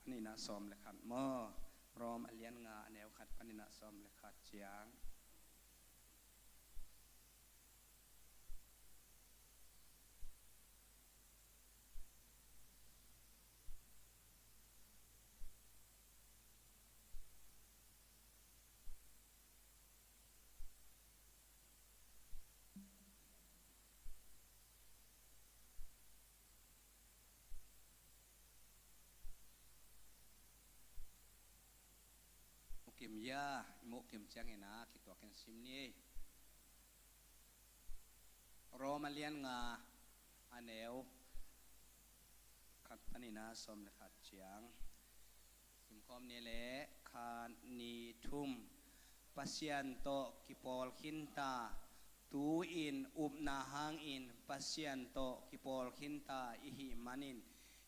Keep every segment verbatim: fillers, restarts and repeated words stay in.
Panin ah sawm le khat maw? Rom a lian nga a neu khat panin ah sawm le khat ciang. Mukim ia, i mukim ciangin ah kituakin sim ni. Rom a lian nga a neu khat panin ah sawm le khat ciang. Simkhawm ni le khat, nih, thum. Pasian tawh kipawl khinta, tu-in upna hangin Pasian tawh kipawl khinta i hih manin,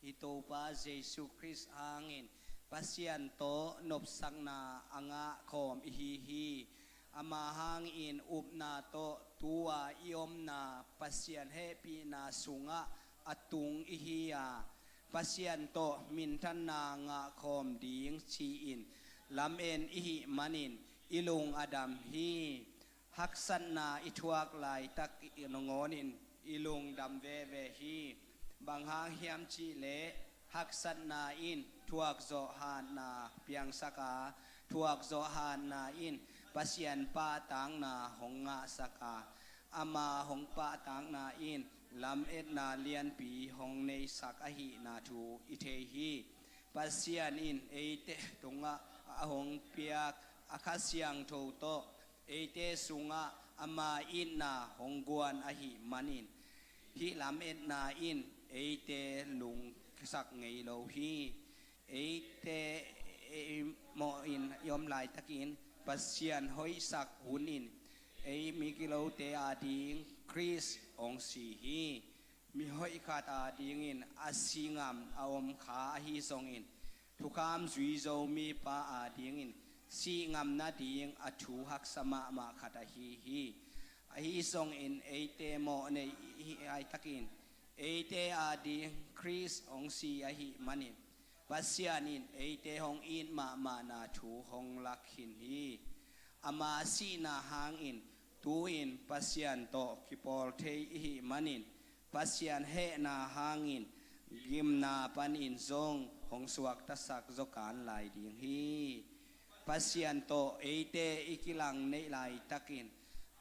i Topa Jesu Khrist hangin Pasian tawh nopsakna a ngah khawm i hi hi. Ama hangin upna tawh tu-a i omna Pasian hehpihna sungah a tung i hi a, Pasian tawh minthanna ngah khawm ding ci-in lamen i hih manin i lung a dam hi. Haksatna i thuak laitak i nangawnin i lungdam veve hi. Bang hang hiam cihleh haksatna in thuakzawh hatna piangsak a, thuakzawh hatna in Pasian pahtakna hong ngahsak a, ama hong pahtakna in lametna lianpi hong neisak ahihna thu i thei hi. Pasian in eite tungah a hong piak a Kha Siangtho tawh eite sungah ama itna hong guan ahih manin, hih lametna in eite lungkisak ngei lo hi. Eite ei mawhin i om laitakin Pasian hoihsak hunin ei migilote ading Khrist hong si hi. Mihoih khat adingin a si ngam a om kha ahi zongin, thukham zui zo mipa adingin sih ngam nading a thu haksa mahmah khat ahi hi. Ahi zongin eite mawh nei i hih laitakin eite ading Khrist hong si ahih manin, Pasian in eite hong it mahmahna thu hong lak khin hi. Ama sihna hangin tu-in Pasian tawh kipawl thei i hih manin, Pasian hehna hangin gimna panin zong hong suaktasak zaw kan lai ding hi. Pasian tawh eite i kilang neih laitakin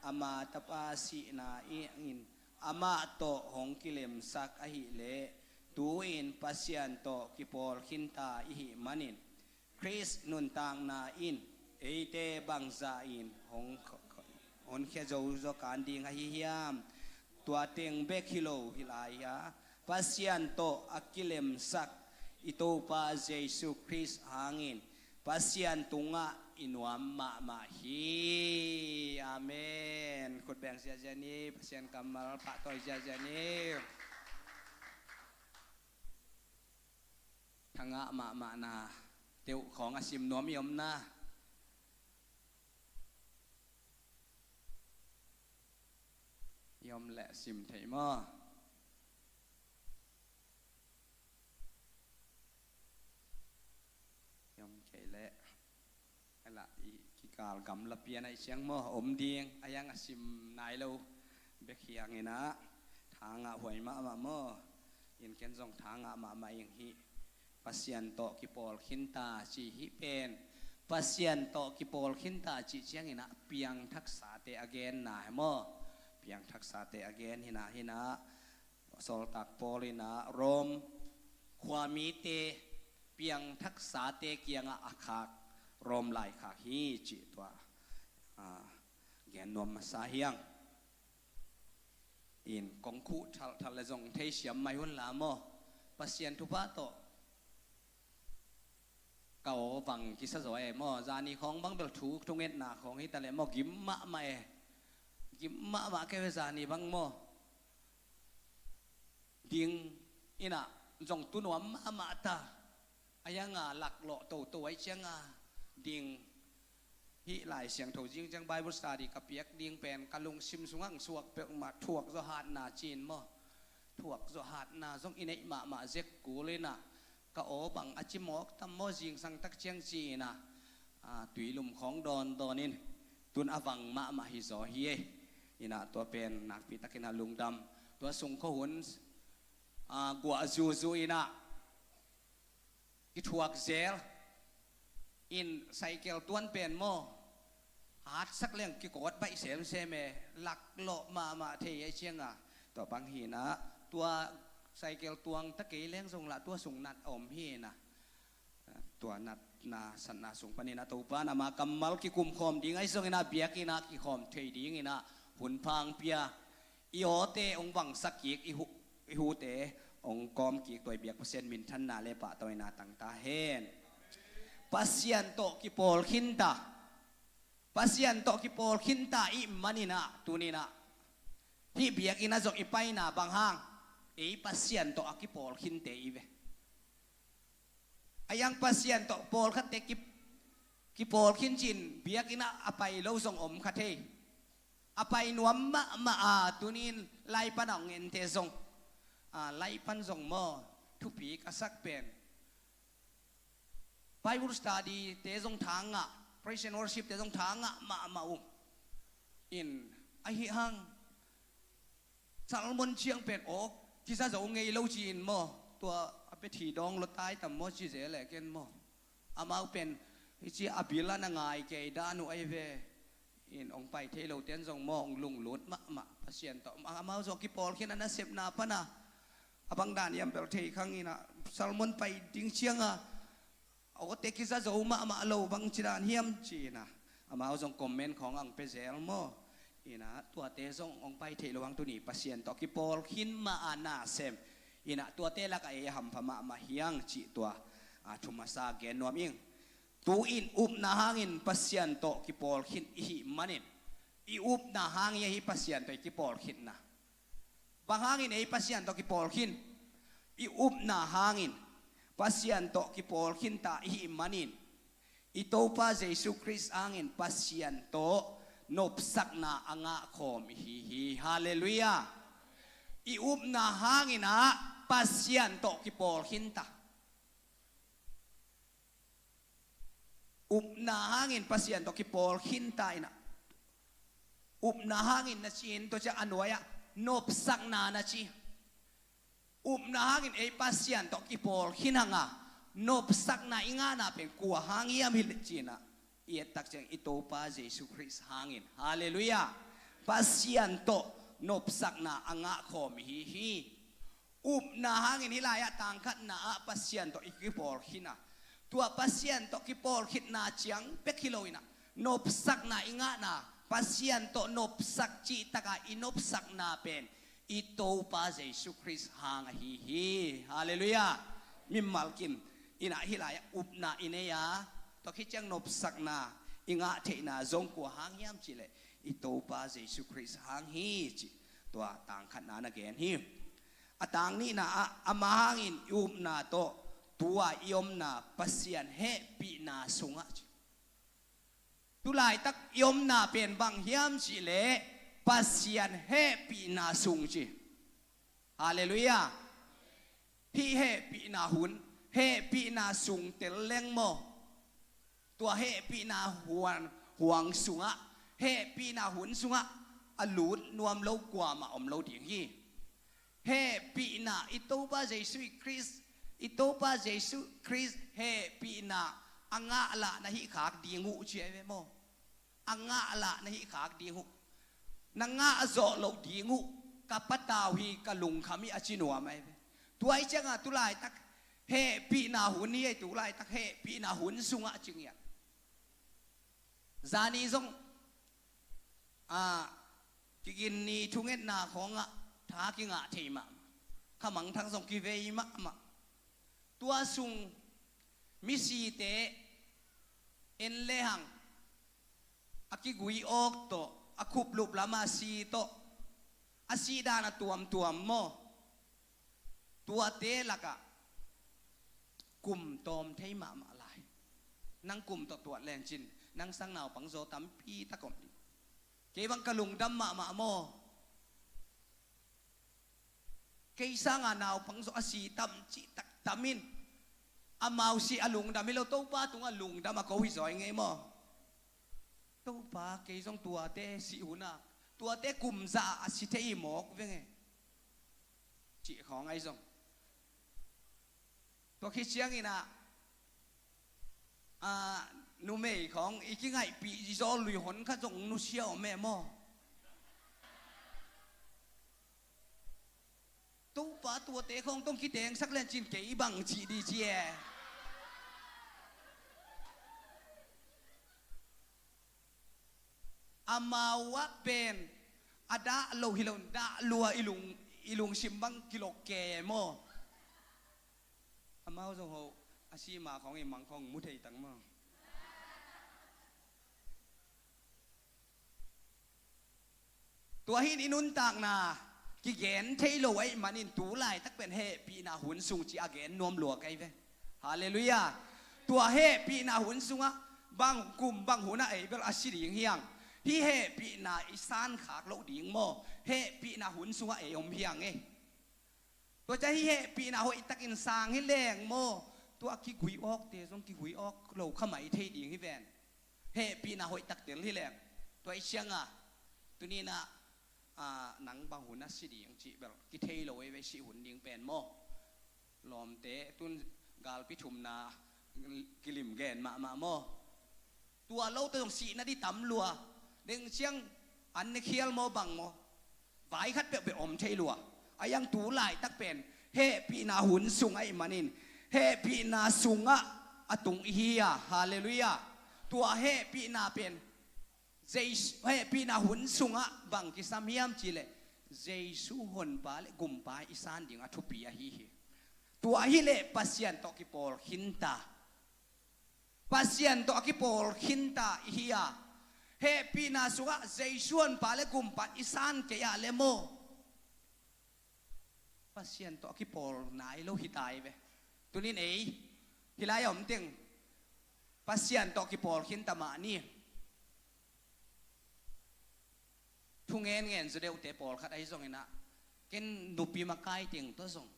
ama tapa sihna in amah tawh hong kilemsak ahileh, tu-in Pasian tawh kipawl khinta i hih manin, Khrist nuntakna in eite bangzah in hong, hong khia zo zaw kan ding ahi hiam? Tua teng bek hi lo hi lai a, Pasian tawh a kilemsak i Topa Jesu Khrist hangin Pasian tungah i nuam mahmah hi. Amen. Khut beng ziazia ni, Pasian kammal pahtawi ziazia ni. Thangah mahmahna teuh khawng a sim nuam i omna. I om leh sim thei maw? I om kei leh. Ela i kikal gamla pian aih ciang maw, om ding a iang a sim nai lo bek hiang inah, thangah huai mahmah maw? In ken zong thangah mahmah ing hi. Pasian tawh kipawl khinta ci hi pen, Pasian tawh kipawl khinta ci ciang inah piangthaksate a genna hi maw? Piangthaksate a gen hinah hinah. Sawltak Paul inah Rom khuamite piangthaksate kiangah a khak Rom laikhak hi cih tua, a, gen nuam masa hiang. In kong khuh thalthal le zong theisiam mai hun la maw? Pasian thupha tawh ka aw vang kisa zaw e maw? Zani khawng bang bel thu thungetna khawng hi ta le maw? Gim mahmah e. Gim mahmah kei ve zani bang maw? Ding inah zong tu nuam mahmah ta. A ianga laklawh toto aih cianga ding. Hih Lai Siangtho zing ciang Bible study ka piak ding pen ka lungsim sungah suak peuhmah thuak zawhatna cin maw? Thuak zawhatna zong i neih mahmah zek kul inah ka aw bang a ci mawk tam maw, zingsang tak ciang ci-in ah, a, tuilum khawng dawndawn in, tun a vang mahmah hi zaw hi ei. In ah tua pen nakpi takin ah lungdam. Tua sung khuahun, a, guah zuzu in ah kithuak zel. In cycle tuan pen maw, hatsak leng kikawt baih semsem e, laklawh mahmah thei ei ciang a. Tua bang hi in ah, tua cycle tuang ta kei leng zong lah tua sung nat a om hi in ah. Tua natna satna sung panin ah Topa'n ama kammal kikum khawm ding ahi zongin ah, biakinn ah kikhawm thei dingin ah hun pha hong pia. I awte hong vangsak kik, i hu, i hute hong kawm kik, tua i biak Pasian minthanna le pahtawina tang ta hen. Pasian tawh kipawl khinta. Pasian tawh kipawl khinta i hih manin ah, tuni-in ah hih biakinn ah zong i paina bang hang, ei Pasian tawh a kipawl khinte i hi ve. A, iang Pasian tawh pawlkhatte ki, kipawl khin ci-in biakinn ah a pai lo zong om kha thei. A pai nuam mahmah a, tuni-in live pan a hong ente zong, a, live pan zong maw, thupi ka sak pen, Bible study te zong tha ngah, praise and worship te zong tha ngah mahmah uh. In, ahi hang, sermon ciang pen aw kiza zo ngei lo ci-in maw, tua a pia thi dawng lua tai tam maw ci zel e ken maw. Amau pen hih ci a bil a na ngai kei dan uh ahi ve. In hong pai thei lote in zong maw hong lunglut mahmah Pasian tawh. Amau zong kipawl khin a, nasepna pan a, a bang dan hiam bel thei kha ngei in ah, sermon pai ding ciang a, awte kiza zo mahmah lo, bang ci dan hiam ci-in ah, amau zong comment khawng a hong pia zel maw. In ah tuate zong hong pai theih loh hang, tuni Pasian tawh kipawl khin mah a nasem. In ah tuate lakah ei a hampha mahmah hi hang cih tua, a, thu masa gen nuam ing. Tu-in upna hangin Pasian tawh kipawl khin i hih manin, i upna hang hi a, hih Pasian tawh i kipawl khinna. Bang hangin ei Pasian tawh kipawl khin? I upna hangin Pasian tawh kipawl khinta i hih manin, i Topa Jesu Khrist hangin Pasian tawh nopsakna a ngah khawm i hi hi. Halleluiah. I upna hangin ah Pasian tawh kipawl khinta. Upna hangin Pasian tawh kipawl khinta in ah. Upna hangin na ci-in tua ciang a nuai-ah nopsakna na ci. Upna hangin ei Pasian tawh kipawl khin hang a, nopsakna i ngahna pen kua hang hiam hi leh ci-in ah, i et tak ciang i Topa Jesu Khrist hangin. Halleluiah. Pasian tawh nopsakna a ngah khawm i hi hi. Upna hangin hih lai-ah tangkhatna ah Pasian tawh i kipawl khin a, tua Pasian tawh kipawl khinna ciang bek hi lo in ah, nopsakna i ngahna, Pasian tawh nopsak cih tak a i nopsakna pen i Topa Jesu Khrist hang ahi hi. Halleluiah. Mimal kim in ah hih lai-ah upna i nei a, tua khit ciang nopsakna i ngah theihna zong kua hang hiam cih leh i Topa Jesu Khrist hang hi cih tua tangkhatna na gen hi. A tangnihna ah, ama hangin i upna tawh tu-a i omna Pasian hehpihna sungah ci. Tu laitak i omna pen bang hiam cih leh Pasian hehpihna sung ci. Halleluiah. Hih hehpihna hun, hehpihna sung tel leng maw, tua hehpihna huan, huang sungah, hehpihna hun sungah a lut nuam lo kuamah om lo ding hi. Hehpihna, i Topa Jesu Khrist, i Topa Jesu Khrist hehpihna a ngah lah na hih khak ding uh ci ahi ve maw. A ngah lah na hih khak ding uh. Na ngah zawh loh ding uh, ka patau hi, ka lungkham hi a ci nuam ahi ve. Tua ahih ciangin tu laitak hehpihna hun hi ei, tu laitak hehpihna hun sungah ci ngiat. Zani zong, a, Kiginni thungetna khawngah tha kingah thei mahmah. Kha mangthang zong kivei mahmah. Tua sung misite en lehang, a kigui awk tawh, a khuplup lama si tawh, a sihdan a tuamtuam maw? Tuate lakah kum tawm thei mahmah lai. Nang kum tawh tuat lencin nang sang naupang zaw tampi tak om ding. Kei bang ka lungdam mahmah maw? Kei sanga naupang zaw a si tam cih tak tam in. Amau si a lungdam hi lo, Topa tungah lungdam a ko hi zaw i ngei maw? Topa, kei zong tuate si hunah, tuate kum za a si thei hi mawk veng e, cih khawng ahi zong. Tua khi ciangin ah, ah, numei khawng i kingaihpih zaw lui hon khat zong nusia om e maw? Topa, tuate khawng tong kitengsak lencin kei bang cih di ci e. Amau ah pen a dah lo hi lo, dah lua i lung, i lungsim bang kilok ke maw? Amau zong ho a si ma khawng i mang khawng mu thei tang maw? Tua hi in i nuntakna kigen thei lo ahih manin tu laitak pen hehpihna hun sung ci a gen nuam lua ka hi ve. Halleluiah. Tua hehpihna hun sungah bang kum bang hunah ei bel a si ding hiang. Hih hehpihna i sankhak loh ding maw? Hehpihna hun sungah ei om hiang e. Tua ciang hih hehpihna hoihtakin sang hi leng maw, tua kigui awkte zong kigui awk lo kha mai thei ding hi ven. Hehpihna hoihtak tel hi leng. Tua i cianga tuninah, ah, nang bang hun a si ding cih bel kithei lo ei ve, si hun ding pen maw? Lawmte tun galpi thumna kilim gen mahmah maw? Tua lo tawh zong sihna di tam lua. Deng ciang an ne khial maw bang maw? Vai khat peuhpeuh om thei lua. A iang tu laitak pen hehpihna hun sung ahih manin hehpihna sungah a tung i hi a. Halleluiah. Tua hehpihna pen Jesu, hehpihna hun sungah bang kisam hiam cihleh Jesu honpa le gumpa i san ding a thupi ahi hi. Tua hileh Pasian tawh kipawl khinta. Pasian tawh a kipawl khinta i hi a, hehpihna sungah Jesu honpa le gumpa i san kei ah le maw, Pasian tawh a kipawl nai lo hi ta i ve. Tunin ei hih lai a om teng Pasian tawh kipawl khinta mah ni. Thu ngen ngen zaw deuhte pawlkhat ahi zongin ah, ken nupi makai teng tawh zong,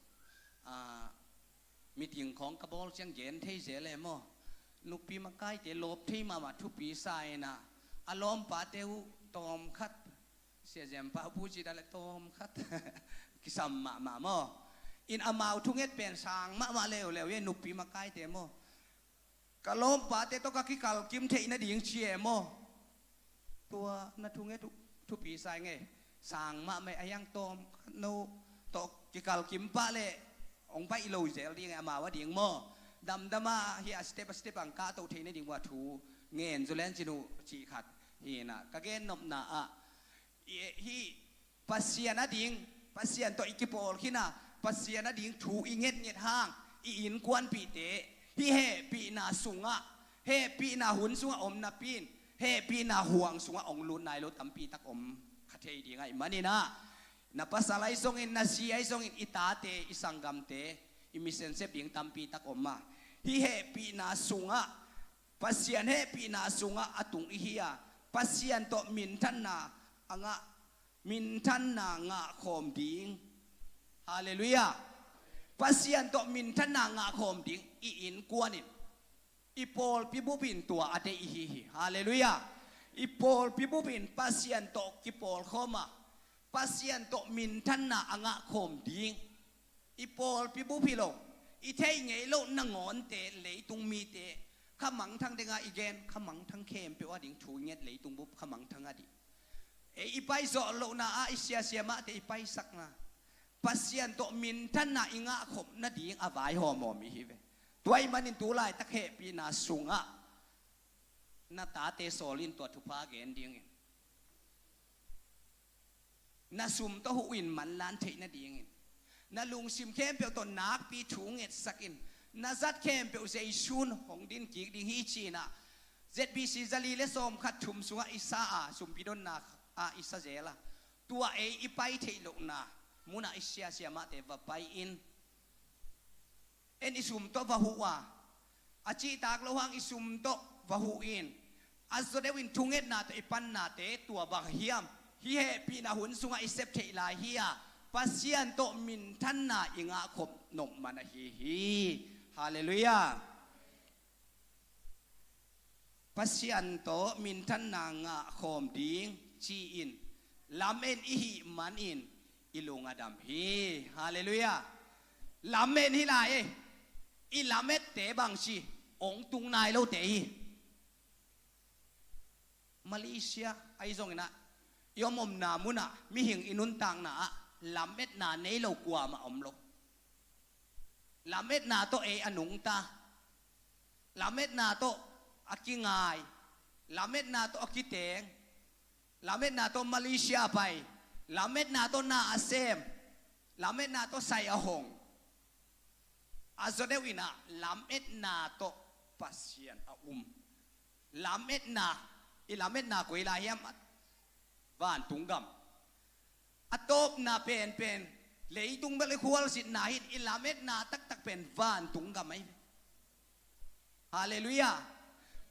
ah, meeting khawng ka bawl ciang gen thei zel e maw? Nupi makaite lawp thei mahmah thupi sa in ah, a lawmpate uh tawmkhat, Sia Zem pa uh pu ci dah le tawmkhat kisam mahmah maw? In amau thunget pen sang mahmah leuleu e, nupi makaite maw? Ka lawmpate tawh ka kikalkim theih nading ci e maw? Tua na thunget uh thupi sa ing e. Sang mahmah e, a hiang tawm no tawh kikalkim pah leh hong baih lo zel ding e, amau a ding maw? Damdam a hih a step a step ang kahto theih nading uh a thu ngen zaw lencin uh cih khat hi in ah, ka gennopna ah, i, hih Pasian a ding, Pasian tawh i kipawl khin a, Pasian a ding thu i ngetnget hang, i innkuanpihte hih hehpihna sungah, hehpihna hun sungah om napi in, hehpihna huang sungah hong lut nai lo tampi tak om kha thei ding ahih manin ah, na pasal ahi zongin, na zi ahi zongin, i tate, i sanggamte, i mission sep ding tampi tak om a, hih hehpihna sungah, Pasian hehpihna sungah a tung i hi a, Pasian tawh minthanna a ngah, minthanna ngah khawm ding. Halleluiah. Pasian tawh minthanna ngah khawm ding i innkuan in, i pawlpi bup in tua a deih i hi hi. Halleluiah. I pawlpi bup in Pasian tawh kipawlkhawm a, Pasian tawh minthanna a ngah khawm ding. I pawlpi bup hi lo, i theih ngei loh nangawnte, leitung mite, kha mangthang ding a i gen, kha mangthang khempeuh a ding thu i nget, leitung bup kha mangthang a ding. Ei i paizawh lohna ah i siasia mahte i paisakna, Pasian tawh minthanna i ngahkhop nading a vaihawmhawm i hi ve. Tua ahih manin tu laitak hehpihna sungah na tate sawl in tua thupha gen dingin. Na sum tawh huh in manlan theih nadingin, na lungsim khempeuh tawh nakpi thu ngetsak in, na zat khempeuh Jesu in hong din kik ding hi ci-in ah, Z B C zali le sawmkhat thum sungah i sa a, sumpi donna ah i sa zel a, tua ei i pai theih lohna munah i siasia mahte va pai in. En i sum tawh va huh a, a cihtak loh hang i sum tawh va huh in, a zaw deuh in thungetna tawh i pannate tua bang hiam? Hih hehpihna hun sungah i sep theih lai hi a, Pasian tawh minthanna i ngahkhop nop man ahi hi. Halleluiah. Pasian tawh minthanna ngah khawm ding ci-in lamen i hih manin i lung a dam hi. Halleluiah. Lamen hi lai ei. I lamette bangci ong tung nai lote hi. Malaysia ahi zongin ah, i om omna munah mihing i nuntakna ah lametna nei lo kuamah om lo. Lametna tawh ei a nungta, lametna tawh a kingai, lametna tawh a kiteng, lametna tawh Malaysia a pai, lametna tawh na a sem, lametna tawh sai a hong. A zaw deuh in ah lametna tawh Pasian a um. Lametna, i lametna koi lai hiam? Vantung gam. A tawpna penpen leitung bel i khualzinna hi in, i lametna taktak pen vantung gam ahi ve. Halleluiah.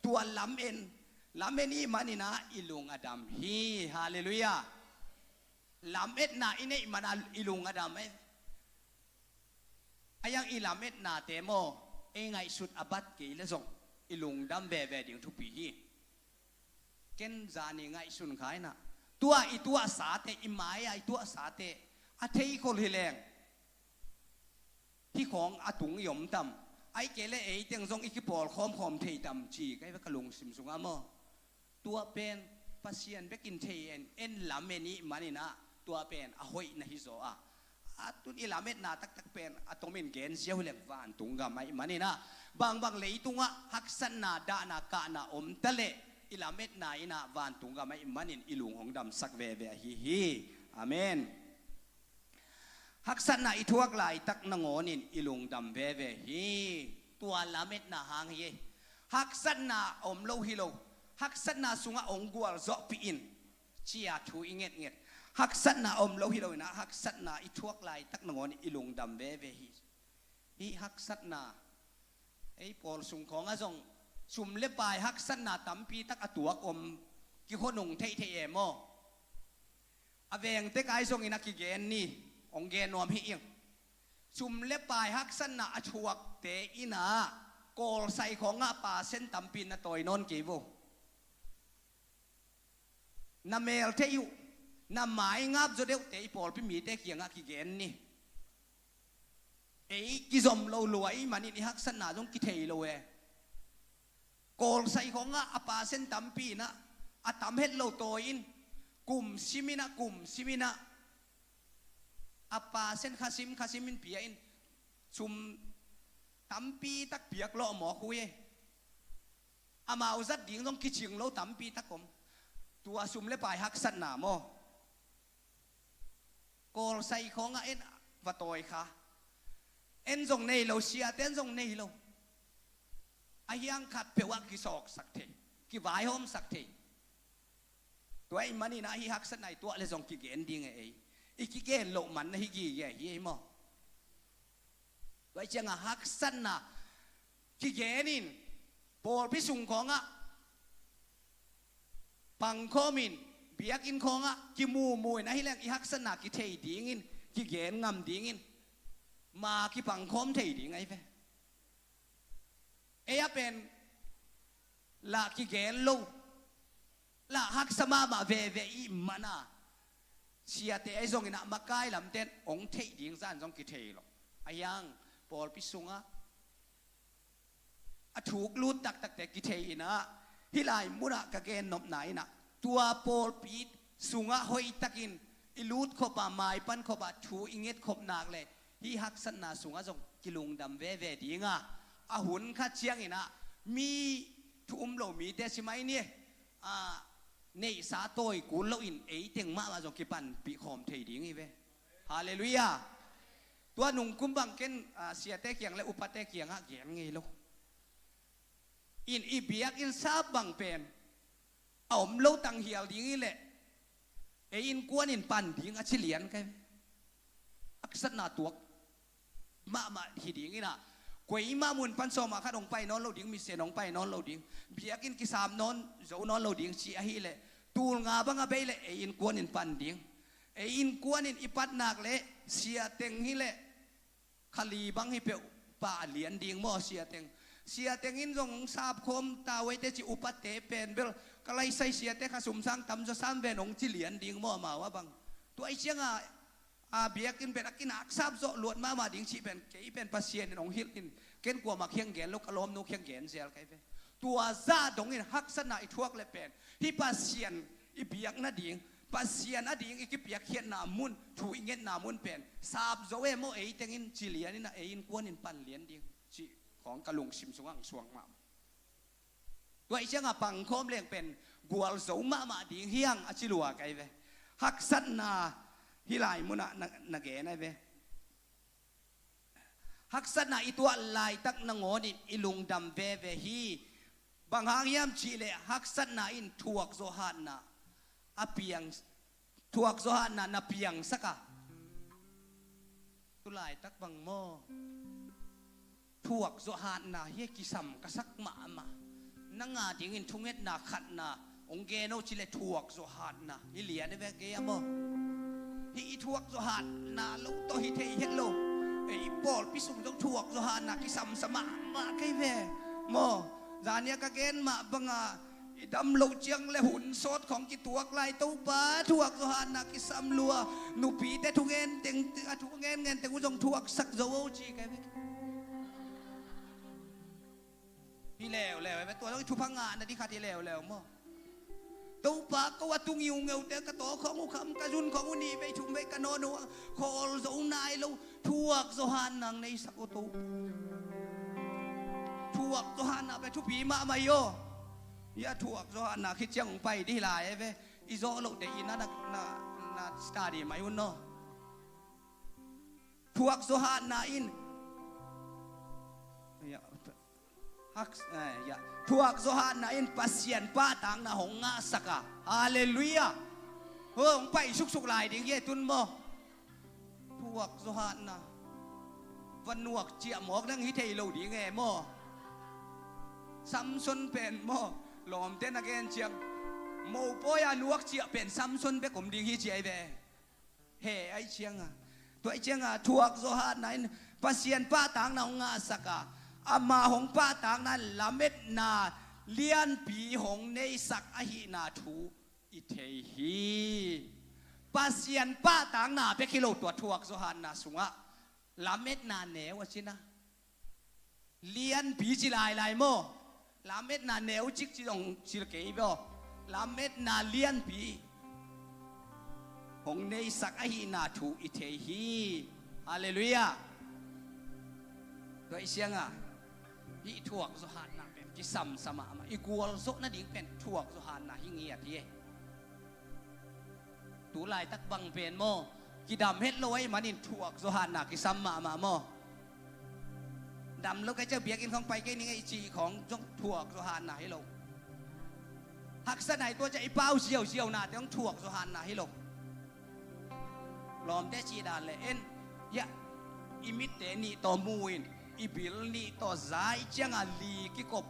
Tua lamen, lamen i hih manin ah i lung a dam hi. Halleluiah. Lametna i neih man ah i lung a dam ahi ve. A hiang i lametnate maw, ei ngaihsut a bat kei le zong i lungdam veve ding thupi hi. Ken zani ngaihsun kha in ah, tua i tuahsate, i mai-a i tuahsate a theikhol hi leng, hih khawng a tung i om tam? Ahih kei leh ei teng zong i kipawlkhawm khawm thei tam ci ka hi ve ka lungsim sungah maw. Tua pen Pasian bekin thei en, en lamen i hih manin ah tua pen a hoihna hi zaw a. A tun i lametna taktak pen a tomin gen ziau hi leng vantung gam ahih manin ah, bangbang leitungah haksatna, dahna, kahna om ta leh i lametna in ah vantung gam ahih manin i lung hong damsak veve ahi hi. Amen. Haksatna i thuak laitak nangawnin i lungdam veve hi. Tua lametna hang hi ei. Haksatna a om lo hi lo, haksatna sungah hong gualzawhpih in, ci-a thu i ngetnget. Haksatna a om lo hi lo in ah, haksatna i thuak laitak nangawnin i lungdam veve hi. Hih haksatna, ei pawl sung khawngah zong sum le pai haksatna tampitak a tuak om, kikhonung theihtheih e maw. A vengte kai zongin a kigen ni, hong gen nuam hi ing. Sum le pai haksatna a thuakte in ah, kawlsai khawngah pasen tampi na tawi nawn kei vo. Na mel thei uh, na mai ngap zaw deuhte i pawlpi mite kiangah kigen ni. Ei kizom lo lua i hih manin i haksatna zong kithei lo e. Kawlsai khawngah a pasen tampi in ah, a tam het lo tawi in, kum sim in ah, kum sim in ah, a pasen khasim khasim in pia in, sum tampitak piak lawh mawk uh hi ei. Amau zat ding zong kicing lo tampitak om. Tua sum le pai haksatna maw. Kawlsai khawngah en va tawi kha. En zong nei lo, siate en zong nei lo. A hiang khat peuhah kisawksak thei, kivaihawmsak thei. Tua ahih manin ah hih haksatna i tuah le zong kigen ding e ei. I kigen loh man na hi gige hi ei maw. Tua ahih ciangah haksatna kigen in, pawlpi sung khawngah pangkhawm in, biakinn khawngah kimumu in, ahih leng i haksatna kithei dingin, kigen ngam dingin, ma kipangkhawm thei ding ahi ve. Ei a pen lah kigen lo, lah haksa mahmah veve i hih man a, siate ahi zongin ah makai lamten hong theih ding zan zong kithei lo. A hiang pawlpi sungah a thuk lut taktakte kithei in ah, hih lai munah ka gen nopna in ah, tua pawlpi sungah hoihtakin i lut khop a, maipan khop a thu i nget khop nak le, hih haksatna sungah zong kilungdam veve ding a, a hun khat ciangin ah mi thu um lo mite si mai ni, a, neihsa tawi kul loin ei teng mahmah zong kipanpih khawm thei ding hi ve. Halleluiah. Tua nungkum bang ken, a, siate kiang le upate kiangah gen ngei lo. In i biakinn sap bang pen a om lo tanghial ding hi leh ei innkuan in pan ding a ci lian ka hi ve. Haksatna tuak mahmah hi ding in ah, koimah mun pan sawma khat hong pai nawn lo ding, misen hong pai nawn lo ding, biakinn kisam nawn zo nawn lo ding ci ahih leh, tul nga bang a bei leh ei innkuan in pan ding. Ei innkuan in i pat nak leh sia teng hi leh, kha li bang hi peuh a lian ding maw, siateng? Siateng in zong hong sapkhawm ta uh ei teh ci, upate pen bel ka laisai siate kha sum sang tam zaw sam ven hong ci lian ding maw, amau a bang. Tua ahih ciangah a biakinn pen a kinak sap zawh luat mahmah ding cih pen, kei pen Pasian in hong hilh in, ken kuamah kiang gen lo, ka lawmnu kiang gen zel ka hi ve. Tua zah dongin haksatna i thuak leh pen, hih Pasian i biak nading, Pasian ading i kipiakkhiatna mun, thu i ngetna mun pen sap zo e maw, ei teng in ci lian in a, ei innkuan in pan lian ding cih khawng ka lungsim sungah hong suak mahmah. Tua ahih ciangah pangkhawm leng pen gualzo mahmah ding hi hang a ci lua ka hi ve. Haksatna hih lai munah na, na gen a hi ve. Haksatna i tuah laitak nangawnin i lungdam veve hi. Bang hang hiam cihleh haksatna in thuakzawh hatna a piang, thuakzawh hatna na piangsak a. Tu laitak bang maw? Thuakzawh hatna hi a, kisam ka sak mahmah. Nang a dingin thungetna khatna hong gen o cileh thuakzawh hatna hi lian a vek ei a maw? Hih i thuakzawh hatna lo tawh hi thei het lo. Ei pawlpi sung zong thuakzawh hatna kisamsa mahmah ka hi ve maw? Zania ka gen mah banga i dam loh ciang le hun sawt khawng kituak lai, Topa thuakzawh hatna kisam lua. Nupite thungen teng, a thungen ngen teng uh zong thuaksak zo o ci ka hi ve. Hi leuleu e, tua zong i thupha ngahna ding khat hi leuleu maw? Topa ko a tung i uh ngeute ka taw khawng uh kham, ka zun khawng uh nih vei thum vei ka nawn uh a khawl zo nai lo. Thuakzawh hatna hong neisak o Topa. Thuakzawh hatna pen thupi mahmah hi aw. Hia thuakzawh hatna khit ciang hong pai dih lai e ve. I zawh loh dei in na, na, na study mai un aw. Thuakzawh hatna in, hak, eh, ya. Thuakzawh hatna in Pasian pahtakna hong ngahsak a. Halleluiah. Hong pai suksuk lai ding hi e tun maw? Thuakzawh hatna va nuak ciah mawk dang hi thei lo ding e maw? Samson pen maw? Lawmte na gen ciang mopawi a nuak ciah pen Samson bek om ding hi ci a hi ve. He, ahih cianga, tua ahih cianga thuakzawh hatna in Pasian pahtakna hong ngahsak a, ama hong pahtakna in lametna lianpi hong neisak ahihna thu i thei hi. Pasian pahtakna bek hi lo, tua thuakzawh hatna sungah lametna neu a cina. Lianpi ci lailai maw? Lametna neucik ci zong cil kei baw. Lametna lianpi hong neisak ahihna thu i thei hi. Halleluiah. Tua i sianga hih thuakzawh hatna pen kisamsa mahmah. I gualzawh nading pen thuakzawh hatna hi ngiat hi e. Tu laitak bang pen maw? Kidam het lo ahih manin thuakzawh hatna kisam mahmah maw? Dam lo kei ciah biakinn khawng pai kei ning ei cih khawng zong thuakzawh hatna hi lo. Haksatna i tuah ciah i pau ziauziaunate zong thuakzawh hatna hi lo. Lawmte cih dan le en, ya, i mitte nih tawh mu in, i bil nih tawh zai cianga li kikop,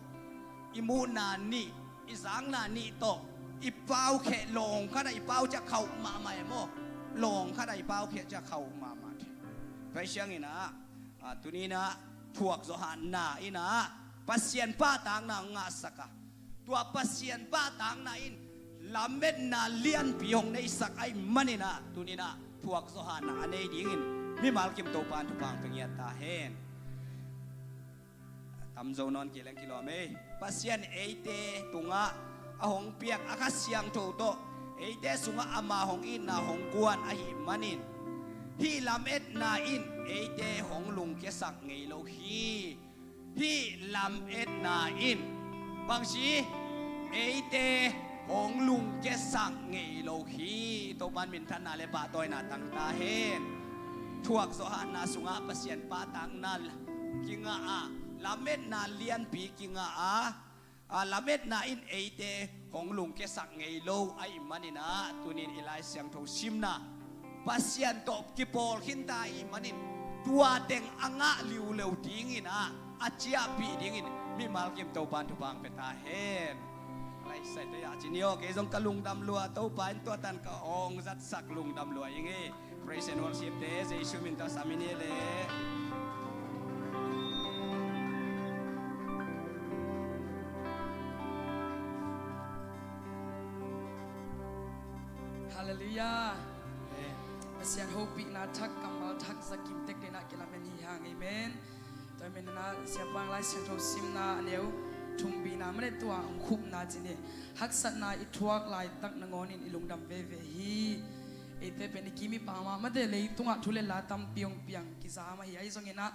i muhna nih, i zakna nih tawh i pau kheh lawng khatah i pau ciah khauh mahmah e maw? Lawng khatah i pau kheh ciah khauh mahmah thei. Tua hi siangin ah, a, tuninah thuakzawh hatna inah Pasian pahtakna hong ngahsak a, tua Pasian pahtakna in lametna lianpi hong neisak ahih maninah tuninah thuakzawh hatna a nei dingin mimal kim Topa in thupha hong pia ngiat ta hen. Tamzo nawn kei leng kilawm ei. Pasian eite tungah a hong piak a Kha Siangtho tawh eite sungah ama hong itna hong guan ahih manin hih lametna in eite hong lungkiasak ngei lo hi. Hih lametna in bangci eite hong lungkiasak ngei lo hi. Topan minthanna le pahtawina tang ta hen. Thuakzawh hatna sungah Pasian pahtakna kingah a, lametna lianpi kingah a, a, lametna in eite hong lungkiasak ngei lo ahih maninah tunin i Lai Siangtho simna Pasian tawh kipawl khinta ahih manin tua teng a ngah liuleu dinginah a ciahpih dingin mimal kim Topan thupha hong pia ta hen. Laisai tei ah cin hi aw, kei zong ka lungdam lua, Topa in tua tan ka hong zatsak lungdam lua ing hi. Praise and worship te Jesu min tawh sam in hi le. Halleluiah. Pasian hopihna thak, kammal thak zakim tek denah kilamen hi hang. Amen. Tua hi menah siapa Lai Siangtho simna a neu thumbina mate tua hong khupna cih hi. Haksatna i thuak laitak nangawnin i lungdam veve hi. Eite pen i kim i pam a mate leitungah thu le la tampi hong piang kizam ahi. Ahi zonginah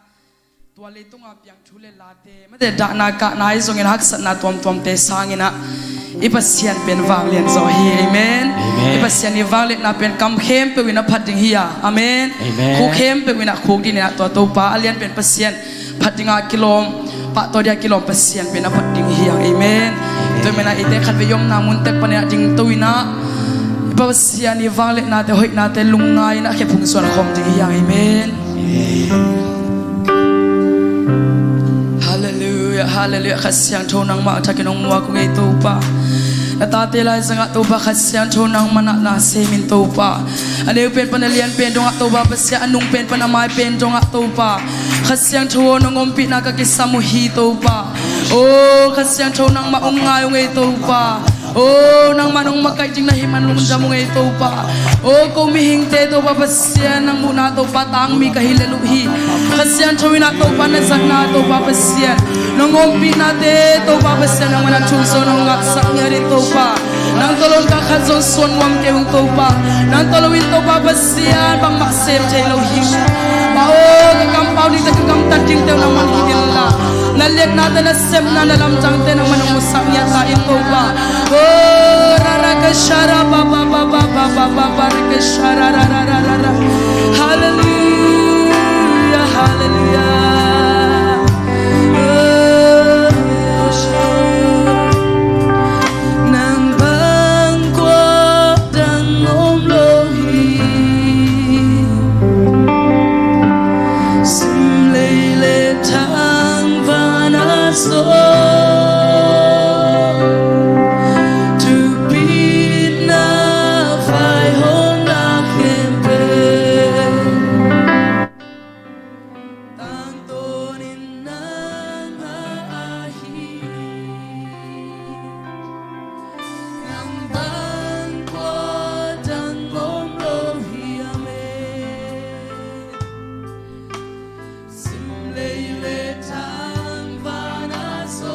tua leitungah piang thu le late mate dahna kahna ahi zongin haksatna tuamtuamte sanginah i Pasian pen vanglian zaw hi. Amen. Amen. I Pasian i vangliatna pen kam khempeuh in a phat ding hi a. Amen. Amen. Khuk khempeuh in a khuk ding inah tua Topa a lian pen Pasian phat dingah kilawm, pahtawi dingah kilawm Pasian pen a phat ding hi hang. Amen. Amen. Tua hi menah eite khatvei i omna mun tek paninah dingto inah i Pasian i vangliatnate hoihnate lungngai inah khephung suan khawm ding hi hang. Amen. Halleluiah, halleluiah. Kha Siangtho nangmah a thakin hong muak ung ei Topa. Na tate lai zangah Topa Kha Siangtho nangmah nah na semin Topa. A neu pen pan a lian pen dongah Topa Pasian, a nung pen pan a mai pen dongah Topa Kha Siangtho aw, nong ompihna ka kisam uh hi Topa. O Kha Siangtho nangmah hong ngai ung ei Topa. O nangmah nong makaih ding na hih man lungdam ung ei Topa. O ko mihingte Topa Pasian nang muhna Topa tangmi ka hi lel uh hi. Kha Siangtho inah Topa na zatna Topa Pasian, nong ompihnate Topa Pasian nangmah na thum zong nong ngahsak ngiat in Topa. Nang tawh lo ka khat zong suan nuam kei ung Topa. Nang tawh lo in Topa Pasian bangmah sem thei lo hi. Pa o ka kampau dingte ka gamtat dingte uh nangmah hi inla, na liatnate na sepna na lamdangte nangmah nong musak ngiat ta in Topa. Oh, rara ka shara ba ba ba ba ba ba ba ba rara ka shara ra ra ra ra ra. Halleluiah, halleluiah. Oh, nang bang kua dang om lo hi. Sim lei le thang vana so thupina vaihawmna khempeuh tangtawnin nangmah ahi. Nang bang kua dang om lo hi. Amen. Sim lei le thang vana so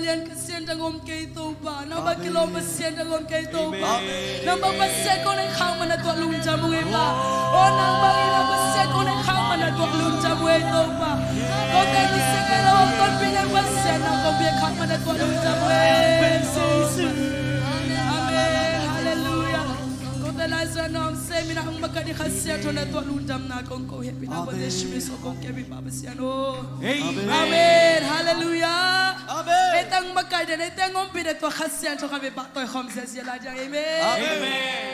Pasian, Pasian dang om kei Topa. Nang bang kilawm Pasian dang om kei Topa. Amen. Nang bang Pasian kong neih khak man a tuah lungdam uh hi Pa. O nang bang i na Pasian kong neih khak man a tuah lungdam uh hi Topa. Kote Pasian kei lo om ton pi nang Pasian nang kong biak khak man a tuah lungdam uh hi. Amen. Hallelujah. Kote Lazarus na om se mi na ang makaih di Kha Siangtho na tuah lungdamna kong ko hehpihna kote Jesu min suang kong kep hi Pa Pasian aw. Amen. Amen. Hallelujah. Amen. Ei tang makaih den, ei tang ompih den tua Kha Siangtho kha ve bah toi khawm ziazia lai diang. Amen. Amen.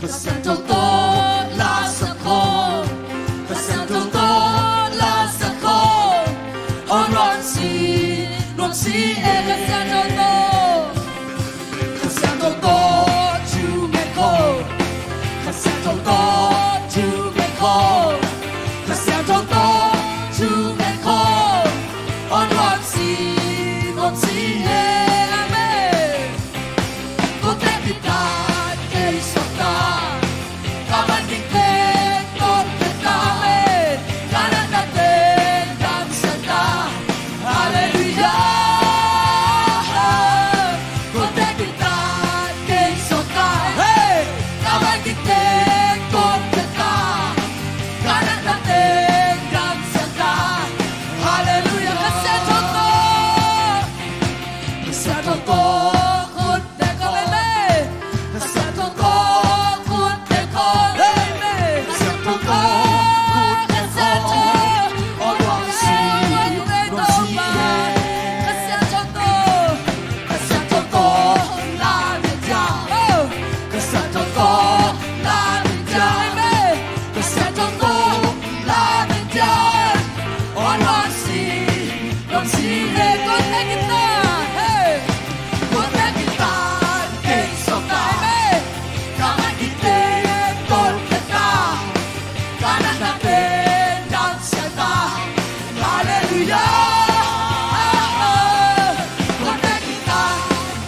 Kha Siangtho tawh la sakhaw, Kha Siangtho tawh la sakhaw, aw nuam si, nuam si e Kha Siangtho tawh, Kha Siangtho tawh thu ngen khaw, Kha Siangtho tawh thu ngen khaw, Kha Siangtho tawh thu ngen khaw, aw nuam si, nuam si e. Amen. Hallelujah. Kha Siangtho tawh. Kha Siangtho tawh khut beng khawm, amen. Kha Siangtho tawh khut beng khawm, amen. Kha Siangtho tawh khut beng khawm, aw nuam si, nuam si e. Kha Siangtho tawh, Kha Siangtho tawh la ding ciang, Kha Siangtho tawh la ding ciang, amen. Kha Siangtho tawh la ding ciang, aw nuam si, nuam si e. Kote guitar, hey. Kote guitar kei sawm ta, amen. Ka man kite tawh khe ta, ka natnate dam sia ta. Hallelujah. Kote guitar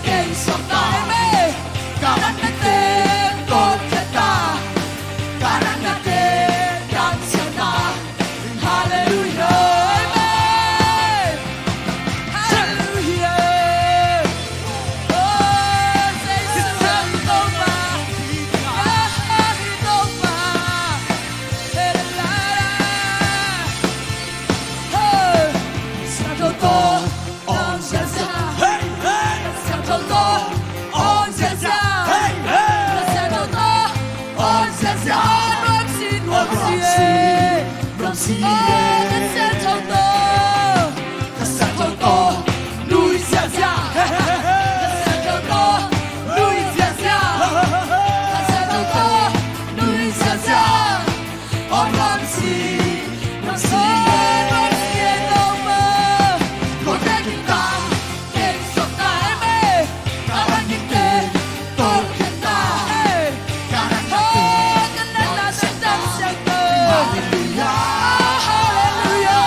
kei sawm ta, amen. Ka man kite tawh khe ta, ka natnate dam sia ta. Hallelujah. Amen. Hallelujah. Oh, Jesus, Topa. Ah, Topa. Hey, la, la. Hey. Siangtho tawh om ziazia. Hey, hey. Siangtho tawh om ziazia. Hey, hey. Siangtho tawh om ziazia. Nuam si, nuam si e. Nuam si e. Kha Siangtho tawh. Kha Siangtho tawh nui ziazia. Kha Siangtho tawh nui ziazia. Kha Siangtho tawh nui ziazia. Aw nuam si, nuam si e, nuam si e Topa. Kote guitar kei sawm ta, amen. Ka man kite tawh khe ta, ka natnate dam sia ta. Hallelujah. Hallelujah.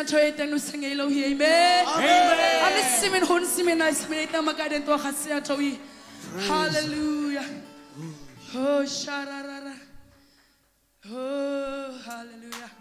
Tua eite nusia ngei lo hi, amen. Amen. A ni simin hun simin nai simin eite makaih den tua khat sia tho hi. Hallelujah. Oh, shararara. Oh, hallelujah.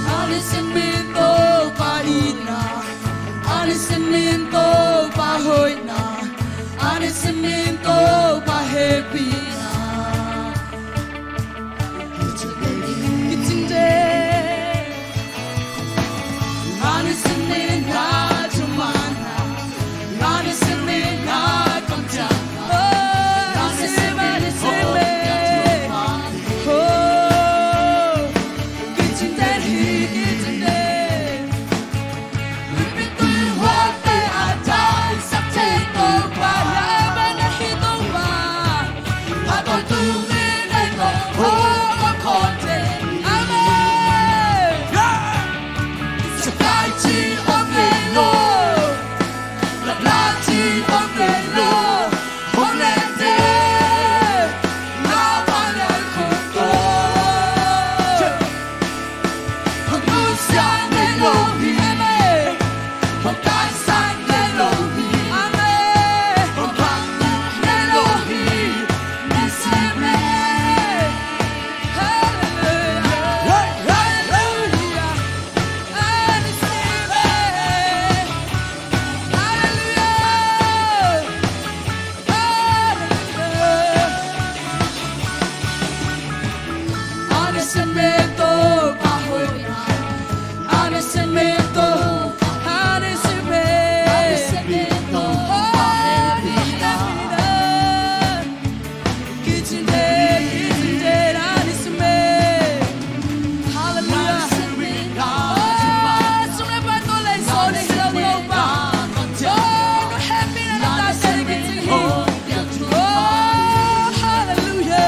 A ni simin Topa itna, a ni simin Topa hoihna, a ni simin Topa hehpihna. Kicin den. A ni simin na thumanna, a ni simin na kamciamna, a ni simin, a ni simin. Oh, kicin den hi, kicin den. Hallelujah. Oh, sum le pai tawh lei sawh ni hi lo, Topa. Oh, na hehpihna na tate kicing hi. Oh, hallelujah.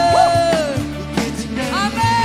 Amen.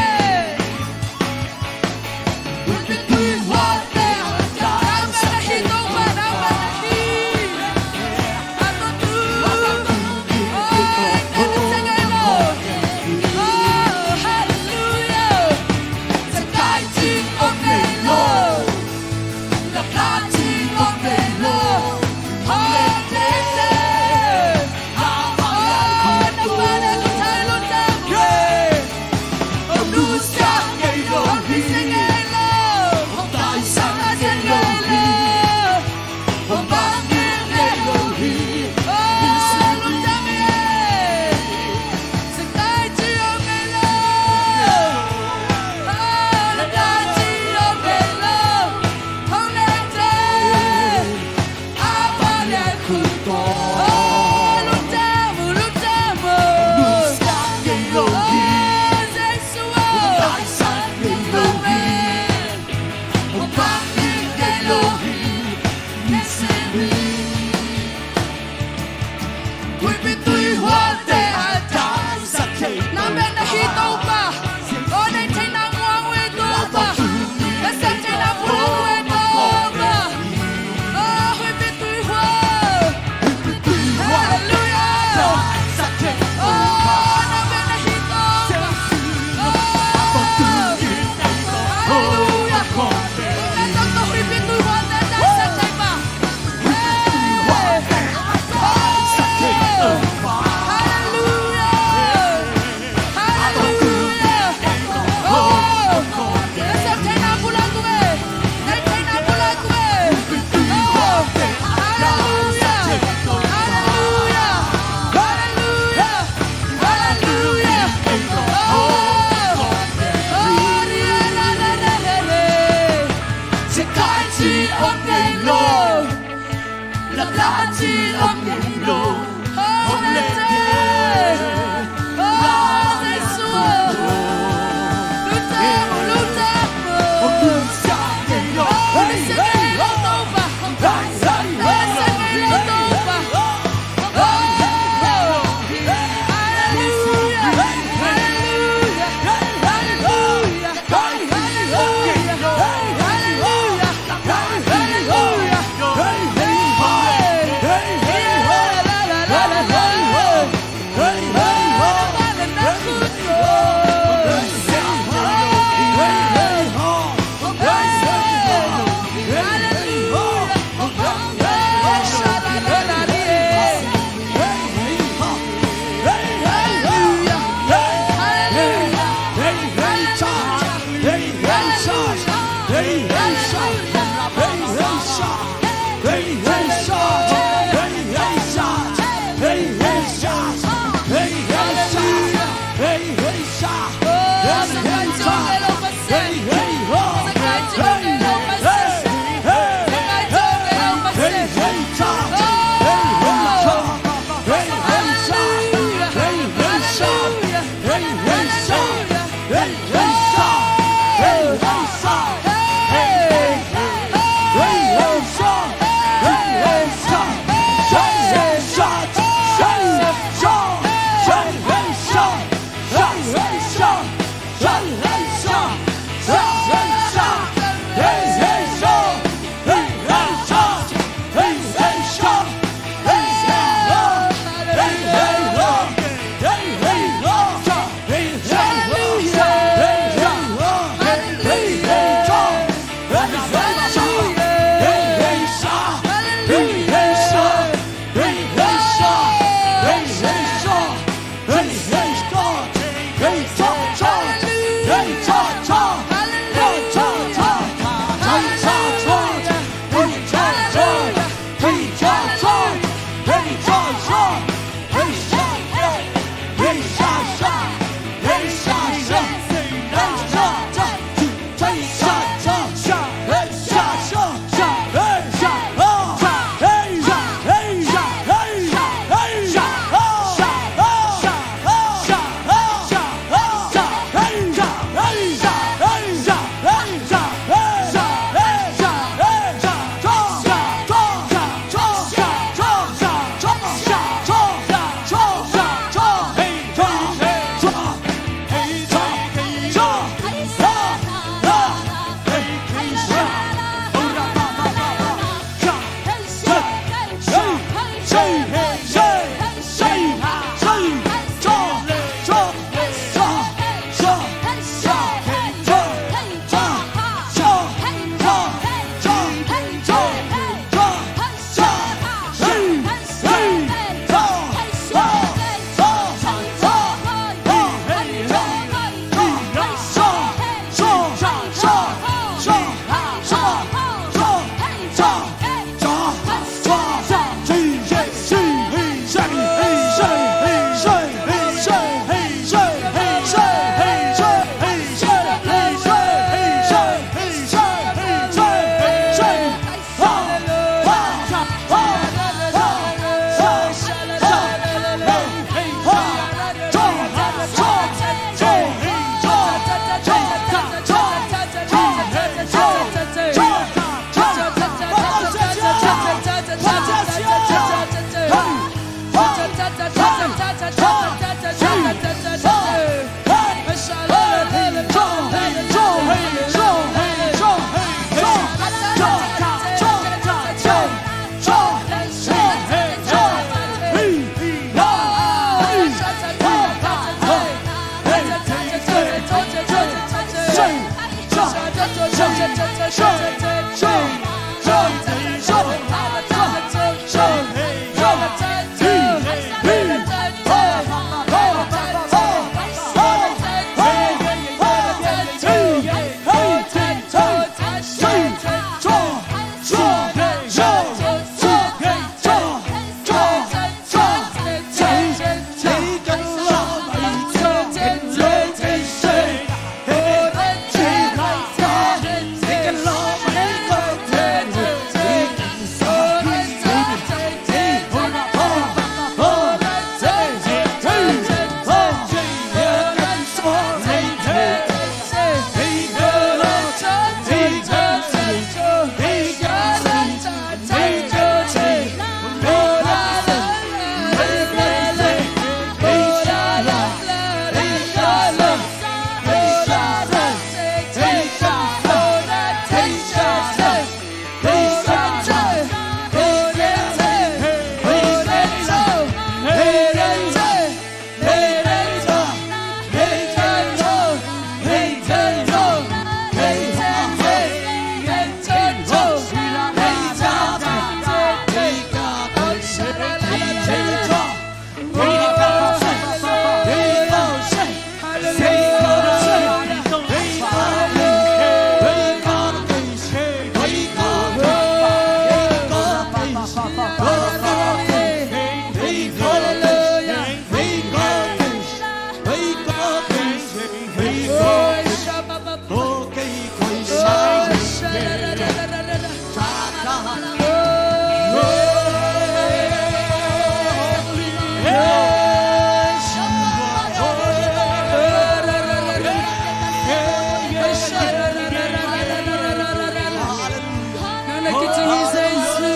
Nang na kicing hi Jesu.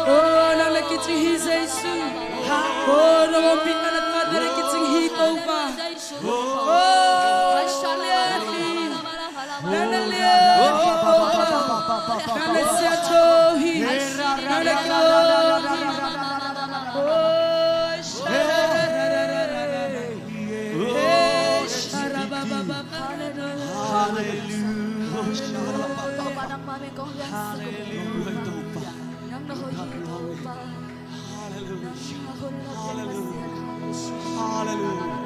Oh, nang na kicing hi Jesu. Oh, nang ompihna na thahat na kicing hi Topa. Oh, nang na lian hi. Nang na lian hi Topa. Nang na siatho hi. Nang na kilawn hi. Oh, sha-ra-ra-ra-ra-ra. Hallelujah. Topa nangmah min kong Hallelujah, Topa. Hallelujah. Hallelujah. Hallelujah.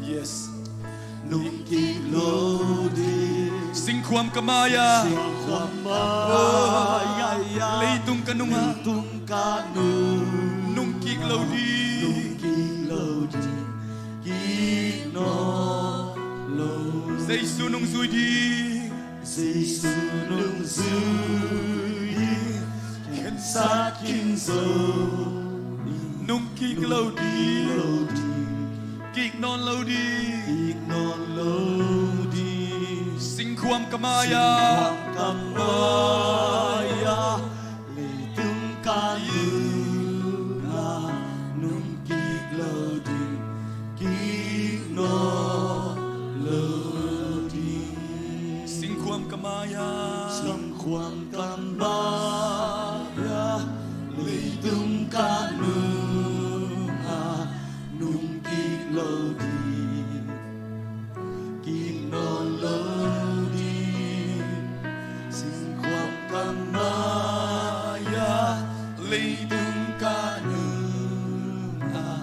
Yes. Nungkik lo ding. Singkhuam ka mai-ah. Singkhuam mai-ah. Leitung ka nungah. Leitung ka nung. Nungkik lo ding. Nungkik lo ding. Kik nawn lo. Jesu nungzui ding. Jesu nungzui ding. Khensat khin zo. Nungkik lo ding. Kik nawn lo ding. Kik nawn lo ding. Singkhuam ka mai-ah. Singkhuam ka mai-ah. Leitung ka nungah. Nungkik lo ding. Kik nawn lo ding. Singkhuam ka mai-ah. Singkhuam ka mai-ah. Leitung ka nungah. Nungkik lo ding. Kik nawn lo ding. Singkhuam ka mai-ah. Leitung ka nungah.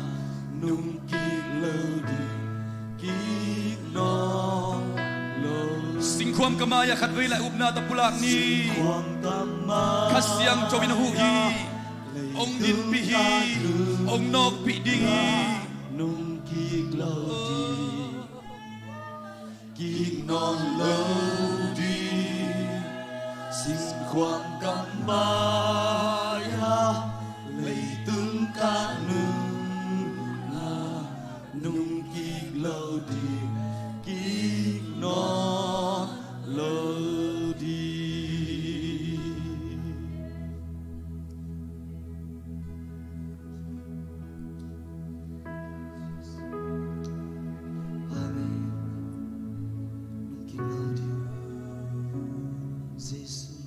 Nungkik lo ding. Kik nawn lo. Singkhuam ka mai-ah khatvei lai upna tawh pulak ni. Singkhuam ka mai-ah. Kha Siangtho in a huh hi. Hong dinpih hi. Hong nawkpih ding hi. Nungkik lo ding. Kik nawn lo ding. Singkhuam ka mai-ah. Leitung ka nungah. Nungkik lo ding. Kik nawn lo ding. Amen. Nungkik lo ding. Jesu.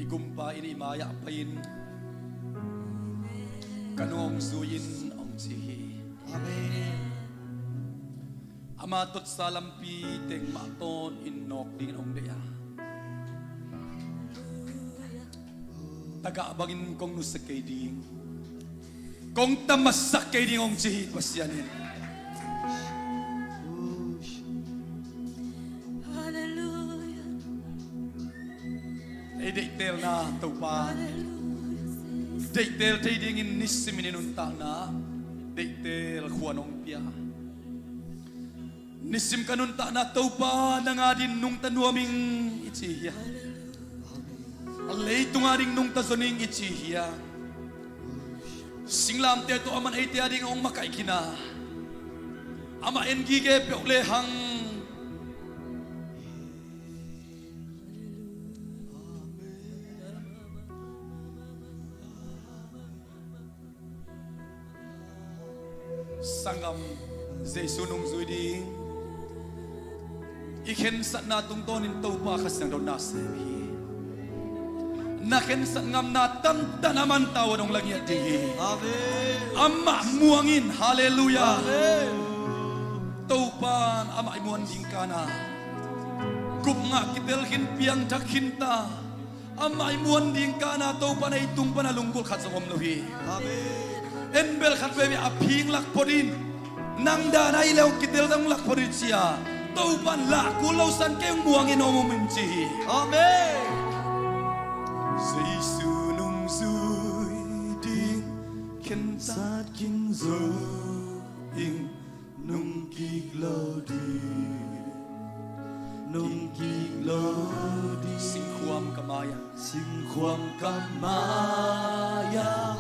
I Gumpa in i mai-ah pai-in, ka nung hong zui in, hong ci hi. Amen. Ama totsa lampi teng mah tawnin nawk dingin hong deih a, tagah bangin kong nusia kei ding, kong tamsak kei ding, hong ci hi Pasian in. Ei deihtelna Topa, deihtel thei dingin nisimin i nuntakna deihtel khuan hong pia. Nisim ka nuntakna Topa, nang adingin nungta nuam ing i ci hi a, a leitung adingin nungta zon ing i ci hi a, singlamteh tawh aman eite adingin hong makaih khin a, amah en gige peuh lehang. Sanggam, Jesu nungzui ding i khensatna tungtawnin Topa Kha Siangtho na sem hi. Na khensat ngamna tantan a manta uh a dong la ngiat ding hi. Amen. Amah muang in. Halleluiah. Amen. Topa in amah i muan ding kana gupngah kitel khin, piangthak khin ta. Amah i muan ding kana Topa in ei tung pana lunggulh khat zong om lo hi. Amen. En bel khat veve a phing lak phot in, nang dan a i leh hong kitel zong lak phot in ci-a Topa in lah kul lo san kei hong muang in om om in ci hi. Amen. Jesu nungzui ding khensat khin zo ing. Nungkik lo ding, nungkik lo ding. Singkhuam ka mai-ah, singkhuam ka mai-ah,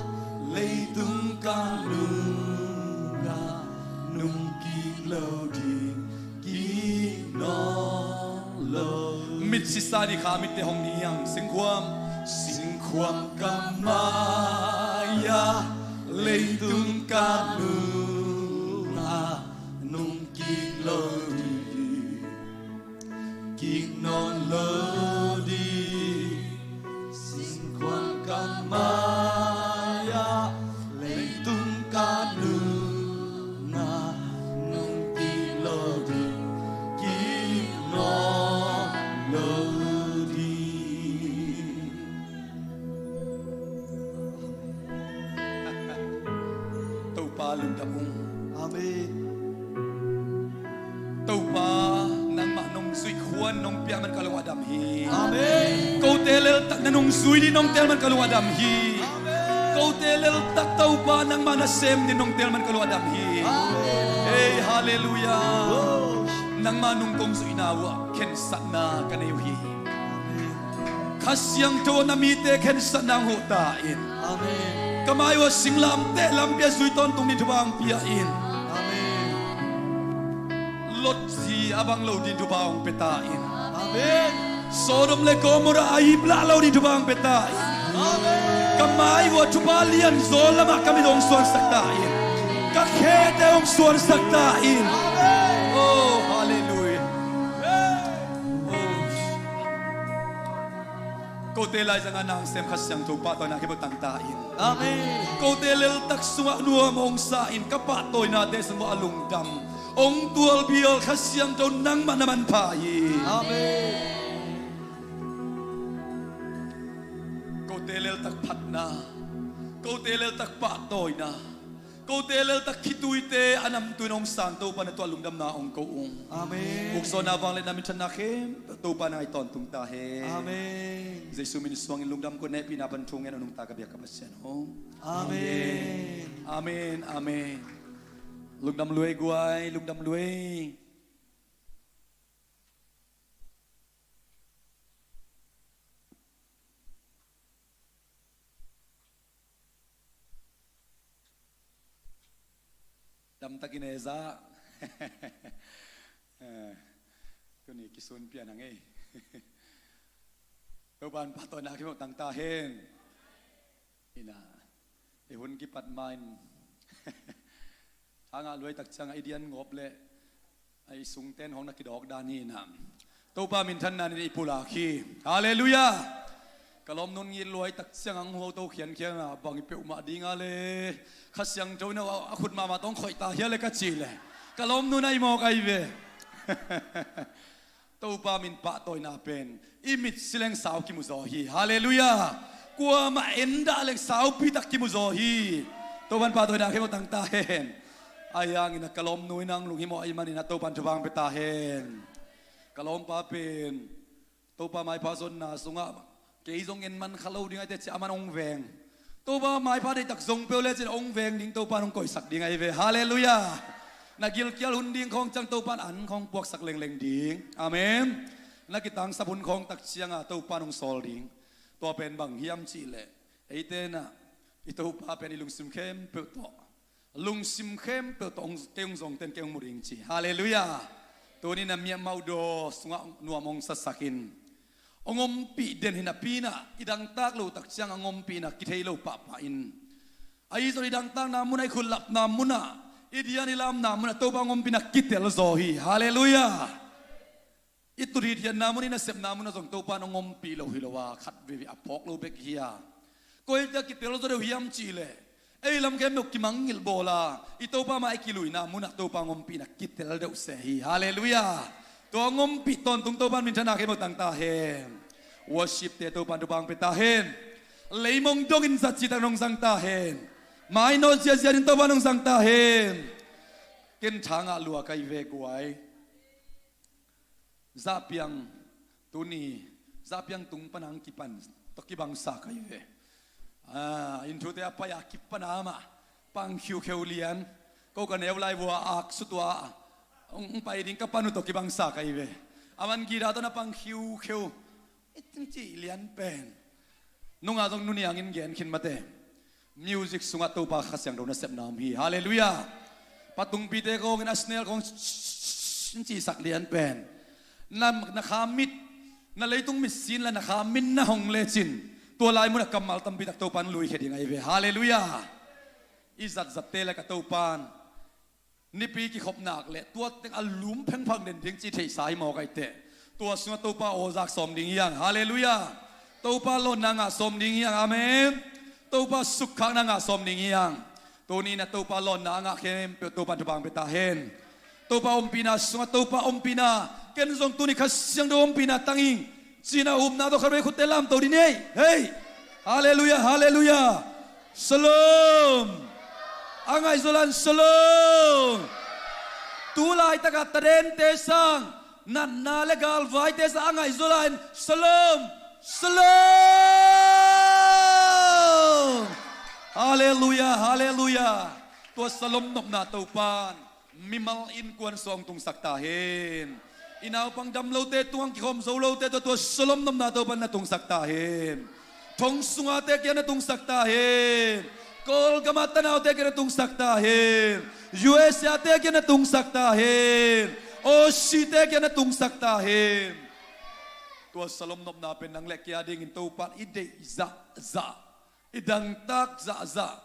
leitung ka nungah, nungkik lo ding, kik nawn lo. Mit sisa ni kha, mitte hong niang. Singkhuam, singkhuam ka mai-ah, leitung ka nungah, nungkik lo ding, kik nawn lo ding. Singkhuam ka mai-ah, leitung ka nungah, nungkik lo ding, kik nawn lo ding. Topa lungdam ung. Amen. Topa, nangmah nong zuih khua in nong piak man ka lung a dam hi. Amen. Kote leltak na nong zui ding nong teel man ka lung a dam hi. Amen. Kote leltak Topa nangmah na sem ding nong teel man ka lung a dam hi. Amen. Hei, halleluiah. Oh. Nangmah nung kong zuihna uh ah khensatna ka nei uh hi. Kha Siangtho na mite khensatna hong huh ta in. Amen. Ka mai uh a singlamteh lampi a zui tawntung ding thupha hong pia in. Amen. Lot zi a bang lo ding thupha hong pia ta in. Amen. Sodom le Gomorrah a ip lah lo ding thupha hong pia ta in. Amen. Ka mai uh a thupha lianzaw lamah ka mit hong suansak ta in. Ka khete hong suansak ta in. Amen. Oh, halleluiah. Kote laizangah na hong sem Kha Siangtho pahtawina khempeuh tang ta in. Amen. Kote leltak sungah nuam hong sa in, ka pahtawinate sungah a lungdam hong tualbial Kha Siangtho nangmah na manpha hi. Amen. Kote leltak phatna, kote leltak pahtawina, kote leltak khituite a namtui in hong sang Topa na tuah lungdamna hong ko ung. Amen. Ukzawhna, vangliatna, minthanna khempeuh Topa na ngaih tawntung ta hen. Amen. Jesu min suangin lungdam ko, hehpihna pan thu ngen a nungta ka biak ka Pasian aw. Amen. Amen. Amen. Lungdam luai guai, lungdam luai. Damtakin e za. Tuni kisun pian a ngei. Topa in pahtawina khempeuh tang ta hen. Ina, i hun kipat ma-in thangah luaitak ciangah i dian ngawp leh a i sungten hong na kidawk dan hi ina. Topa minthanna in i pulak hi. Halleluiah. Ka lawmnu'n ngit luaitak ciangah hong huauto khiankhian a, bang i peuhmah dinga le Kha Siangtho in a khut mahmah tawh hong khoih ta hia le ka cih leh ka lawmnu'n a i mawk ahi ve. Topa min pahtawina pen i mitsi leng sau kimu zaw hi. Halleluiah. Kuamah en dah leng saupi tak kimu zaw hi. Topa in pahtawina khempeuh tang ta hen. Ahi hangin a ka lawmnu in a hong lunghimawh ahih manin a Topa in thupha hong pia ta hen. Ka lawmpa pen Topa maipha zonna sungah kei zong en man kha lo ding ahi teh ci-a aman hong veng. Topa maipha deihtak zong peuh lecin hong veng ding, Topa in hong koihsak ding ahi ve. Halleluiah. Na gilkial hun ding khawng ciang Topa in an khawng puaksak lengleng ding. Amen. Na kitangsap hun khawng tak ciangah Topa in hong sawl ding. Tua pen bang hiam cih leh, eite in a i Topa pen i lungsim khempeuh tawh, lungsim khempeuh tawh hong, kei hong zongten kei hong mu ding ci. Halleluiah. Tuni-in a miah maudaw sungah nuam hong sasak in, hong ompih den hi napi-in a, i dangtak loh tak ciang hong ompihna kithei lo pahpah in, ahi zong i dangtakna munah, i khut lapna munah, I dian i lamna munah Topa hong ompihna kitel zaw hi. Halleluiah. I tut hithiatna mun, i nasepna munah zong Topa in hong ompih lo hi lo a, khat veivei a phawk lo bek hi a. Koi tia kitel zaw deuh hiam cihleh, ei lam khempeuh kimangngilh bawl a, i Topa mah i kiluina munah Topa hong ompihna kitel deuh se hi. Halleluiah. Tua hong ompih tawntung Topa in minthanna khempeuh tang ta hen. Worship te Topa in thupha hong pia ta hen. Leimong dongin zatci tak nong zang ta hen. Mainawt ziahziah in Topa in hong zang ta hen. Ken thangah lua ka hi ve guai. Zahpiang tuni, zahpiang tung pana hong kipan tawh kibangsa ka hi ve. Ah, inn thute a pai a kipana mah pang khiukheu lian. Ko ka neu lai vua ak sutua hong, hong pai ding ka pan uh tawh kibangsa ka hi ve. A man gita tawh na pang khiukheu. I cih lian pen. Nungah zong nuniangin gen khin mate. Music sungah Topa Kha Siangtho nasepna om hi. Halleluiah. Patungpite kawngin a snel kawng in cihsak lian pen. Na, na kha mit, na leitung mit sin la na kha mit na hong lecin, tua lai munah kammal tampi tak Topa in luikhia ding ahi ve. Halleluiah. I zatzatte le ka Topa in nipi kikhop nak le tua teng a lum phengphang den ding ci theihsa hi mawk aiteh. Tua sungah Topa awzak sawm ding hiang. Halleluiah. Topa lawnna ngah sawm ding hiang. Amen. Topa sukkhakna ngah sawm ding hiang. Tuni na Topa lawnna a ngah khempeuh Topa in thupha hong pia ta hen. Topa ompihna sungah Topa ompihna, ken zong tuni Kha Siangtho ompihna tang ing. Cina upna tawh khat vei khutte lamto dih ni. Hei. Halleluiah, halleluiah. Shalom. A ngaihzaw lai-in shalom. Tu laitakah tadente sang, natna le galvaite sang a ngaihzaw lai-in shalom. Shalom. Halleluiah, halleluiah. Tua shalom nopna Topa in mimal innkuan sungah hong tungsak ta hen. I naupang dam lote tungah kikhawm zo lote tawh tua shalom nopna Topa in na tungsak ta hen. Thong sungate kiang na tungsak ta hen. Kawlgam a tanaute kiang na tungsak ta hen. U S A te kiang na tungsak ta hen. Aussie te kiang na tungsak ta hen. Tua shalom nopna pen nang le kei a dingin Topa in i deih zahzah, i dangtak zahzah,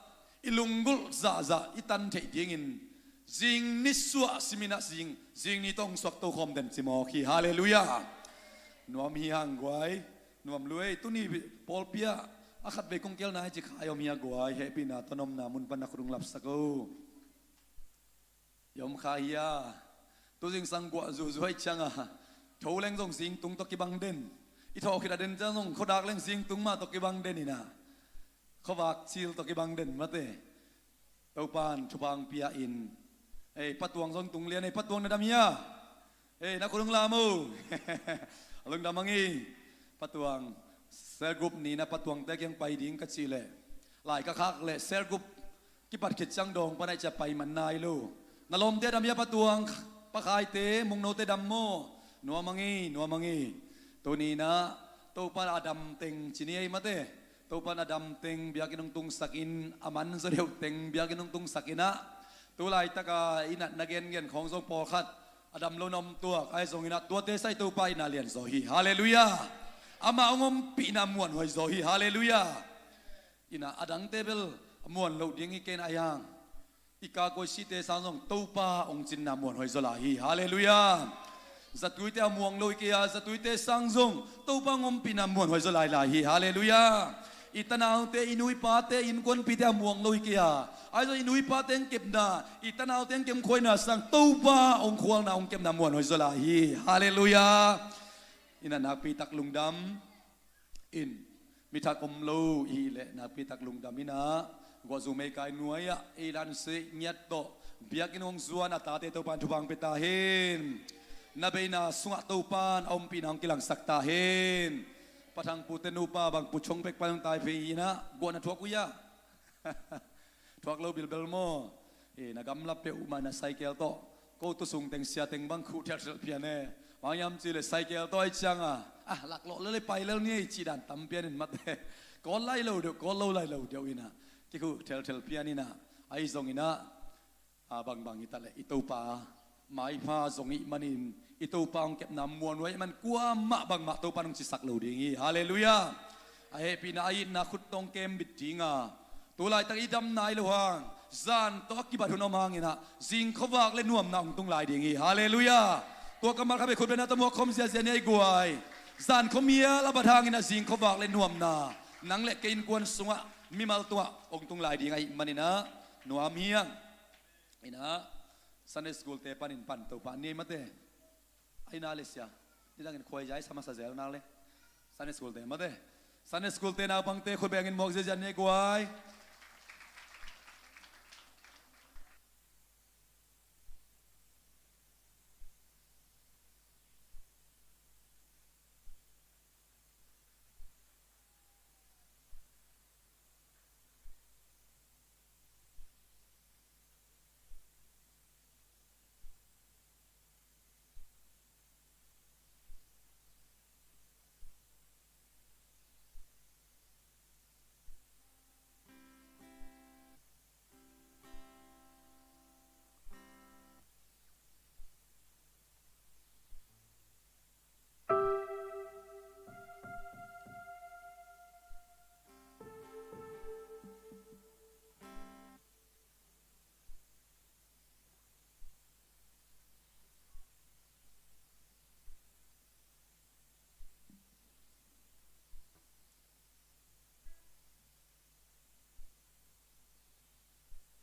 i lunggulh zahzah i tan theih dingin zing ni suah simin ah zing, zing ni tawh hong suak tokhawm den ci mawk hi. Halleluiah. Nuam hi hang guai. Nuam lua ei. Tuni pawlpi ah a khat vei kong kialna hi ci kha i om hi a guai. Hehpihna tawh na omna mun pan na khut hong lapsak o. I om kha hi a. Tu zingsang guah zuhzuh ahih ciangah tho leng zong zingtung tawh kibang den. I thawh khit a den ciang zong khuadak leng zingtung mah tawh kibang den in ah, khuavak cil tawh kibang den mate. Topa in thupha hong pia in. Ei, Pa Tuang zong tung lian ei. Pa Tuang na dam hi a. Ei, na khut hong lam o. A lungdam hang hi. Pa Tuang, cell group nihna Pa Tuangte kiang pai ding ka cih leh, lai ka khak leh cell group kipat khit ciang dawng pan ahih ciang pai man nai lo. Na lawmte a dam hi a Pa Tuang, Pa Khaite, Mungnote dam maw? Nuam hang hi, nuam hang hi. Tuni in ah Topa in a dam teng ci ni ei mate. Topa in a dam teng biakinn hong tungsak in, a man zaw deuh teng biakinn hong tungsak in ah, tu laitak a i natna gengen khawng zong pawlkhat a dam lo na om tuak, ahi zongin ah tuate sang Topa in a lian zaw hi. Halleluiah. Amah hong ompihna muanhuai zaw hi. Halleluiah. In ah a dangte bel a muan loh ding hi ken a hiang. I kakuai site sang zong Topa hong cinna muanhuai zaw lai hi. Halleluiah. Zatuite a muang lo hi kei a, zatuite sang zong Topa hong ompihna muanhuai zaw lailai hi. Halleluiah. I tanaute, i nu i pate, i innkuanpihte a muang lo hi kei a, ahi zong i nu i pate hong kepna, i tanaute hong kep khuaina sang Topa hong khualna hong kepna muanhuai zaw lai hi. Halleluiah. In ah nakpi tak lungdam in, mi thak om lo i hih leh nakpi tak lungdam in ah, guahzu meikai nuai-ah ei lansei ngiat tawh biakinn hong zuan a tate Topa in thupha hong pia ta hen. Na beina sungah Topa in a ompihna hong kilangsak ta hen. Pa Thang pute nupa bang Pu Chong Pek pa hong tai phei in ah, guah na thuak uh hia? Thuak lo bilbel maw? E, na gamla peuhmah na cycle tawh, ko tusung teng sia teng bang khuh thelthel phian e. Bang hiam cih leh cycle tawh ahih ciangin ah, laklawh lel ei, pai lel ni ei cih dan tam pian in mate. Kawl lai lo deuh, kawl lo lai lo deuh in ah, kikhuh thelthel phian in ah, ahi zongin ah, a bangbang hi ta leh i Topa maipha zong ih manin, i Topa hong kepna muanhuai ahih man kuamah bangmah Topa in hong cisak lo ding hi. Halleluiah. A hehpihna a itna khut tawh hong kembit ding a, tu laitak i dam nai loh hang, Zan tawh a kibat hun om hangin ah, zing khuavak le nuamna hong tung lai ding hi. Halleluiah. Tua kammal khat bek khut bengna tawh muak khawm ziahziah ni ei guai. Zan khuamial a bat hangin ah, zing khuavak le nuamna nang le kei innkuan sungah, mimal tungah hong tung lai ding ahih manin ah, nuam hi hang. Inah, Sunday school te panin pan to pah ni ei mate. Ai na le sia. Nidangin khuaizai sa masa zel nak le. Sunday school te mate. Sunday school te naupangte khut bengin muak ziahziah ni ei guai.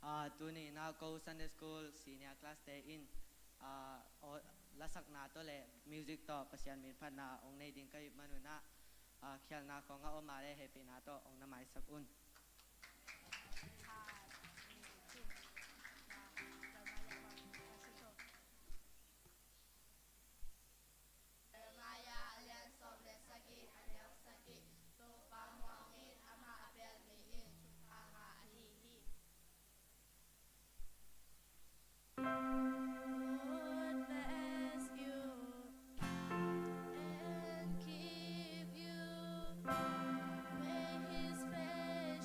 Ah, tuni in ah ko Sunday school senior class te in, ah, aw, lasakna tawh le music tawh Pasian min phatna hong nei ding ka hih manun ah, ah, khialhna khawng a om a le hehpihna tawh hong na maisak un. Jeremiah a lian sawm le sagih, a neu sagih. Topa muang in, amah a bel mi in thupha ngah ahi hi. God bless you and keep you. May his face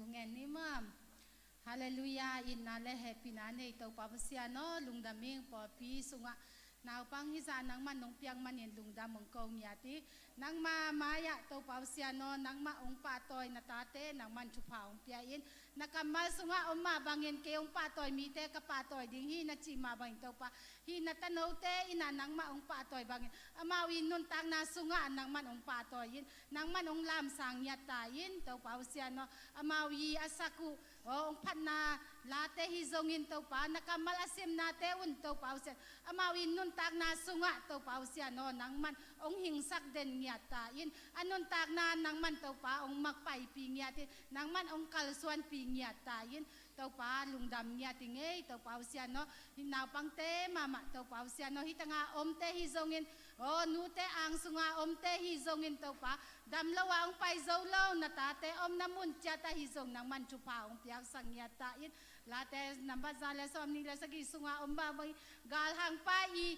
Ngen ni maw. Halleluiah, itna le hehpihna nei Topa Pasian aw, lungdam ing. Pawlpi sungah naupang hizah nangman hong piak manin lungdam hong ko ngiat hi. Nangma mai-ah Topa Pasian aw, nangmah hong pahtawi na tate nangman thupha hong pia in. Na kammal sungah om mah bangin kei hong pahtawi mite ka pahtawi ding hi na cih mah bangin Topa, hih na tanote in ah nangmah hong pahtawi bangin amau i nuntakna sungah nangman hong pahtawi in, nangman hong lamsang ngiat ta in Topa Pasian aw. Amau i a sak uh aw, hong phatna late hi zongin Topa, na kammal a simnate un Topa Pasian, amau i nuntakna sungah Topa Pasian aw, nangman hong hingsak den ngiat ta in, a nuntakna nangman Topa hong makpaipih ngiat in, nangman hong kalsuanpih ngiat ta in Topa, lungdam ngiat ing ei Topa Pasian aw. Hih naupangte mahmah Topa Pasian aw, hih tangah omte hi zongin aw, nute ang sungah omte hi zongin Topa, damlo ah hong pai zo lo na tate omna mun ciat ahi zong nangman thupha hong piaksak ngiat ta in. Late nambat za le sawmnih le sagih sungah om bang bangin galhangpa i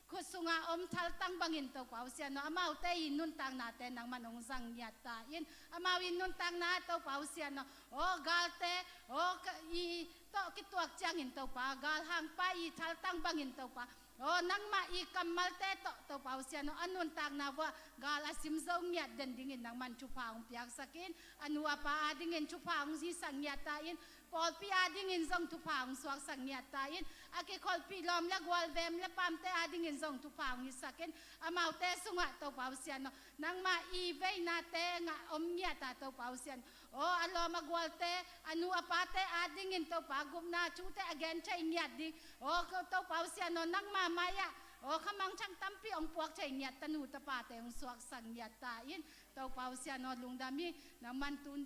khut sungah om thaltang bangin Topa Pasian aw, amaute i nuntaknate nangman hong zang ngiat ta in, amau i nuntakna Topa Pasian aw, aw galte aw i tawh kituak ciangin Topa, galhangpa i thaltang bangin Topa, aw nangmah i kammalte tawh Topa Pasian aw, a nuntakna vuah gal a sim zo ngiat den dingin nangman thupha hong piaksak in, a nu a pa adingin thupha hong hisak ngiat ta in, pawlpi adingin zong thupha hong suaksak ngiat ta in, a kikholhpih lawm le gual, vem le pamte adingin zong thupha hong hisak in, amaute sungah Topa Pasian aw, nangmah i veinate ngah om ngiat a Topa Pasian aw, a lawm a gualte, a nu a pate adingin Topa gupna thute a gen thei ngiat ding aw, Topa Pasian aw, nangma mai-ah aw, khamangthang tampi hong puak thei ngiat tanu tapate hong suaksak ngiat ta in Topa Pasian aw, lungdam hi. Nangman tun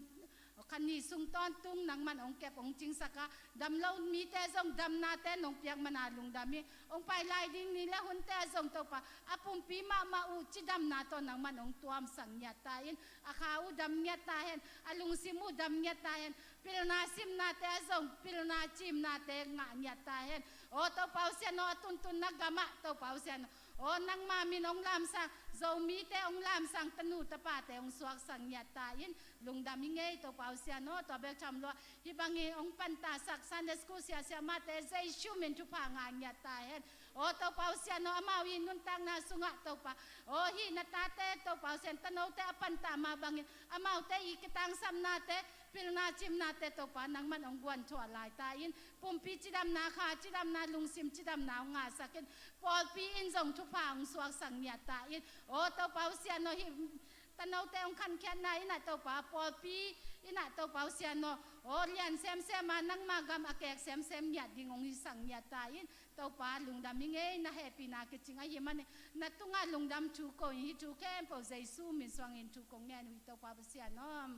kha ni sung tawntung nangman hong kep hong cingsak a, damlo mite zong damnate nong piak mana lungdam hi. Hong pai lai ding ni le hunte zong Topa, a pumpi mahmah uh cidamna tawh nangman hong tuamsak ngiat ta in, a kha uh dam ngiat ta hen, a lungsim uh dam ngiat ta hen, pilna simnate ah zong pilna cimnate ngah ngiat ta hen. Aw Topa Pasian aw, a tuntunna gamah Topa Pasian aw, nangma min hong lamsang, Zomite hong lamsang tanu tapate hong suaksak ngiat ta in, lungdam ing ei Topa Pasian aw. Tua bek tham lo ah hih bangin hong pantahsak Sunday school sia siamahte Jesu min thupha ngah ngiat ta hen. Aw Topa Pasian aw, amau i nuntakna sungah Topa, aw hih na tate Topa Pasian, tanote a pantah mah bangin amaute i kitangsapnate, pilna cimnate Topa, nangman hong guanthuah lai ta in, pumpi cidamna, kha cidamna, lungsim cidamna hong ngahsak in, pawlpi in zong thupha hong suaksak ngiat ta in. Aw Topa Pasian aw, hih tanote hong khankhiatna in ah Topa, pawlpi in ah Topa Pasian aw, aw lian semsem a nangma gam a kek semsem ngiat ding hong hisak ngiat ta in Topa, lungdam ing ei. Na hehpihna kicing ahih manin na tungah lungdam thu ko in, hih thu khempeuh Jesu min suangin thu kong ngen uh hi Topa Pasian aw.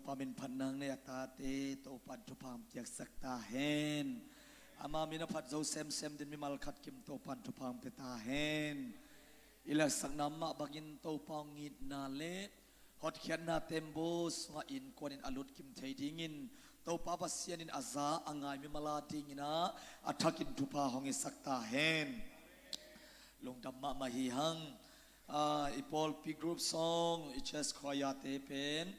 Pa min phatna nei a tate Topan thupha piaksak ta hen. Ama min a phat zo semsem din mimal khat kim Topan thupha pia ta hen. I laksakna mah bangin Topa hong itna le hotkhiatna tembaw sungah innkuanin a lut kim thei dingin Topa Pasian in a za a ngai mimal a dingin ah a thakin thupha hong isak ta hen. Lungdam mahmah hi hang. Ah, i pawlpi group song, i church choir te pen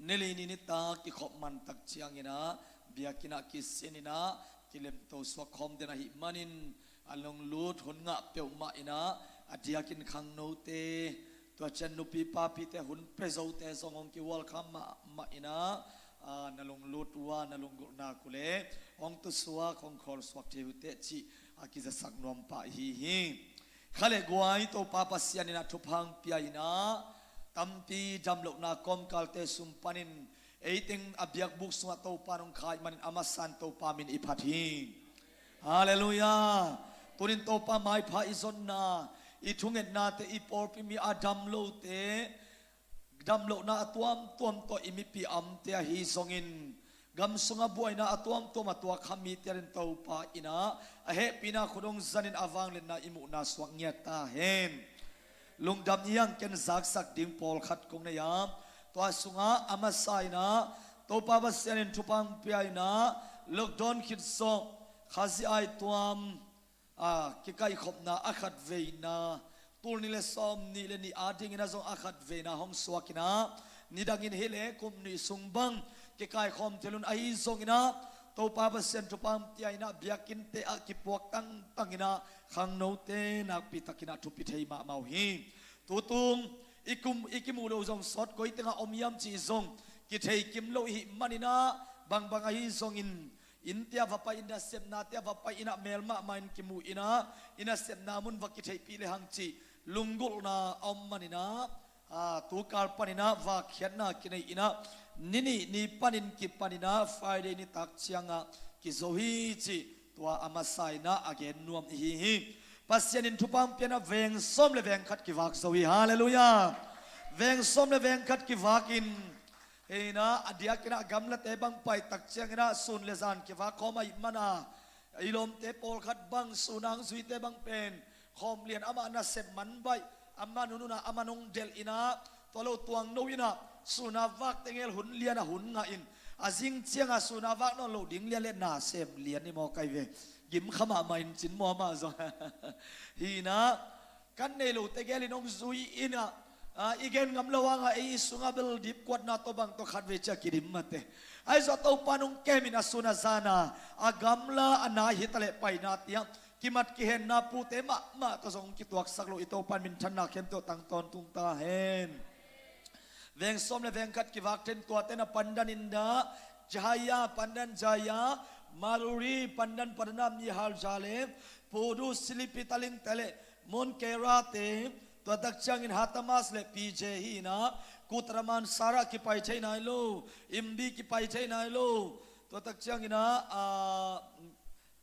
nili ni nitak kikhop mantak ciangin ah biakinn ah kisin in ah kilemto suak khawm den ahih manin a lunglut hun ngah peuhmah in ah a diakin khangnote, tua ciang nupi papite hun pia zote zong hong ki-welcome mahmah in ah, ah, na lunglut uh a na lunggulhna uh le hong tusuak hong khawlsuak thei uh teh cih a kizasak nuam pah i hi hi. Kha le guai Topa Pasian in ah thupha pia in ah tampi damlohna kawmkalte sung panin ei teng a biakbuk sungah Topa in hong kha ahih manin a masa in Topa min i phat hi. Halleluiah. Tunin Topa maipha i zonna, i thungetnate, i pawlpi mi a damlote, damlohna a tuamtuam tawh i mipi amte ahi zongin gam sungah buaina a tuamtuam a tuak kha mite adingin Topa in ah a hehpihna khut hong zanin a vangliatna i muhna suak ngiat ta hen. Lungdam hi hang. Ken zaksak ding pawlkhat kong nei a, tua sungah a masa in ah Topa Pasian in thupha pia in ah lockdown khit zawh Khazih aituam, ah, kikaikhopna a khatveina, tul nih le sawmnih le nih a dingin ah zong a khatveina hong suak in ah nidangin hi le kum nih sung bang kikaikhawm thei lo in ahi zongin ah Topa Pasian thupha pia in ah biakinnte ah kipuak tangtang in ah khangnote nakpi takin ah thupi thei mahmah uh hi. Tutung i kum i kimuh loh zong sawt koi tengah om hiam cih zong kithei kim lo i hih manin ah bangbang ahi zongin innte ah va pai in, nasepnate ah va pai in ah mel mahmah in kimu in ah i nasepna mun va kitheihpih le hang cih lunggulhna a om manin ah, ah, tukal panin ah vakkhiatna kinei in ah ni nih ni panin kipan in ah Friday nitak ciangah kizo hi cih tua a masa in ah a gen nuam i hi hi. Pasian in thupha pia in ah veng sawm le veng khat kivak zo hi. Halleluiah. Veng sawm le veng khat kivak in, hi in ah a diakin ah gamlate bang pai tak ciangin ah sun le zan kivak khawm ahih manin ah i lawmte pawlkhat bang sun a hong zuite bang pen khawm lian, amah nasep man baih, a man hun hun ah a man hong delh in ah tua lo tuangno in ah sun a vak teng el hun lian ah hun ngah in a zing ciangah sun a vak nawn loh ding lian le nasem lian hi maw kai ve. Gim kha mahmah in cin maw amah zong. Hi in ah kan nei lote gelin hong zui in ah, ah, i gen ngam lo hangah ei i sungah bel dipkuatna tawh bang tawh khatvei ciah kidim mate. Ahi zong Topa in hong kem in a sun a zan a, a gamla a na hi ta leh paina tiang kimat kihenna pute mahmah tawh zong hong kituaksak loh i Topa in minthanna khempeuh tang tawntung ta hen. Veng sawm le veng khat kivak thei in tuate in ah Pandan in dah, Jaya, Pandan Jaya, Maluri, Pandan Padana, Mihal Jale, Pudu, Silipi, Taling te le Monkera te, tua tak ciangin Hatamas le P J hi in ah, Kutraman Sara kipai thei nai lo, Imbi kipai thei nai lo, tua tak ciangin ah, ah,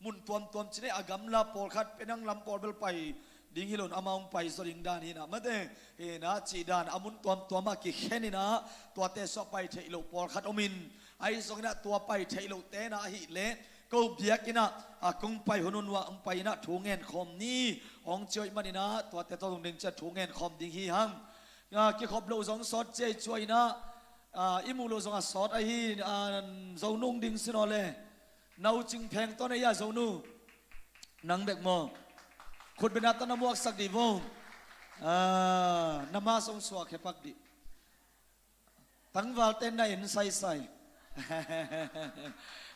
mun tuamtuam cih leh a gamla pawlkhat Penang lam pawl bel pai ding hi lo in amah hong pai zaw ding dan hi in ah mate, hi in ah cih dan a mun tuamtuam ah kikhen in ah tuate sungah pai theih loh pawlkhat om in, ahi zongin ah tua pai theih lohte in ah ahih leh ko biakinn ah, a kong pai hun hun uah hong pai in ah thu ngen khawm ni hong ci uh ahih manin ah tuate tawh zong ding ciah thu ngen khawm ding hi hang. Ah, kikhop loh zong sawt ciah i cuah in ah, ah, i muh loh zong a sawt ahi, ah, Zonu ding sin aw le. Na uh cingpheng tawh na hi a Zonu. Nang bek maw? Khut beng a tawh na muaksak dih vo. Ah, na mask hong suah khe pak dih. Tangvalte na en saisai.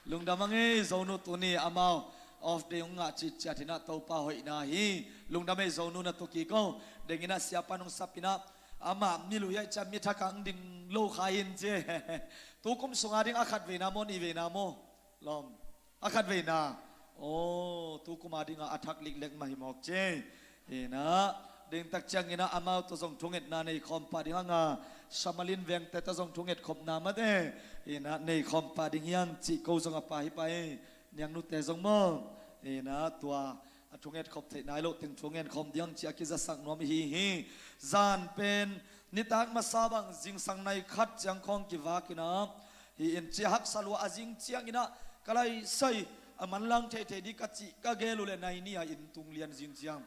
Lungdam hang ei Zonu, tuni amau off day hong ngah citciat in ah Topa hoihna hi. Lungdam ei Zonu, na tu kik o. Deng in ah siapa in hong sap in ah amah mi lui ahih ciang mi thak ah hong ding lo kha hi in ci. Tukum sung a ding a khatveina maw, nihveina maw? Lawm. A khatveina. Aw, tukum a ding a a thak liklek mah hi mawk ci. Hi in ah, ding tak ciangin ah amau tawh zong thungetna nei khawm pah ding hang a, Samalin vengte tawh zong thunget khopna mate, hi in ah nei khawm pah ding hi hang cih ko zong a pha hi pah hi. Niangnute zong maw? Hi in ah tua a thunget khop theih nai loh teng thu ngen khawm ding hang cih a kizasak nuam i hi hi. Zan pen nitak masa bang zingsang nai khat ciang khawng kivak in ah, Hi in cia haksa lua a zing cianginah ka laisai a manlang theithei dih ka cih ka gel uh le nai ni-a inn tung lian zing ciang.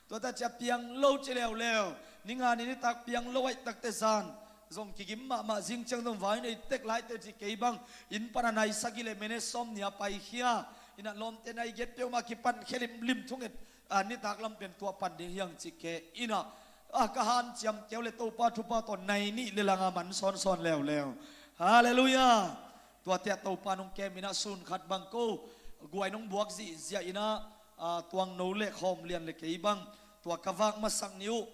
Tuate cia piang lo ci leuleu, ninga ni nitak piang lo aih takte zan zong kigim mahmah zing ciang zong vai nei tek laite ci kei bang inn pana nai sagih le mene sawm nia paikhia. Inah lawmte nai giat peuhmah kipan khelimlim thunget a nitak lam pen tuah pan ding hiang ci kei inah a ka hanciam keu le Topa thupha tawh nai nih le langa man sawnsawn leuleu. Halleluiah. Tuate a Topa nong kem inah sun khat bang ko guai nong buak zihziah inah a tuangno le khawm lian le kei bang tua ka vak masak ni uh.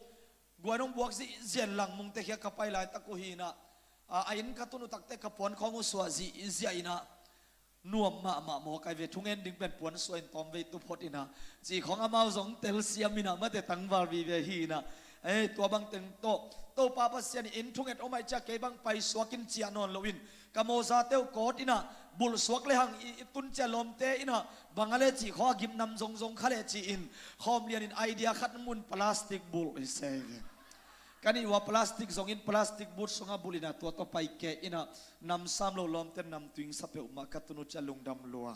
Guai nong buak zihziah in langmungte khia ka pai laitak uh hi inah a inn ka tun uh takte ka puan khawng uh suah zihziah inah nuam mahmah maw kai ve, thungen ding pen puan suah in tawm vei tuphot inah ci khawng amau zong telsiam inah mate tangval vive hi inah. Ei, tua bang teng tawh Topa Pasian in inn thunget om aih cia kei bang paisuak in ciah nawn loin ka mawzate uh kawt inah bulhsuak le hang i, i tun cia lawmte inah bang a le cih khawng a gimnam zongzong kha le ci-in khawm lianin idea khat mun plastic bulh hi se ve. Ka nih ua plastic zongin plastic but sungah bulh inah tua tawh pai kei inah namsam lo lawmte namtuing sa peuhmah ka tun uh cia lungdam lua.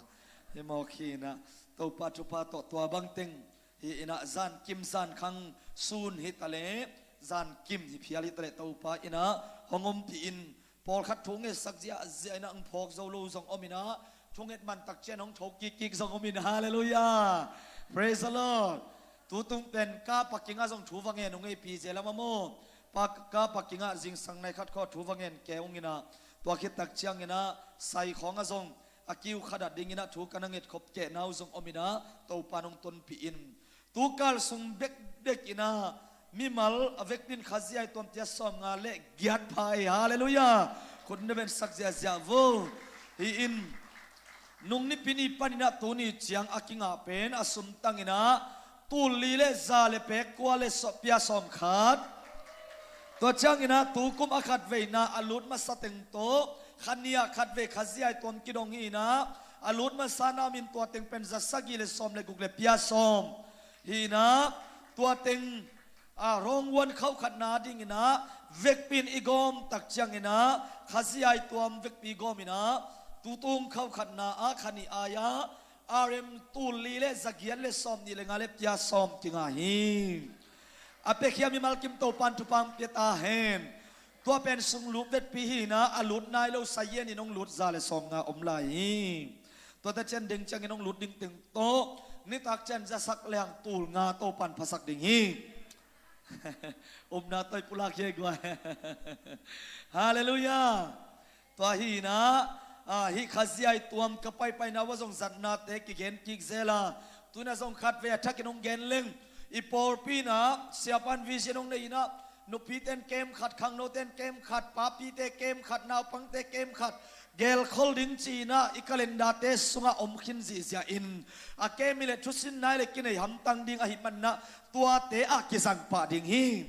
Hi mawk hi inah Topa thupha tawh tua bang teng hi inah zan kim zan khang sun hi ta le zan kim hi phial hi ta le Topa inah hong ompih in pawlkhat thu ngetsak ziahziah inah ang phawk zo lo zong om inah thunget mantak cian hong tho kikkik zong om in. Halleluiah. Praise the Lord. Tutung pen ka pakingah zong thu va ngen hong ei pi zel a mamaw. Pa ka pakingah zingsang nai khat khaw thu va ngen kei hong inah tua khittak cianginah sai khawngah zong a kiu khat ah dinginah thu ka na ngetkhop kehna uh zong om inah Topa nong tonpih in. Tukal sung bekbek inah mimal a vekpi in khaziai tuam tia sawm nga le giat pha ei. Halleluiah. Khut na vensak ziahziah vo. Hi in nung nipi ni pan inah tuni ciang a kingah pen a sumtang inah tul li le za le pek kua le pia sawm khat. Tua cianginah tukum a khat veina a lut masa teng tawh kha nih ah khat vei khaziai tuam kidong hi inah a lut masa na min tua teng pen za sagih le sawm le guk le pia sawm hi inah tua teng a rawnghuan khauh khatna dinginah vekpi in i gawm tak cianginah khaziai tuam vekpi i gawm inah tutung khauh khatna ah kha nih ai-ah R M tul li le za giat le sawm nih le nga le pia sawm kingah hi. A piakhia mimal kim Topan thupha pia ta hen. Tua pen sung lut vetpi hi inah a lut nai lo sayen in hong lut za le sawm nga om lai hi. Tuate cian deng ciangin hong lut ding teng tawh nitak cian zasak leng tul nga Topan phasak ding hi. Upna tawh i pulak hi guai. Halleluiah. Tua hi inah a hih khaziai tuam ka paipaina uah zong zatnate kigen kik zel a tunah zong khat vei a thakin hong gen leng i pawlpi inah siapan vision hong nei inah nupiten kem khat, khangnoten kem khat, papite kem khat, naupangte kem khat gelkhol ding ci inah i calendarte sungah om khin zihziah in a kem i le thusin nai le kinei hamtang ding ahih maninah tuate ah kizang pah ding hi.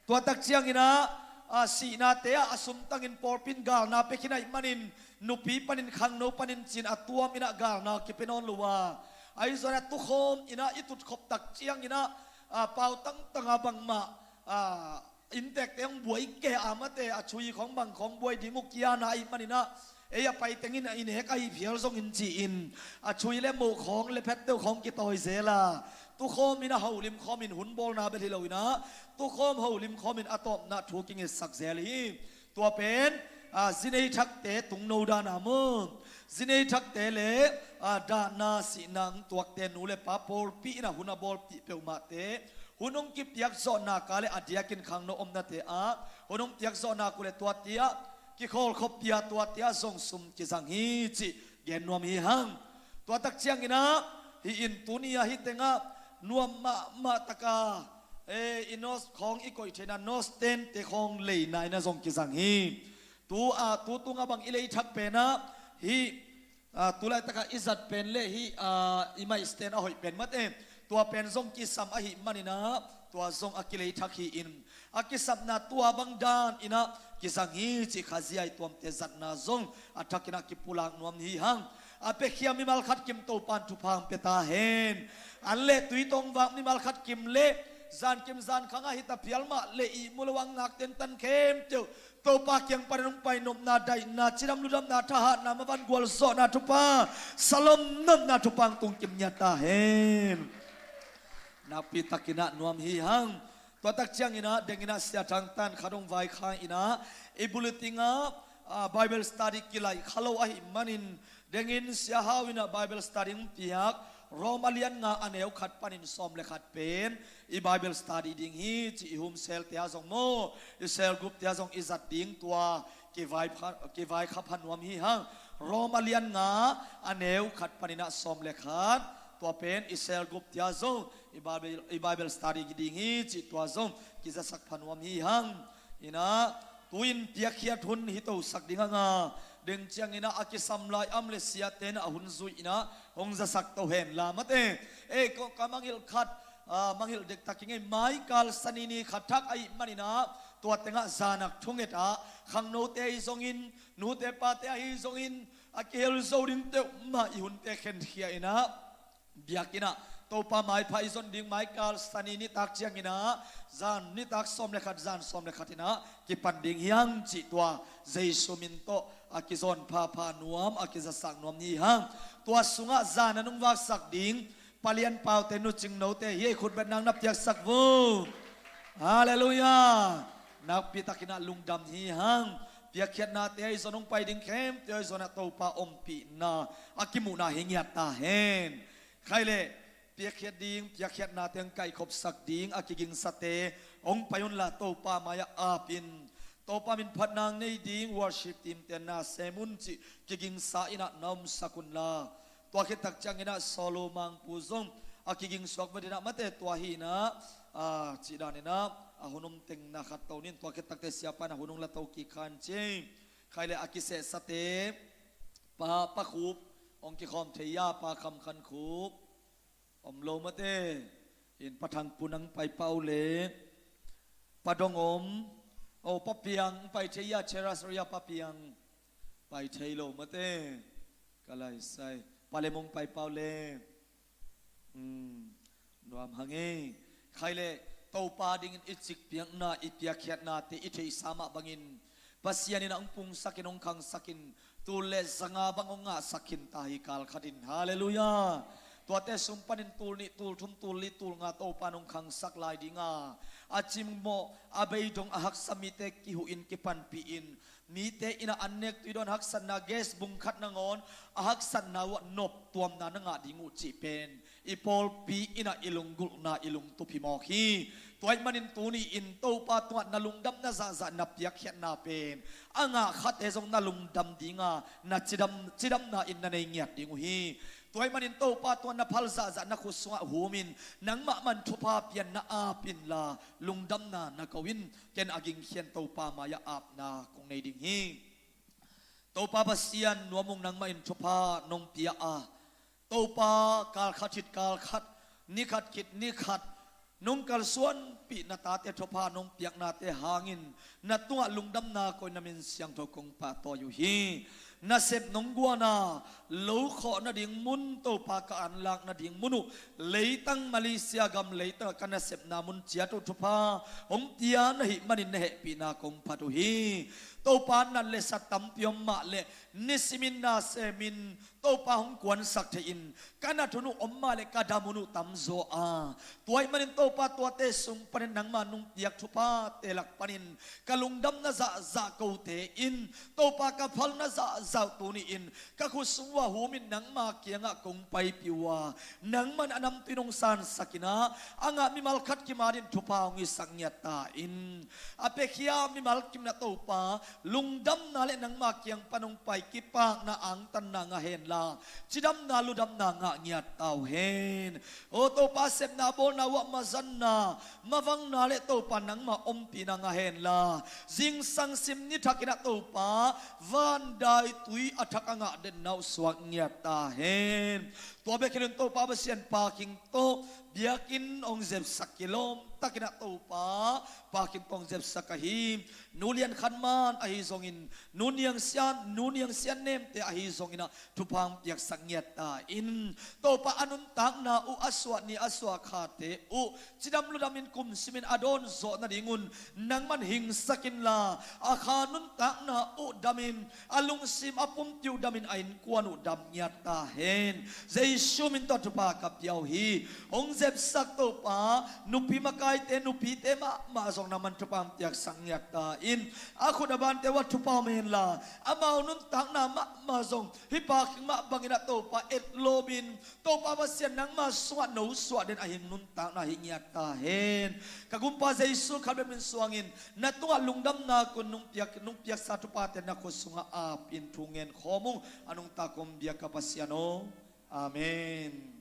Tua tak cianginah a sihnate ah a sumtangin pawlpi in galna pia khin ahih manin nupi panin khangno panin cin a tuam inah galna kipia nawn lo a ahi zongin a tukhawm inah i tutkhop tak cianginah a pau tangtanga bangmah a inntekte hong buai kei a mate a chui khawng bang khawng buai ding uh kiana ahih maninah ei a paitengin a i nek ahi phial zongin ci-in a chui le moh khawng le phet deuh khawng kitawi zel a tukhawm inah holim khawmin hun bawlna bel hi lo inah tukhawm holim khawmin a tawpna thu kingetsak zel hi. Tua pen a zinei thakte tungno dana maw zinei thakte le a dahna sihna ang tuakte nu le pa pawlpi inah hun a bawlpih peuhmahte hun hong kipiak zawhna ka le a diakin khangno omnate ah hun hong piak zawhna ku le tuate ah kikhawlkhop pia tuate ah zong sum kizang hi cih gen nuam hi hang. Tua tak cianginah hih in tuni ah hih tengah nuam mahmah taka e i nos khawng i koih theihna nos tente khawng leina inah zong kizang hi. Tu a tu tungah bang i leithak penah hih a tulaitakah i zat pen le hih a i maihsten a hoih pen mate tua pen zong kisam ahih maninah tua zong a kileithak hi-in a kisapna tua bang dan inah kizang hi cih khaziai tuamte zatna zong a thakinah kipulak nuam hi hang. A piakhia mimal khat kim Topan thupha pia ta hen. An le tui tongvak mimal khat kim le zan kim zan khangah hita phial mah le ihmu lo a ngak tentan khempeuh Topa kiang panin hong pai nopna, daihna, cidam ludamna, thahatna, mavan gualzawhna thupha, salom nopna thupha hong tungkim ngiat ta hen. Nakpi takin ah nuam hi hang. Tua tak ciangin ah dengin ah Sia Thang Tan khat hong vaikhak in ah i bulletin ah, ah, Bible study kilaih kha lo ahih manin, dengin Sia Hau in ah Bible study hong piak, Rom a lian nga a neu khat panin sawm le khat pen i Bible study ding hi ci. I home cell te ah zong maw, i cell group te ah zong i zat ding, tua kivai pha, kivai kha pha nuam hi hang. Rom a lian nga a neu khat panin ah sawm le khat, tua pen i cell group te ah zong i Bible, i Bible study ding hi ci, tua zong kizasak pha nuam hi hang. In ah tu-in piakkhiat hun hi tosak ding hang a, deng ciangin ah a kisam lai a om leh siate in ah a hun zui in ah hong zasak to hen la mate. Ei, ko ka mangngilh khat, ah, mangngilh dektak hi ngei, maikal Sani ni kha thak ahih manin ah tua teng ah zan ah thunget ah, khangnote ahi zongin, nute pate ahi zongin, a kihel zo dingte uh mah i hunte khenkhia in ah, biakinn ah Topa maipha i zon ding, maikal Sani nitak ciangin ah zan nitak sawm le khat, zan sawm le khat in ah kipan ding hi hang cih, tua Jesu min tawh a kizawn phapha nuam, a kizasak nuam ni hang. Tua sungah zan a nung vaksak ding palian paute, nu cingnote, hi ei, khutbetna na piaksak vua. Halleluiah. Nakpi takin ah lungdam hi hang. Piakkhiatnate ahi zong hong pai ding khempeuh ahi zong ah Topa ompihna a kimuhna hi ngiat ta hen. Khai leh, piakkhiat ding, piakkhiatnate hong kaikhopsak ding a kigingsate hong pai unla, Topa mai-ah apin, Topa min phatna nei ding worship team te na sem un cih kigingsa in ah na omsak unla. Tua khit tak ciangin ah Solo Mangpu zong a kigingsuak va ding ah mate, tua hi in ah, ah, cih dan in ah a hun om teng na khat to ning. Tua khit takte siapa in a hun hong la to kik khan ci. Khai leh a kisehsate, Pa, Pa Khup hong kikhawm thei a, Pa Kham Khan Khup om lo mate. In Pa Thang Pu nang pai pah uh leh, Pa Dong om, o, Pa Piang pai thei a, Cheras Ria Pa Piang pai thei lo mate. Ka laisai, Pa Lem hong pai pah uh leh. Hmm, nuam hang e. Khai leh, Topa dingin i cikpiakna, i piakkhiatnate i theihsa mah bangin Pasian in a hong pungsakin, hong khangsakin, tul le zanga bang hong ngahsak khin ta hi kal khatin. Halleluiah. Tuate sung panin tul nih, tul thum, tul li, tul nga Topa in hong khangsak lai ding a, a cimawh, a beidong, a haksa mite kihuhin, kipanpihin, mite in ah an nek tui dawn haksatna, gas bung khat nangawn a haksatna uh ah noptuamna na ngah ding uh cih pen i pawlpi in ah i lunggulhna, i lungtup hi mawk hi. Tua ahih manin tuni-in Topa tungah na lungdamna zahzah, na piakkhiatna pen a ngah khate zong na lungdam ding a, na cidam, cidamna in na nei ngiat ding uh hi. Tua ahih manin Topa tungah na phal zahzah na khut sungah humin, nangmah mah in thupha pia in na ap inla, lungdamna na ko in. Ken a gingkhian Topa mai-ah apna kong nei ding hi. Topa Pasian, nuam ung, nangmah in thupha nong pia a, Topa, kal khat khit kal khat, ni khat khit ni khat, nong kalsuanpih na tate thupha nong piaknate hangin na tungah lungdamna ko in, na min siangtho kong pahtawi uh hi. Nasep nong guan a, lo khawh nading mun, Topa, ka anlak nading mun uh, leitang Malaysia gam leitang ah ka nasepna mun ciat uh thupha hong pia na hih manin na hehpihna kong phat uh hi. Topa, nat le sat tampi om mah leh nisimin na semin, Topa, hong kuansak thei-in, ka nat hun uh om mah leh ka dam hun uh tamzaw a, tua ahih manin Topa, tuate sung panin nangma nong piak thuphate lak panin ka lungdamna zahzah kote in, Topa, ka phalna zahzah uh tuni-in ka khut sung uah humin nangma kiangah kong paipih uh a, nangman a namtui nong sansak in a, a ngah mimal khat kimat in thupha hong hisak ngiat ta in. A piakhia mimal kim in a, Topa, lungdamna le nangma kiang pan hong pai kipakna, angtanna ngah henla, cidamna, ludamna ngah ngiat ta uh hen. O Topa, sepna bawlna uah mazanna, mavangna le, Topa, nangma ompihna ngah henla, zingsang sim ni thak in a, Topa, van dai tui a thak a ngah denna uh suak ngiat ta hen. Tua bek hi loin Topa Pasian parking tawh biakinn hong zepsak kilawm takin ah Topa parking tawh hong zepsak ahi. Nu Lian Khan Man ahi zongin, Nu Niang Sian, Nu Niang Sian Nemte ahi zongin ah thupha hong piaksak ngiat ta in. Topa a nuntakna uh a suah ni a suah khate uh cidam ludamin kumsimin a dawn zawh nadingun nangman hingsak inla, a kha nuntakna uh damin, a lungsim a pumpi uh damin a innkuan uh dam ngiat ta hen. Jesu min tawh thupha ka pia uh hi. Hong zepsak Topa, nupi makaite, nupite mahmah zong nangman thupha hong piaksak ngiat ta in. A khut a bante uh ah thupha om henla, amau nuntakna mahmah zong hih parking mah bangin ah Topa etlawmin, Topa Pasian nangma sungah nosuah den a hing nuntakna hi ngiat ta hen. Ka Gumpa Jesu Khazih min suangin na tungah lungdamna kong nung piak, nung piaksa thuphate na khut sungah apin thu ngen khawm ung, a nungta kong biak ka Pasian aw. Amen.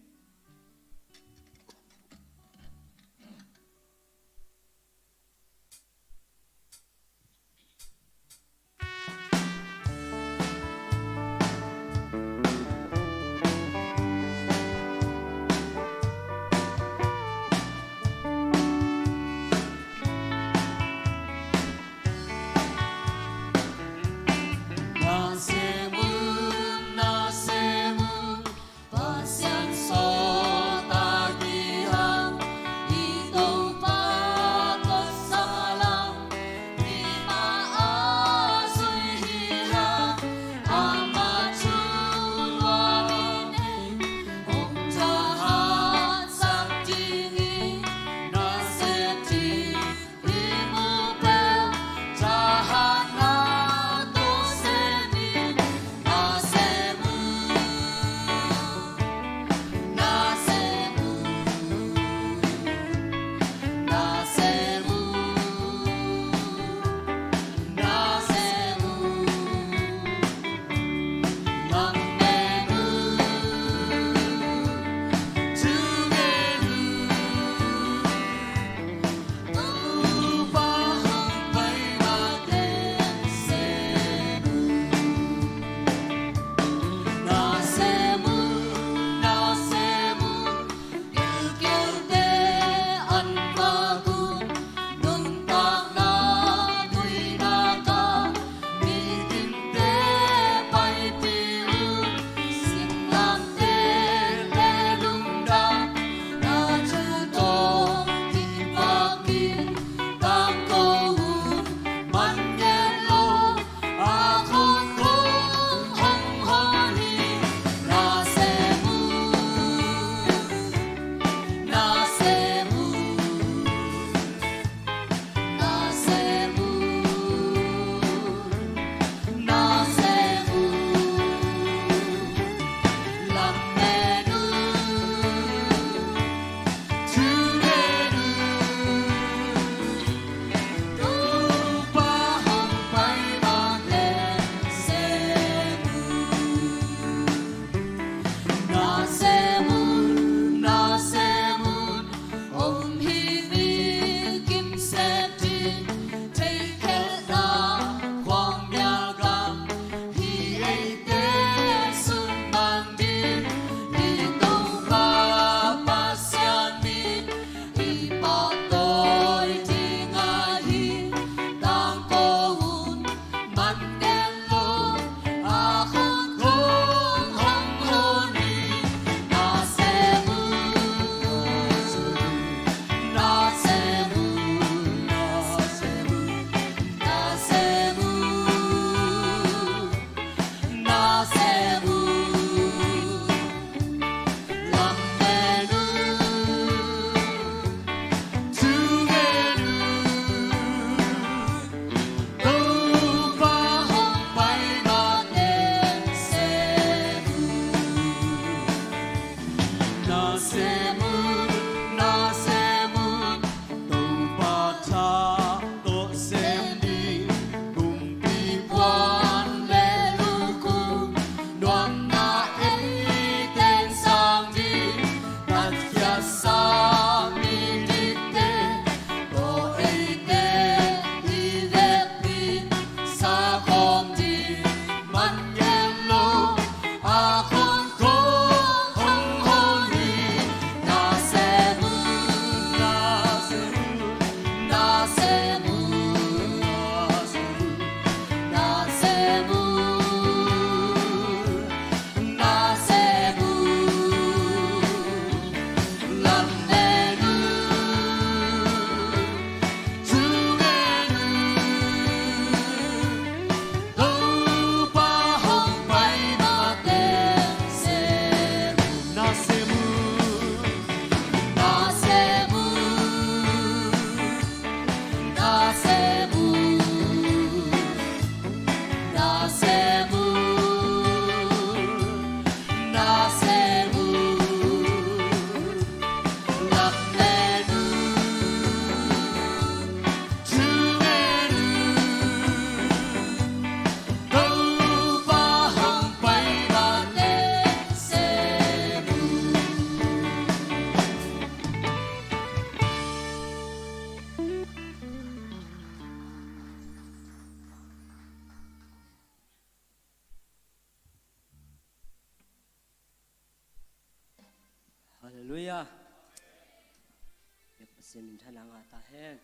Siamin thanang a ta hen.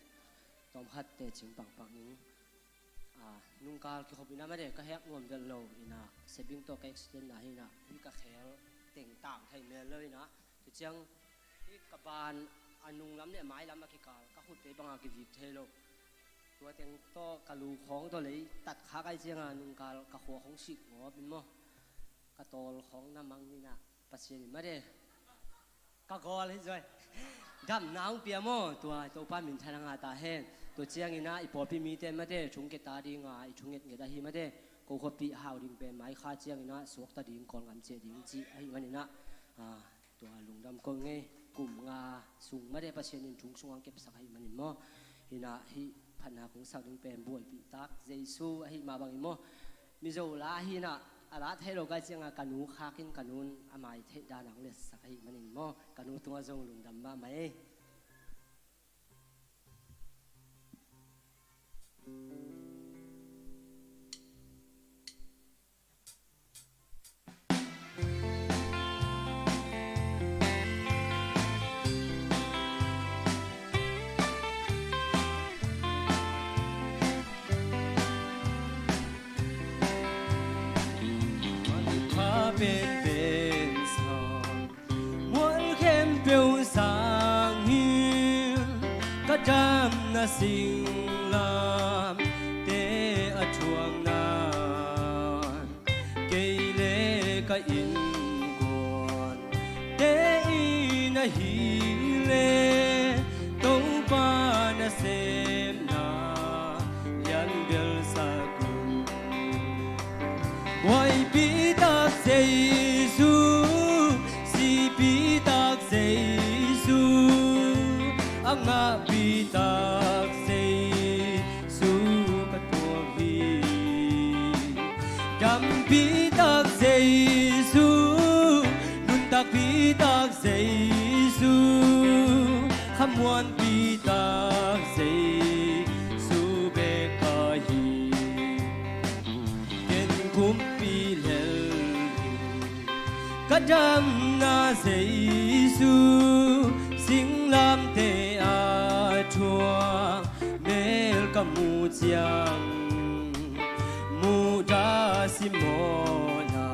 Tawmkhat tecing pangpang ning. A, nungkal kikhop ina mate ka hek nuam vel lo ina, sebing tawh ka accident na hi ina, hi ka khel teng tang thei mel lo ina. Tuciang hi ka ban a nunglam le mailam a kikal ka khut vei banga kivik thei lo. Tua teng tawh ka lu khawng tawh lei tat kha kai cianga nungkal ka khua khawng sik ngawp in maw. Ka tawl khawng na mang ina Pasian in mate ka gawl hi zoi. Damna hong pia maw, tua Topa min thanang a ta hen. Tua ciangina i pawlpi mite mate thunget ta dinga i thunget nget ahi mate, ko khuapi hau ding pen mai kha ciangina suakta ding, Kawlgam ciah ding ci ahi manina, a, tua lungdam ko ngei. Kum nga sung mate Pasian in thung sungah kepsak ahi manin maw, hina hi phatna kong sak ding pen buaipih tak Jesu ahi mah bangin maw, Mizo la hi ina, a la thei lo kai cianga ka nu khakin ka nun a mai theih dan ang letsak ahi manin maw, ka nu tungah zong lungdam mahmah ei. Pha penpen sang mual khempeuh sangin ka damna singlamte a thuakna kei le ka innkuante in ahih leh Topa nasepna lian belsak uh. Buaipi tak Jesu, sipi tak Jesu, a ngahpi tak Jesu ka tuak hi. Dampi tak Jesu, nuntakpi tak Jesu, khamuanpi tak Jesu bek ka hi. Ken kumpi lel hi. Ka damna Jesu, singlamte a thuak mel ka muh ciang, muhdah simawhna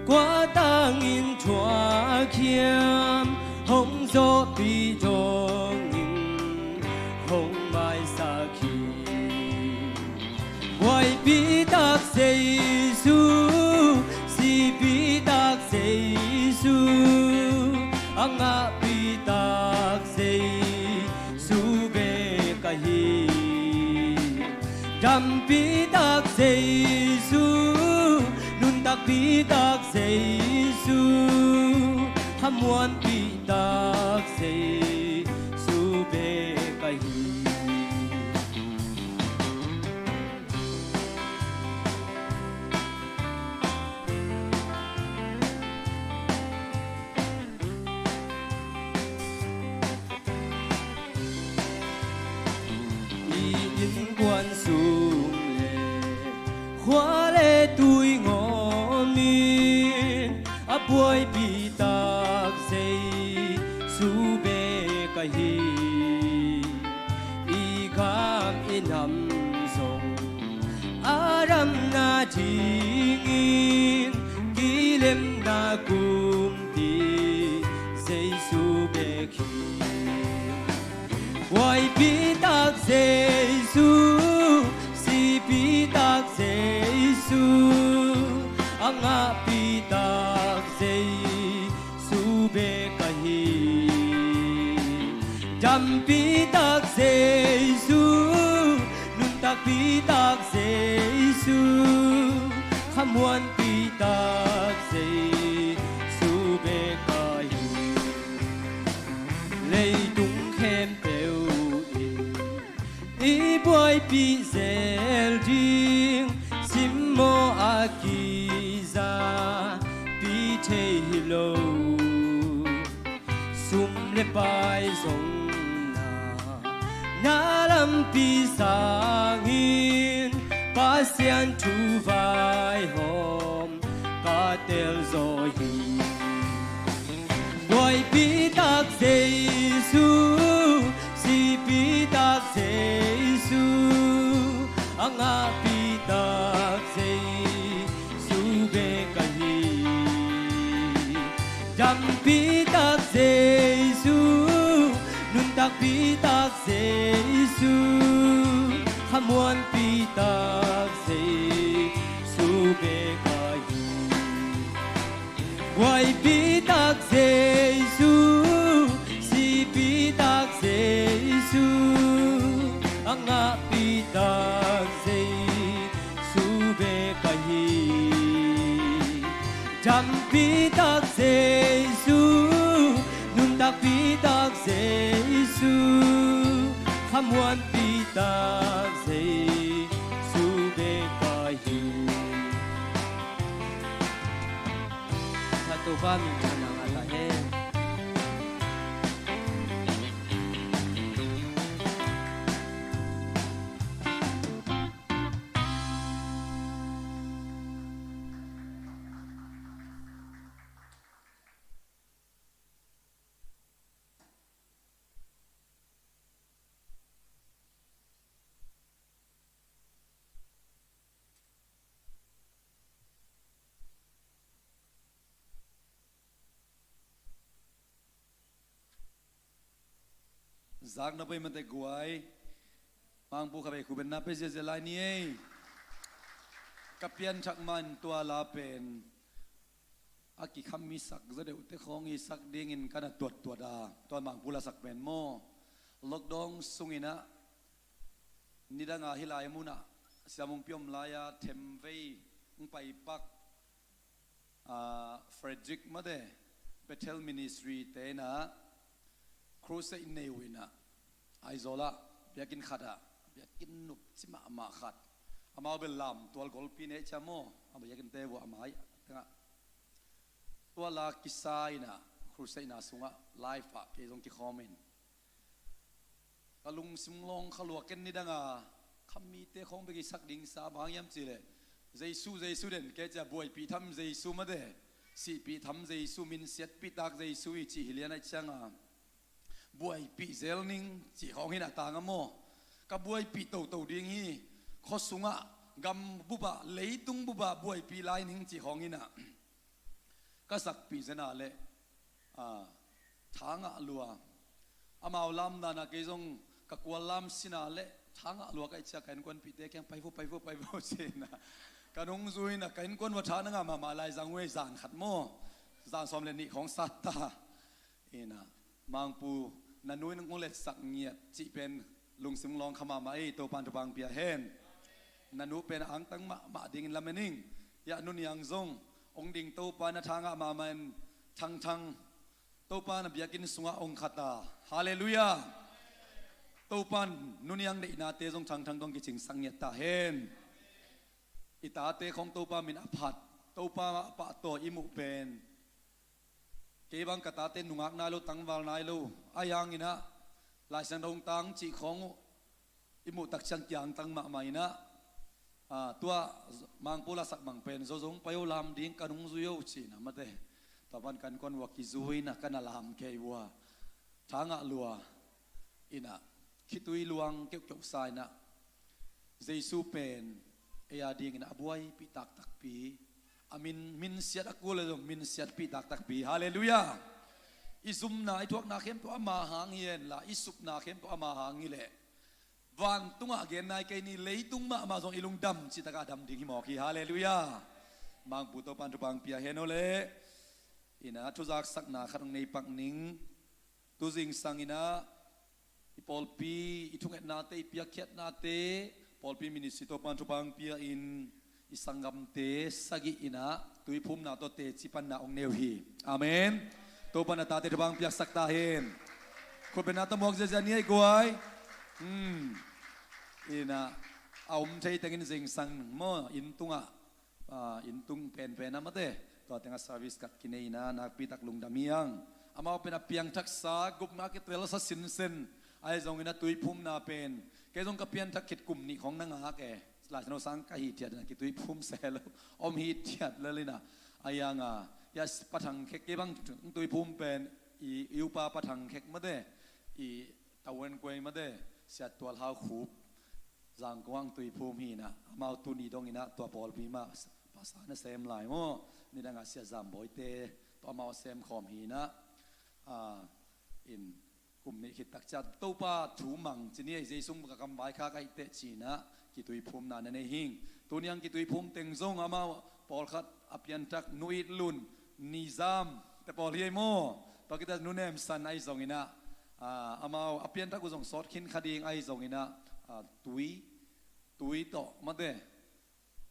kua tangin thuak hiam, hong zawhpih dongin hong maisak hi. Buaipi tak Jesu, sipi tak Jesu, a ngahpi tak Jesu bek ka hi. Dampi tak Jesu, nuntakpi tak Jesu, khamuanpi tak Jesu bek ka hi. I innkuan sung le khua le tui ngawmin a buaipi tak Jesu bek ka hi. I gam i nam zong a damna dingin kilemna kumpi Jesu bek hi. Buaipi tak Jesu, sipi tak Jesu, a ngahpi tak Jesu bek ka hi. Dampi tak Jesu, nuntakpi tak Jesu, khamuanpi tak Jesu bek ka hi. Leitung khempeuh in i buaipih zel ding simmawh a kizapi thei hi lo. Sum le pai zong na, na lampi sangin Pasian thu vaihawm ka tel zaw hi. Buaipi tak Jesu, A ngahpi tak Jesu bek ahi. Dampi tak Jesu, nuntakpi tak Jesu, khamuanpi tak Jesu bek ahi. Buaipi tak Jesu, sipi tak Jesu, a ngahpi tak Jesu bek ahi. Dampi tak Jesu, nuntakpi tak Jesu, khamuanpi tak Jesu bek ahi. Topa min thang a ta hen. Zakna pai mate guai. Mangpu kha vei khu benna pe ziazia lai ni ei. Ka pianthak man tua la pen a kikham mi sak za deuhte khawng i sak dingin ka na tuattuat a, tua Mangpu lasak pen maw? Lockdown sungin ah nidanga hih lai munah siamungpi om lai-a themvei hong paipak, ah, Frederick mate, Bethel Ministry te inah crusade nei uh inah, Aizawl ah biakinn khatah, biakinn nupci mahmah khat, amau bel lamtual golpi nei cia maw, a biakinn te uh a mai tengah tua la kisa inah, crusade na sungah live ah kei zong kikhawm in. Ka lungsim lawng kha lua ken nidanga khammite khawng bek i sak ding sa, bang hang hiam cihleh Jesu, Jesu den kei cia, buaipih tham Jesu mate, sihpih tham Jesu, minsiatpih tak Jesu i cih hi lian ahih cianga buaipih zel ning cih khawng hi na tang a maw? Ka buaipih toto ding hi. Khuasungah, gam bupah, leitung bupah buaipih lai ning cih khawng hi na. Ka sakpih zena le, a, tha ngah lua. Amau lamdana kei zong ka kual lam sina le tha ngah lua ka i cia, ka innkuanpihte kiang pai vo, pai vo, pai vo cina. Ka nungzuina ka innkuan va tha na ngah mahmah lai zang uh ei, zan khat maw? Zan sawm le nih khawng sat ta. Ina, Mangpu, na nu in kong letsak ngiat cih pen lungsim lawng kha mahmah ei, Topan thupha pia hen. Na nu pen a angtang mahmah dingin lamen ing. Yah, Nu Niang zong ong ding, Topa na tha ngah mahmah in thangthang, Topa na biakinn sungah ong khat a. Halleluiah. Topan Nu Niang deihnate zong thangthang tawh kicingsak ngiat ta hen. I tate khawng Topa min a phat, Topa a pahtawi i muh pen, kei bang ka tate nungak nai lo, tangval nai lo. Ahi hangin ah Lai Siangtho tang cih khawng uh i muh tak ciang kiangtang mahmah in ah, a, tua Mangpu lasak mang pen, Zo zong pai o, lam ding ka nungzui o cina mate. Tua pan ka innkuan uh a kizui in ah ka na lam kei uh a, tha ngah lua. Inah, khitui luang keuhkeuh sa inah, Jesu pen ei a dingin a buaipih taktakpi, a min, minsiat a kul le zong minsiatpih taktakpi. Halleluiah. I zumna, i thuakna khempeuh ama hang hi henla, i supna khempeuh ama hang hi leh, vantungah gen nai kei ni, leitung mahmah zong i lungdam cihtakah a dam ding hi mawk hi. Halleluiah. Mangpu Topan thupha pia hen aw leh. Inah, thuzaksakna khat hong nei pak ning. Tu zingsang inah i pawlpi, i thungetnate, i piakkhiatnate, pawlpi ministry Topan thupha pia in, i sanggamte sagih inah tuiphumna tawh teci panna ong nei uh hi. Amen. Topan a tate thupha piaksak ta hen. Khutbetna tawh muak ziazia ni ei guai. Hmm. Inah, a om thei tengin zingsang maw, inn tungah, a, inn tung penpen a mate, tua tengah service khat kinei inah nakpi tak lungdam hi hang. Amau pen a piangthaksa, gupna kitelsa sinsen. Ahi zongin a tuiphumna pen, kei zong ka pianthak khit kum nih khawng na ngak e. Lai Siangtho sang ka hithiat inah kituiphum se lo, om hithiat lel inah. Ahi hanga, ya, Pa Thang Khek, kei bang tuiphum pen i, i upa Pa Thang Khek mate, i Tawen Kuai mate, Sia Tual Hau Khup, Zangkong ang Tuiphum hi inah, amau tuni dong inah tua pawlpi mah pastor na sem lai maw. Nidangah Sia Zam Bawi te tawh amau a sem khawm hi inah, a, in kum nih khit tak ciang Topa thu mang ci ni ei, Jesu ka kam vaikhak ahih teh ci inah kituiphumna na nei hing. Tuni ang kituiphum teng zong amau pawlkhat a pianthak Nu It Lun, Ni Zam te pawl hi ei maw. Tua khit teh Nu Nem San ahi zong inah, a, amau a pianthak uh zong sawt khin kha ding ahi zong inah, a, tui, tui tawh mate,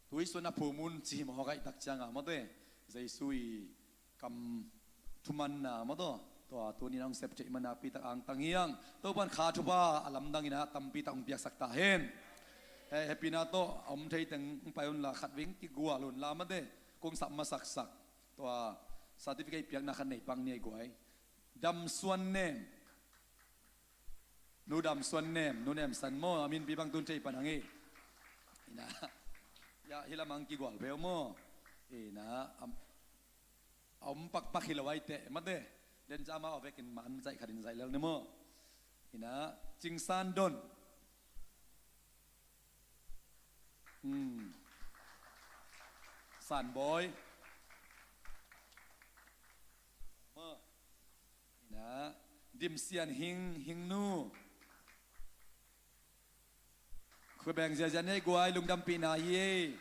tui suan a phum un ci mawk ahih tak ciangah mate, Jesu i kam thumanna maw taw, tua tuni nang sep theih man nakpi tak angtang hi ang. Topan kha thupha a lamdang inah tampi tak hong piaksak ta hen. He, hehpihna tawh a om thei teng hong pai unla, khat vei kigual unla mate, kong sap masaksak. Tua certificate piakna khat nei pang ni ei guai. Dam Suan Nem. Nu Dam Suan Nem, Nu Nem San maw, a minpi bang tun thei pan ang hi. Inah, ya, hih lamang kigual pheu maw. Inah, am, a om pakpak hi lo ahih teh mate, den ca amau a vekin man zaih khat in zaih lel ni maw. Inah, Cing San Don. Hmm. San Bawi. Maw. Inah, Dim Sian Hing, Hing Nu. Khut beng ziazia ni ei guai, lungdampihna hi ei.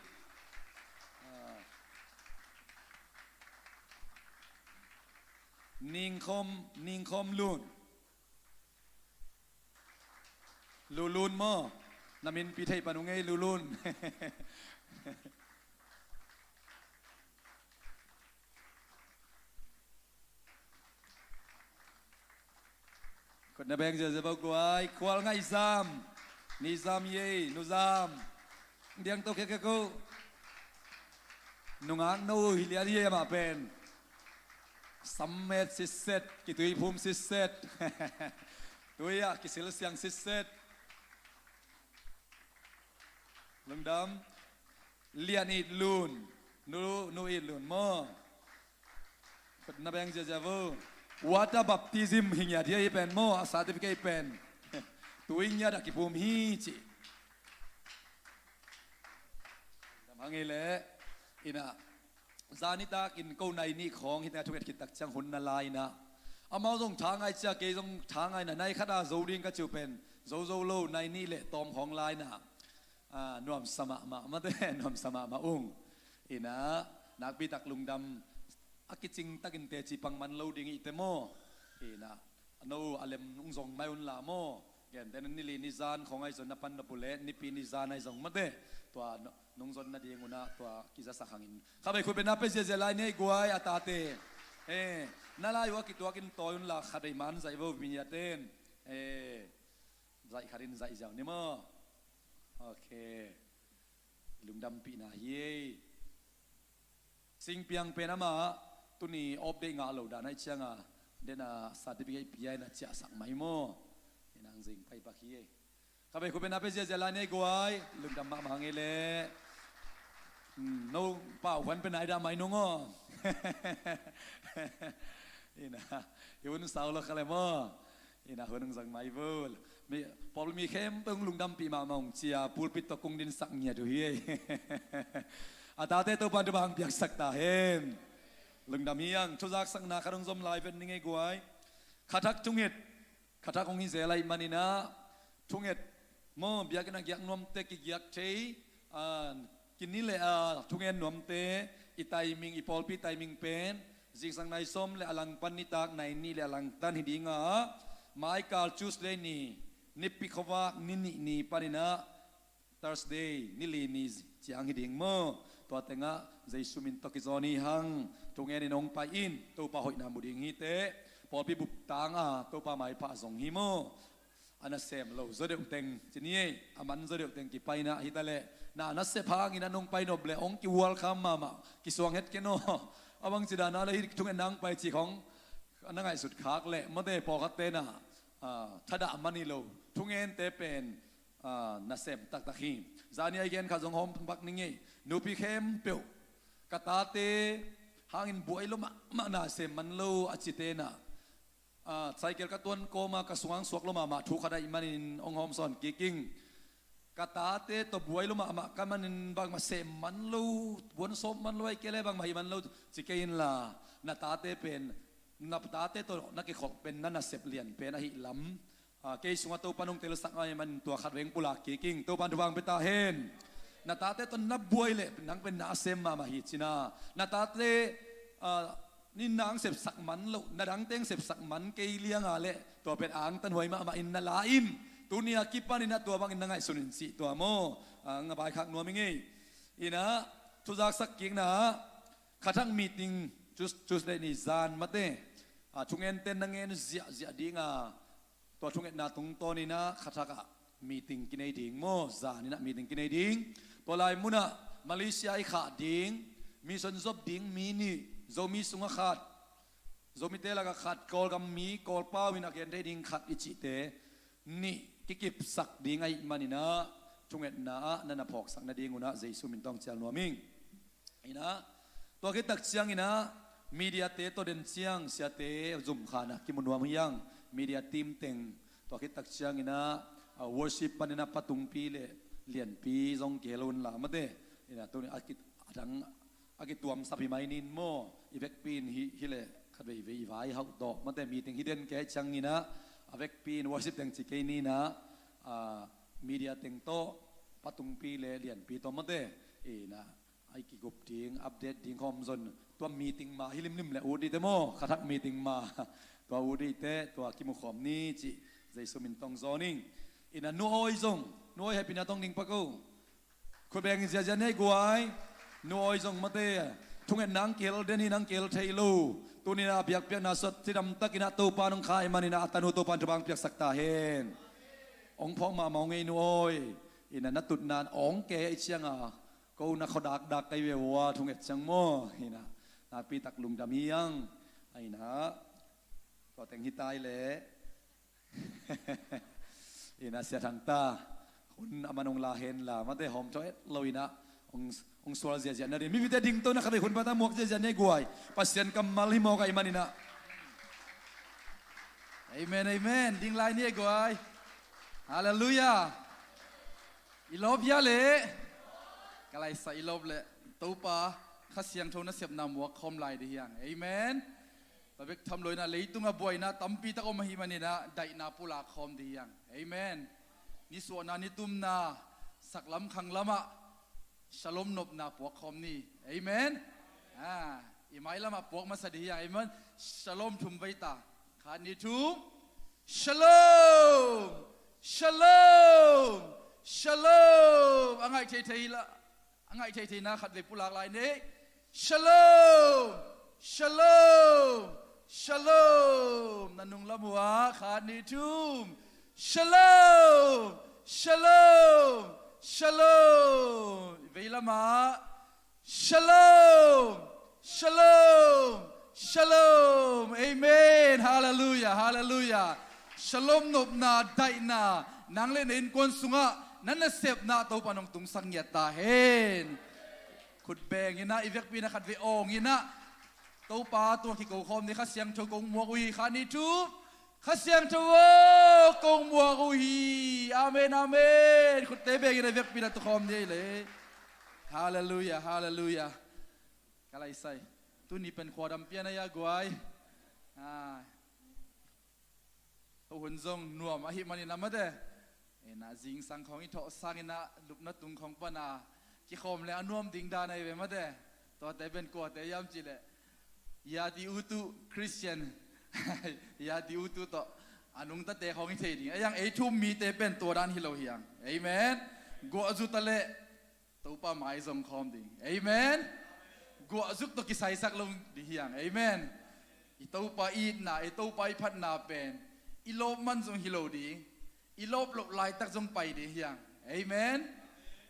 A. Ning Khawm, Ning Khawm Lun. Lulun maw? Na minpi thei pan ung ei, Lulun. Khut na beng ziazia vo guai. Khual Ngaih Zam, Ni Zam hi ei, Nu Zam. Diang to kekeko. Nungak no hi lian hi ei amah pen. Sammet sitset, kituiphum sitset. Tui ah kisil siang sitset. Lungdam. Lian It Lun. Nu, Nu It Lun maw. Khut na beng ziazia vo. Water baptism hi ngiat hi ei pen maw, a certificate pen. Tui ngiat a kiphum hi ci. Dam hang ei leh. Inah, zan nitak in ko nai nih khawng hi teh, thunget khit tak ciang hun na la inah, amau zong thangai cia, kei zong thangaina, nai khat a zo ding ka ci uh pen zo zo lo, nai nih le tawm khawng la inah, a, nuamsa mahmah mate, nuamsa mahmah ung. Inah, nakpi tak lungdam. A kicing takin teci pang man lo ding i hih teh maw. Inah, a no a lem ung zong mai unla maw. Gentehna nili nizan khawng ahi zong na pan nop uh leh, nipi nizan ahi zong mate, tua no, nungzon nading un ah tua kizasak hangin khatvei khut bengna pia ziazia lai ni ei guai, a tate. Eh, na lai uh a kituakin tawi unla khatvei man zaih vo, mi a ten. Eh, zaih khatin zaih ziau ni maw. Ok. Lungdampihna hi ei. Singpiang pen amah tuni off day ngah lo dan ahih ciangah, den a certificate pia in a ciahsak mai maw. Inah, zing pai bak hi ei. Khatvei khut bengna pia ziazia lai ni ei guai, lungdam mahmah hang ei leh. Hmm, no pau huan pen ai dah mai nung aw. Inah, i hun sau lo kha leh maw. Inah, hun hong zang mai vo. Mi, pawl mi khempeuh hong lungdampih mahmah ung cia, pulpit tawh kong dinsak ngiat uh hi ei. A tate, Topan thupha hong piaksak ta hen. Lungdam hi ang. Thuzaksakna khat hong zom lai vet ning ei guai. Khathak thunget, khathak hong hi zel ahih manin ah, thunget maw, biakinn a giak nuamte kigiak thei, a, kini le a thungen nuamte, i timing, i pawlpi timing pen zingsang nai sawm le a langpan nitak nai nih le a langtan hi ding a, maikal Tuesday ni, nipi khuavak ni nih ni panin ah Thursday ni li ni ciang hi ding maw. Tua tengah Jesu min tawh kizawn hi hang. Thungen in hong pai in, Topa hoihna mu ding hi teh. Pawlpi bup tang a Topa maipha zong hi maw. A nasem lo zaw deuh teng ci ni ei, a man zaw deuh teng kipai in ah, hi ta leh na nasep hangin a nong pai nop leh hong kihual kham mahmah, kisuang het ken aw. A bangci dan a leh hih thungen nang pai cih khawng na ngaihsut khak leh mate, pawlkhatte na, a, thadah man hi lo. Thungente pen, a, nasem taktak hi. Zani a i gen khat zong hawm bak ning ei. Nupi khempeuh, ka tate hangin buai lo mahmah, nasem man lo a cite na, a, cycle ka tuan kawma ka sung hang suak lo mahmah thu khat ahih manin hong hawmsawn kik ing. Ka tate tawh buai lua mahmah ka hih manin bangmah sem man lo, puan sawp man lo, ahih kei leh bangmah hih man lo ci kei inla, na tate pen, na tate tawh na kikholh pen na nasep lian pen ahih lam, a, kei sungah Topa'n hong telsak ahih manin tua khat veng pulak kik ing. Topa'n thupha hong pia ta hen. Na tate tawh na buai leh nang pen na sem mahmah hi ci na. Na tate, a, in nang sepsak man loh, na dangte sepsak man kei liang a leh tua pen angtanhuai mahmah in na la in. Tuni a kipanin ah tua bangin na ngaihsun in cih tua maw. A, nga vaikhak nuam ing ei. In ah, thuzaksak kikna, khathak meeting, Tues-, Tuesday ni zan mate, a, thungente'n na ngen ziahziah ding a, tua thungetna tungtawnin ah khathak ah meeting kinei ding maw, zanin ah meeting kinei ding. Tua lai munah Malaysia i khah ding, mission zop ding mi nih, Zomi sungah khat, Zomite lakah khat, Kawlgam mi, Kawlpau in a gen thei ding khat i cihte nih kikipsak ding ahih manin ah, thungetna ah na na phawksak nadingun ah Jesu min tawh hong cial nuam ing. In ah, tua khit tak ciangin ah, media-te tawh den ciang, siate zumkhan ah kimu nuam hi hang, media team teng. Tua khit tak ciangin ah, a, worship panin ah patungpi leh lianpi zong kihel unla mate. In ah, tuni a ki-, a dang a kituamsap hi mai ning maw, i vekpi in hi, hi leh khat veivei i vai hauh tawh mate, meeting hi den kei ciangin ah, a vekpi in worship teng ci kei ning ah, a, media teng tawh, patungpi leh lianpi tawh mate, in ah, a i kigup ding, update ding khawm zong, tua meeting ma hi limlim leh ut dih teh maw, khathak meeting ma, tua ut dih teh, tua kimu khawm ni cih, Jesu min tawh hong zawn ing. In ah Nu Awi zong, Nu Awi hehpihna tawh hong ding pak o. Khut beng in ziahziah nei guai. Nu Awi zong mate, thungetna hong kihel den hi, hong kihel thei lo. Tuni-in ah biakpiakna suah cidam takin ah Topa hong kha ahih manin ah a tanu Topa in thupha hong piaksak ta hen. Hong phawk mahmah ung ei Nu Awi. In ah na tutna hong kei ahih ciangin ah, ko na khuadakdak kei ve ua, thunget ciang maw. In ah nakpi tak lungdam hi hang. In ah tua teng hi ta leh. In ah Sia Thang ta, hun a man hong la henla, mate, hawmthawh het lo in ah, hong, hong sual ziahziah nading. Mipite ding to na khat vei hun pan a muak ziahziah ni ei guai. Pasian kammal hi mawk ahih manin ah. Amen, amen. Ding lai ni ei guai. Halleluiah. I lawp hia leh? Ka laisa i lawp leh. Topa Kha Siangtho nasepna muak khawm lai ding hi hang. Amen. Tua bek tham lo in ah leitungah buaina tampi tak om ahih manin ah daihna pulak khawm ding hi hang. Amen. Nisuahna, nitumna, saklam khanglam ah shalom nopna puak khawm ni. Amen. Ah, i mailam ah puak masa ding hi hang. Amen. Shalom thum vei ta. Khat, nih, thum. Shalom. Shalom. Shalom. A ngaih theithei la. A ngaih theithei na khat vei pulak lai ni ei. Shalom! Shalom! Shalom! Na nunglam uh ah khat, nih, thum. Shalom! Shalom! Shalom! I veilam ah. Shalom! Shalom! Shalom! Amen! Halleluiah! Halleluiah! Shalom nopna, daihna, nang leh na innkuan sungah na nasepna Topa in hong tungsak ngiat ta hen. Khut beng in ah, i vekpi in ah khat vei awng in ah, Topa tungah kiko khawm ni. Kha Siangtho kong muak uh hi, khat, nih, thum. Kha Siangtho aw, kong muak uh hi. Amen, amen. Khutte beng in ah i vekpi in ah tu khawm ni ei leh. Halleluiah, halleluiah. Ka laisai. Tuni pen khuadam pian a hia guai. Ah. Tua hun zong nuam ahih manin ah mate. In ah zingsang khawng i thawh sangin ah lupna tung khawng pan a kikhawm leh a nuam ding dan ahi ve mate. Tuate pen kuate hiam cih leh, yati utu Christian, yati utu tawh a nungtate khawng hi thei ding. A hiang ei thu-um mite pen tua dan hi lo hi hang. Amen. Guah zu ta leh Topa mai zong khawm ding. Amen. Guah zuk tawh kisaisak lo ding hi hang. Amen. I Topa i itna, i Topa i phatna pen i lawp man zong hi lo ding, i lawp loh laitak zong pai ding hi hang. Amen.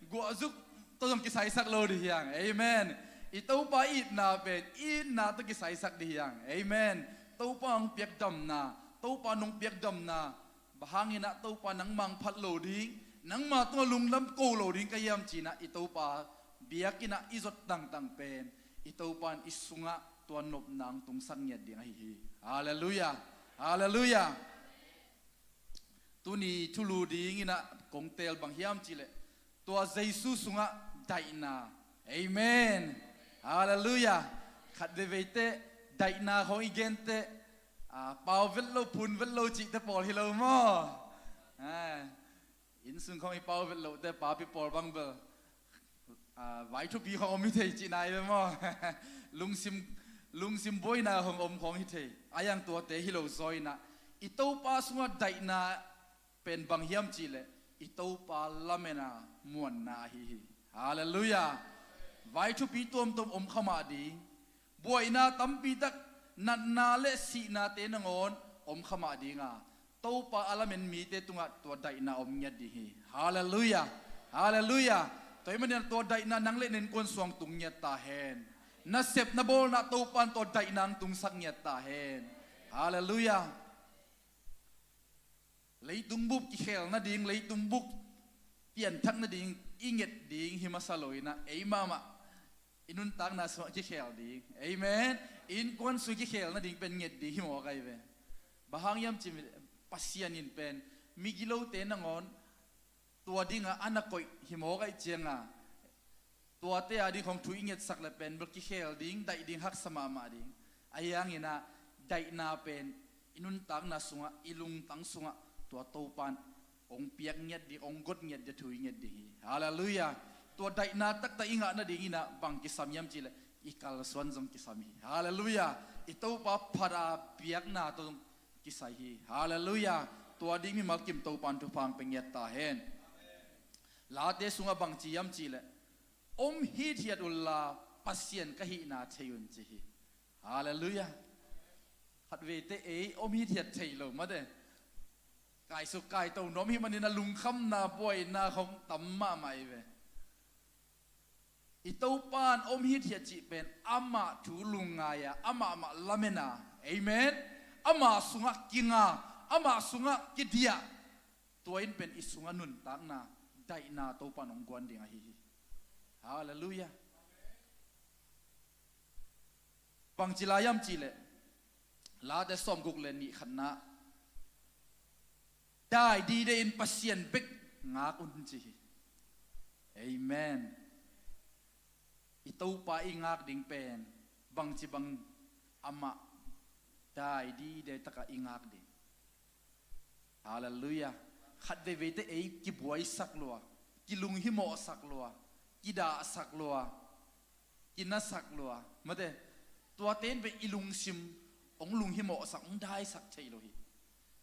Guah zuk tawh zong kisaisak lo ding hi hang. Amen. I Topa i itna pen i itna tawh kisaisak ding hi hang. Amen. Topa hong piak damna, Topa nong piak damna, bang hangin ah Topa nangmah hong phat lo ding, nangmah tungah lungdam ko lo ding ka hiam ci-in ah i Topa biakinn ah i zot tangtang pen i Topa in i sungah tua nopna hong tungsak ngiat ding ahi hi. Halleluiah. Halleluiah. Tuni thulu dingin ah kong teel bang hiam cih leh, Tua Jesu sungah daihna. Amen. Halleluiah. Khat veivei teh daihna khawng i gen teh, a, pau vet lo, phun vet lo cihte pawl hi lo maw? A, inn sung khawng i pau vet loh teh papi pawl bang bel, a, vai thupi khawng om hi thei cihna hi ve maw? Lungsim, lungsim buaina khawng om khawng hi thei. A, a yang tuate hi lo zaw inah, i Topa sungah daihna pen bang hiam cihleh i Topa lamen a muanna ahi hi. Halleluiah. Vai thupi tuamtuam om kha mah ding, buaina tampitak, natna le sihnate nangawn om kha mah ding a, Topa a lamen mite tungah tua daihna om ngiat ding hi. Halleluiah. Halleluiah. Tua ahih manin tua daihna nang le na innkuan sung tung ngiat ta hen. Na sep na bawlna Topa in tua daihna hong tungsak ngiat ta hen. Halleluiah. Leitung bup kikhel nading, leitung bup pianthak nading i nget ding hi masa lo inah, ei mahmah i nuntakna sungah kikhel ding. Amen. Innkuan sung kikhel nading pen nget ding hi mawk ahi ve. Bang hang hiam cih leh Pasian in pen migilote nangawn tua dingah a na koih hi mawk ahih cianga, tuate a ding khawng thu i ngetsak le pen bel kikhel ding, daih ding, haksa mahmah ding. Ahi hanginah daihna pen i nuntakna sungah, i lungtang sungah tua Topa in hong piak ngiat ding, hong got ngiat ding thu i nget ding hi. Halleluiah. Tua daihna taktak i ngah nading inah bang kisam hiam cihleh i kalsuan zong kisam hi. Halleluiah. I Topa phat a biakna tawh zong kisai hi. Halleluiah. Tua ding mimal kim Topa in thupha hong pia ngiat ta hen. Late sungah bang ci hiam cihleh, om hithiat unla Pasian ka hihna thei un ci hi. Halleluiah. Khat veite ei om hithiat thei lo mate. Kaisuk kaito nuam hi manin a lungkhamna buaina khawng tam mahmah hi ve. I Topa in om hithiat cih pen amah thu lungngai a, amah mah lamen a. Amen. Amah sungah kinga, amah sungah kidiah. Tua in pen i sungah nuntakna, daihna Topa in hong guan ding ahi hi. Halleluiah. Bangci lai hiam cihleh, Late sawmguk le nih khatna, dai dide in Pasian bek ngak un ci hi. Amen. I Topa i ngak ding pen bangci bang, amah dai dide takah i ngak ding. Halleluiah. Khat veiveite ei kibuaisak lua, kilunghimawhsak lua, kidahsak lua, kinasak lua mate. Tuate in pen i lungsim hong lunghimawhsak, hong daisak thei lo hi.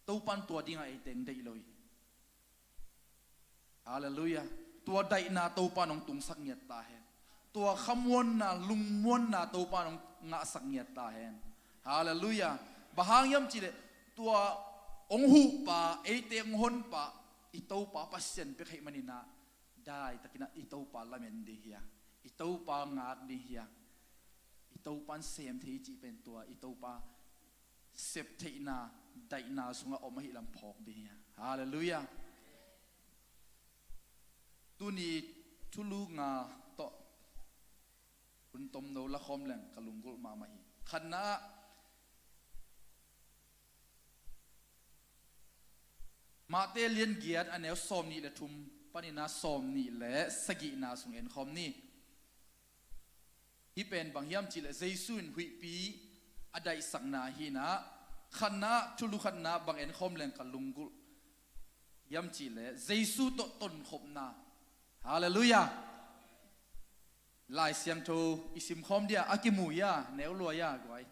Topa in tua dingah ei teng deih lo hi. Halleluiah. Tua daihna Topa in hong tungsak ngiat ta hen. Tua khamuanna, lungmuanna Topa in hong ngahsak ngiat ta hen. Halleluiah. Bang hang hiam cihleh, tua hong huhpa, eite hong honpa i Topa Pasian bek ahih maninah, daitakinah i Topa lamen ding hi a, i Topa ngak ding hi a, i Topa in sem thei cih pen tua i Topa sep theihna, daihna sungah om ahih lam phawk ding hi a. Halleluiah. Tuni thulu nga tawh hun tomno lakhawm leng ka lunggulh mahmah hi. Khatna ah, Mate lian giat a neu sawmnih le thum paninah sawmnih le sagihna sung enkhawm ni. Hih pen bang hiam cihleh Jesu in huihpi a daihsakna hinah, khatna ah, thulu khatna ah bang enkhawm leng ka lunggulh hiam cihleh Jesu tawh tonkhopna. Halleluiah. Lai Siangtho i simkhawm dia, a kimu ia, neu lua ia guai.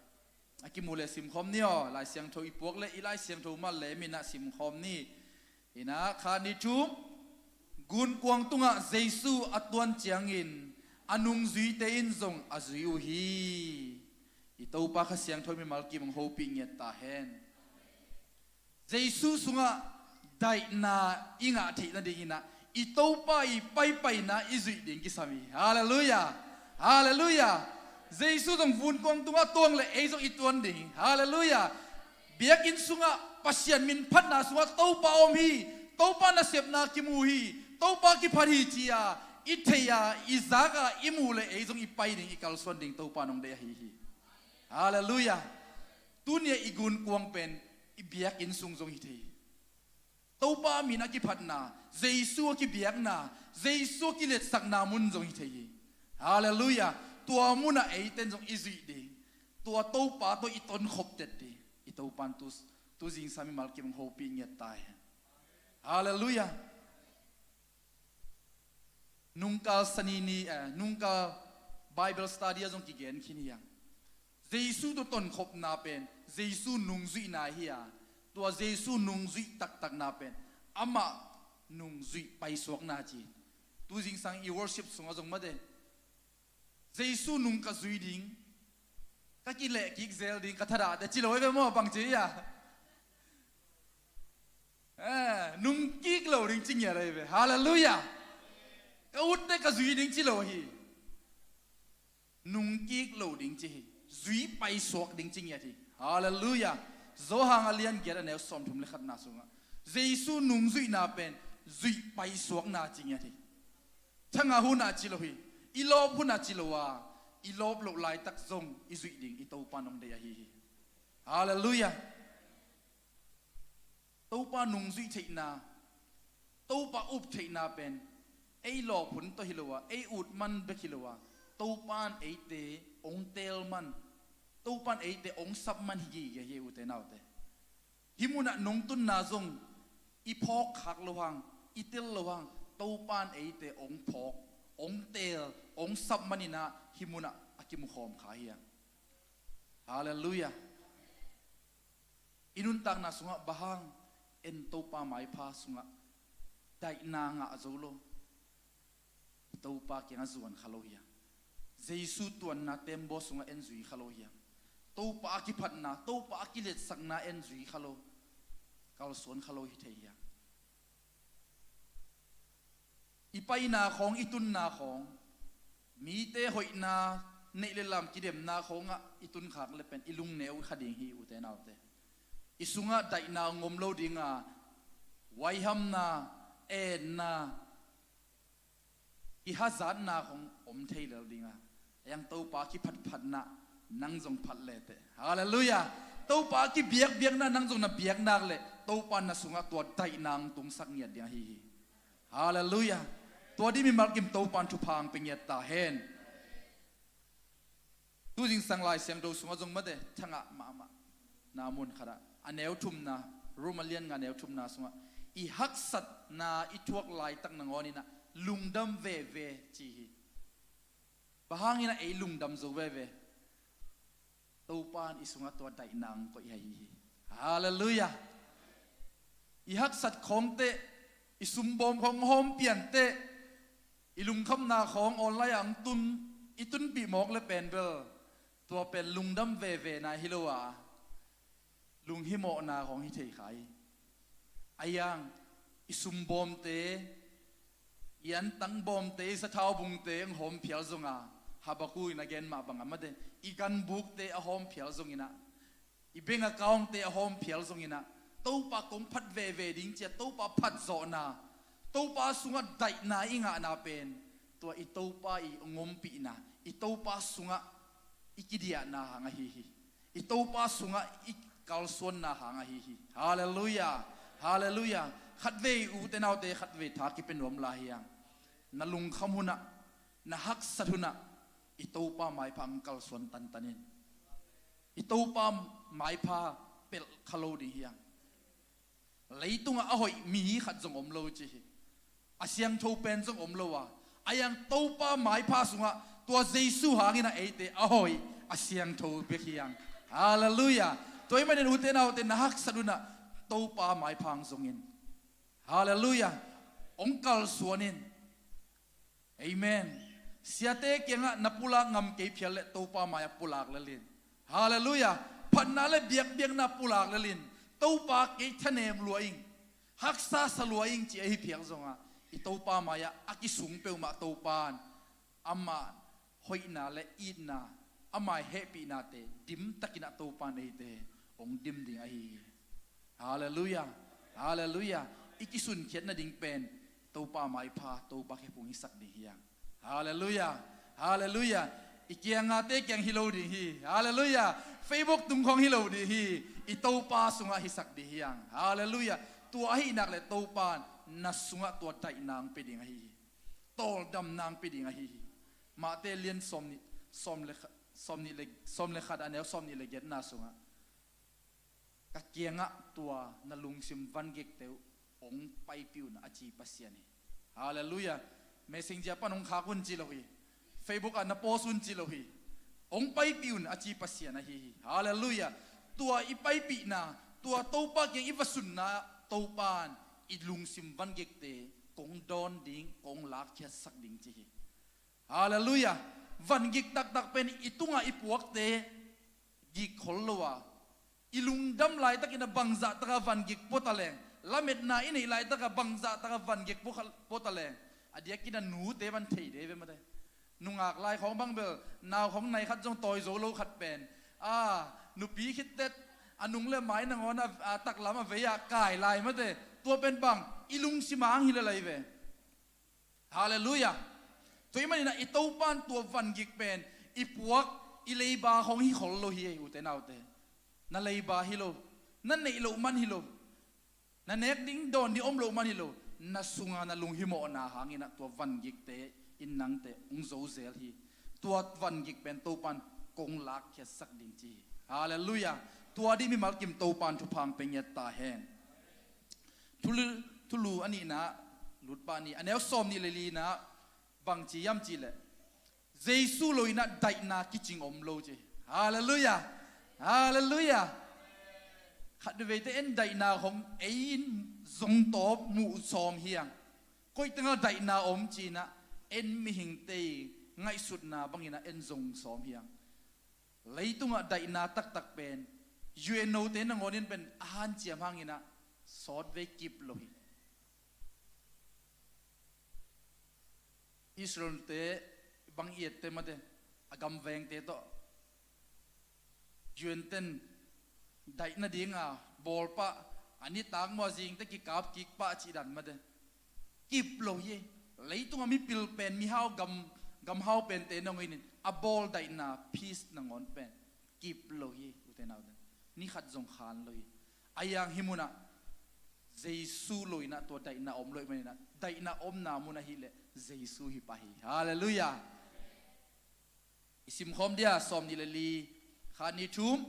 A kimu le simkhawm ni aw, Lai Siangtho i puak le i Lai Siangtho mal le minah simkhawm ni. Inah kha ni thum, gunkuang tungah Jesu a tuan ciangin a nungzuite in zong a zui uh hi. I Topa Kha Siangtho mimal kim hong hopih ngiat ta hen. Jesu sungah daihna i ngah theih nadinginah i Topa i paipaina i zuih ding kisam hi. Halleluiah. Halleluiah. Jesu zong vunkuang tungah tuang le ei zong i tuan ding hi. Halleluiah. Biakinn sungah Pasian min phatna sungah Topa om hi. Topa nasepna kimu hi. Topa kiphat hi ci-a i thei-a i zak-a i mu le ei zong i pai ding, i kalsuan ding Topa nong deih ahi hi. Halleluiah. Tunia i gunkuang pen i biakinn sung zong hi thei hi. Topa min a kiphatna, Jesu a kibiakna, Jesu a kiletsakna mun zong hi thei hi. Halleluiah. Tua munah eite in zong i zuih ding, tua Topa tawh i tonkhop tet ding i Topa in tu, tu zingsang mimal kim hong hopih ngiat ta hen. Halleluiah. Nungkal sani ni, eh, nungkal Bible study ah zong kigen khin hi hang. Jesu tawh tonkhopna pen Jesu nungzuihna hi a, tua Jesu nungzuih taktakna pen amah nungzuih paisuakna ci. Tu zingsang i worship sungah zong mate, Jesu nung ka zui ding, ka kileh kik zel ding, ka thadahte ci lo hi ve maw, bang ci hi a? Eh, nung kik lo ding ci ngiat ahi ve. Halleluiah. Ka utte ka zui ding ci lo hi. Nung kik lo ding ci hi. Zui paisuak ding ci ngiat hi. Halleluiah. Johan a lian giat a neu sawmthum le khatna sungah Jesu nungzuihna pen zuih paisuakna ci ngiat hi. Thangah hunah ci lo hi. I lawp hunah ci lo a, i lawp loh laitak zong i zuih ding i Topa in hong deih ahi hi. Halleluiah. Topa nungzuih theihna, Topa up theihna pen ei lawp hun tawh hi lo a, ei ut man bek hi lo a, Topa in eite hong teel man, Topa in eite hong sap man hi gige hi, ute naute. Hih munah nong tunna zong i phawk khak lo hang, i tel lo hang, Topa in eite hong phawk, hong teel, hong sap man in ah hih munah a kimukhawm kha hi hang. Halleluiah. I nuntakna sungah bang hang en Topa maipha sungah daihna ngah zo lo? I Topa kiangah zuan kha lo hi hang. Jesu tuanna tembaw sungah en zui kha lo hi hang. Topa a kiphatna, Topa a kiletsakna en zui kha lo, kalsuan kha lo hi thei hi hang. I paina khawng, i tunna khawng, mite hoihna, neih le lam kidemna khawngah i tunkhak le pen i lungneu kha ding hi, ute naute. I sungah daihna ngom lo dinga, huaihamna, enna, i hazatna khawng om thei lel dinga, a yang Topa kiphatphatna nang zong phat leteh. Halleluiah. Topa kibiakbiakna nang zong na biak nak leh Topa na sungah tua daihna hong tungsak ngiat ding ahi hi. Halleluiah. Tua dih mimal kim Topa in thupha hong pia ngiat ta hen. Tu zingsang Lai Siangtho sungah zong mate, thangah mahmah na mun khatah, a neu thumna, Rom a lian nga neu thumna sungah, i haksatna i thuak laitak nangawn in ah lungdam veve ci hi. Bang hangin ah ei lungdam zo veve? Topa in i sungah tua daihna hong koih ahi hi. Halleluiah. I haksat khawngte, i sumbawm khawng hawm piante, i lungkhamna khawng online ah hong tun, i tunpih mawk le pen bel, tua pen lungdam vevena hi lo a, lunghimawhna khawng hi thei kha hi. A yang i sumbawmte, i antang bawmte, i sathau bungte hong hawm phial zonga, Habakkuk in a gen mah bangah mate, i ganbukte a hawm phial zongin ah, i bank account-te a hawm phial zongin ah, Topa kong phat veve ding ci-a Topa phatzawhna, Topa sungah daihna i ngahna pen tua i Topa i ngompihna, i Topa sungah i kidiahna hang ahi hi. I Topa sungah i kalsuanna hang ahi hi. Halleluiah. Halleluiah. Khatvei ute naute, khatvei tha kipia nuam lai hi hang. Na lungkham hunah, na haksat hunah i Topa maipha hong kalsuan tantan in. I Topa maipha pelh kha lo ding hi hang. Leitungah a hoih mi khat zong om lo ci hi. A siangtho pen zong om lo a, a yang Topa maipha sungah tua Jesu hangin ah eite a hoih, a siangtho bek hi hang. Halleluiah. Tua ahih manin ute naute, na haksat hunah Topa maipha hong zongin. Halleluiah. Hong kalsuan in. Amen. Siate kiangah na pulak ngam kei phial leh Topa mai-ah pulak lel in. Halleluiah. Phatna le biakbiakna pulak lel in. Topa, kei thanem lua ing, haksa sa lua ing ci ahi phial zongah, i Topa mai-ah a kisung peuhmah Topa in ama hoihna le itna, ama hehpihnate dimtakin ah Topa in eite hong dim ding ahi hi. Halleluiah. Halleluiah. I kisunkhiat nading pen Topa maipha, Topa khephung hisak ding hi hang. Halleluiah. Halleluiah. I kiangate kiang hi lo ding hi. Halleluiah. Facebook tung khawng hi lo ding hi. I Topa sungah hisak ding hi hang. Halleluiah. Tua ahih nak le Topa in na sungah tua daihna hong pia ding ahi hi. Tawldamna hong pia ding ahi hi. Mate lian sawm nih, sawm le kha-, sawm nih le, sawm le khat a neu sawm nih le giatna sungah, ka kiangah tua na lungsim vangikte uh hong paipih un a ci Pasian hi. Halleluiah. Messenger pan hong khak un ci lo hi. Facebook ah na post un ci lo hi. Hong paipih un a ci Pasian ahi hi. Halleluiah. Tua i paipihna, tua Topa kiang i va sunna, Topa in i lungsim vangikte kong dawn ding, kong lakkhiatsak ding ci hi. Halleluiah. Vangik taktak pen i tungah i puakte gik khol lo a, i lungdam laitakin a bangzah taka vangik pua ta leng, lametna i neih laitaka bangzah taka vangik pua kha-, pua ta leng, a diakin a nute van thei de ve mate. Nungak lai khawng bang bel, nau khawng nai khat zong tawi zo lo khat pen, a, nupi khittet, a nung le mai nangawn a, a taklam a vei ah kai lai mate. Tua pen bang, i lungsim a hang hi le lai ve. Halleluiah. Tua ahih manin ah i Topa in tua vangik pen i puak, i leiba hong hi khol lo hi ei, ute naute. Na leiba hi lo, na neih loh man hi lo, na nek ding dawn ding om loh man hi lo, na sunga na lunghimawhna hangin ah tua vangikte, in nangte hong zo zel hi. Tua vangik pen Topa in kong lakkhiatsak ding ci hi. Halleluiah. Tua ding mimal kim Topa in thupha hong pia ngiat ta hen. Thulu, thulu a nihna, Lutpa nih, a neu sawm nih le lina, bang ci hiam cih leh, Jesu lo in ah daihna kicing om lo ci. Halleluiah. Halleluiah. Khat veite en daihna hong ei in zong tawp muh sawm hi hang. Koi tengah daihna om ci-in ah en mihingte ngaihsutna bangin ah en zong sawm hi hang. Leitungah daihna taktak pen U N O te nangawn in pen a hanciam hangin ah sawtvei kip lo hi. Israel-te bang i et te mate, a gamvengte tawh U N ten daih nadinga bawl pah, a nitak maw a zingte kikap kik pah cih dan mate. Kip lo hi. Leitungah mipil pen, mihau gam, gamhau pente nangawn in a bawl daihna, peace nangawn pen kip lo hi, ute naute. Ni khat zong khan lo hi. A hiang hih munah Jesu lo in ah tua daihna om lo ahih manin ah, daihna omna mun ahih leh Jesu hi pah hi. Halleluiah. I simkhawm dia, sawm nih le li, khat nih thum.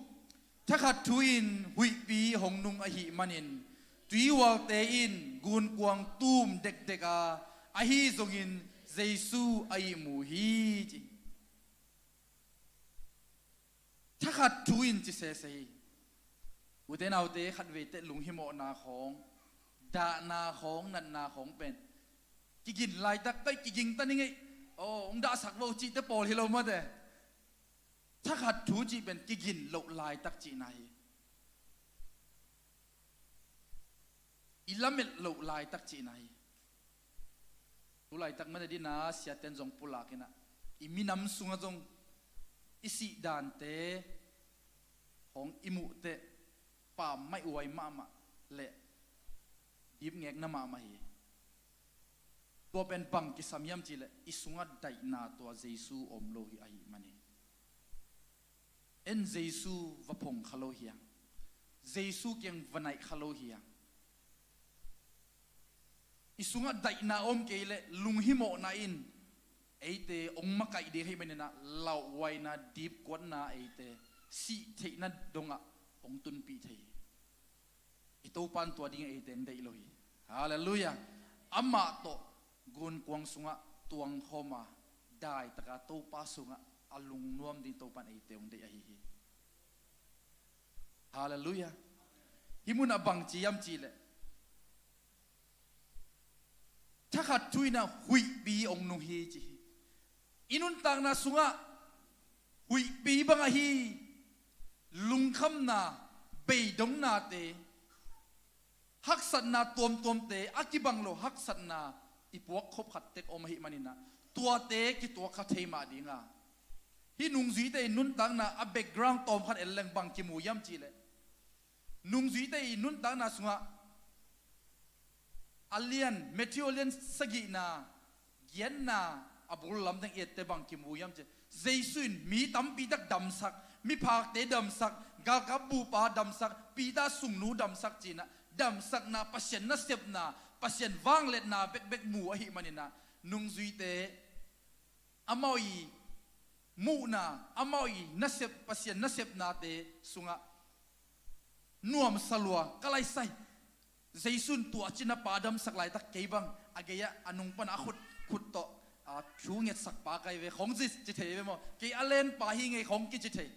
Thakhat thu in huihpi hong nung ahih manin, tuihualte in gunkuang tum dekdek a, ahi zongin Jesu a ihmu hi ci. Thakhat thu in ci sese hi. Ute naute, khat veite lunghimawhna khawng, dahna khawng, natna khawng pen kigin laitak, kai kiging ta ning ei, aw, hong dahsak vo cihte pawl hi lo mate. Thakhat thu cih pen kigin loh laitak cihna hi. I lamet loh laitak cihna hi. Tu laitak mate dina siaten zong pulak in ah, i minam sungah zong i sih dante hong i muh teh pammaih huai mahmah le dipngekna mahmah hi. Tua pen bang kisam hiam cih leh i sungah daihna tua Jesu om lo hi ahih manin. En Jesu va phong kha lo hi hang. Jesu kiang va naih kha lo hi hang. I sungah daihna om kei leh lunghimawhna in eite hong makaih ding ahih manin ah, lauhuaina, dipkuatna, eite sih theihna dongah hong tunpih thei hi. I Topa in tua ding eite hong deih lo hi. Halleluiah. Amah tawh gunkuang sungah tuangkhawm a, daitaka Topa sungah a lungnuam ding Topa in eite hong deih ahi hi. Halleluiah. Hih munah bang ci hiam cih leh, thakhat thu in ah huihpi hong nung hi ci hi. I nuntakna sungah huihpi bang ahi lungkhamna, beidongnate, haksatna tuamtuamte, a kibang lo haksatna i puakkhop khat tek om ahih manin ah, tuate kituak kha thei mah ding a. Hih nungzuite in nuntakna a background tawm khat en leng bang kimu hiam cih leh, nungzuite in nuntakna sungah a lian, Matthew a lian sagihna, giatna a bul lam teng i et teh bang kimu hiam cih leh, Jesu in mi tampi tak damsak, miphakte damsak, galkap bupa damsak, Peter sungnu damsak ci-in ah, damsakna, Pasian nasepna, Pasian vangliatna bekbek mu ahih manin ah, nungzuite amau i muhna, amau i nasep, Pasian nasepnate sungah nuamsa lua, ka laisai. Jesu in tua cina pa damsak laitak kei bang a gei-ah a nung pana a khut, khut tawh, a, thu ngetsak pa kai ve, khong ci, ci thei ve maw? Kei a len pa hi ngei khong kici thei.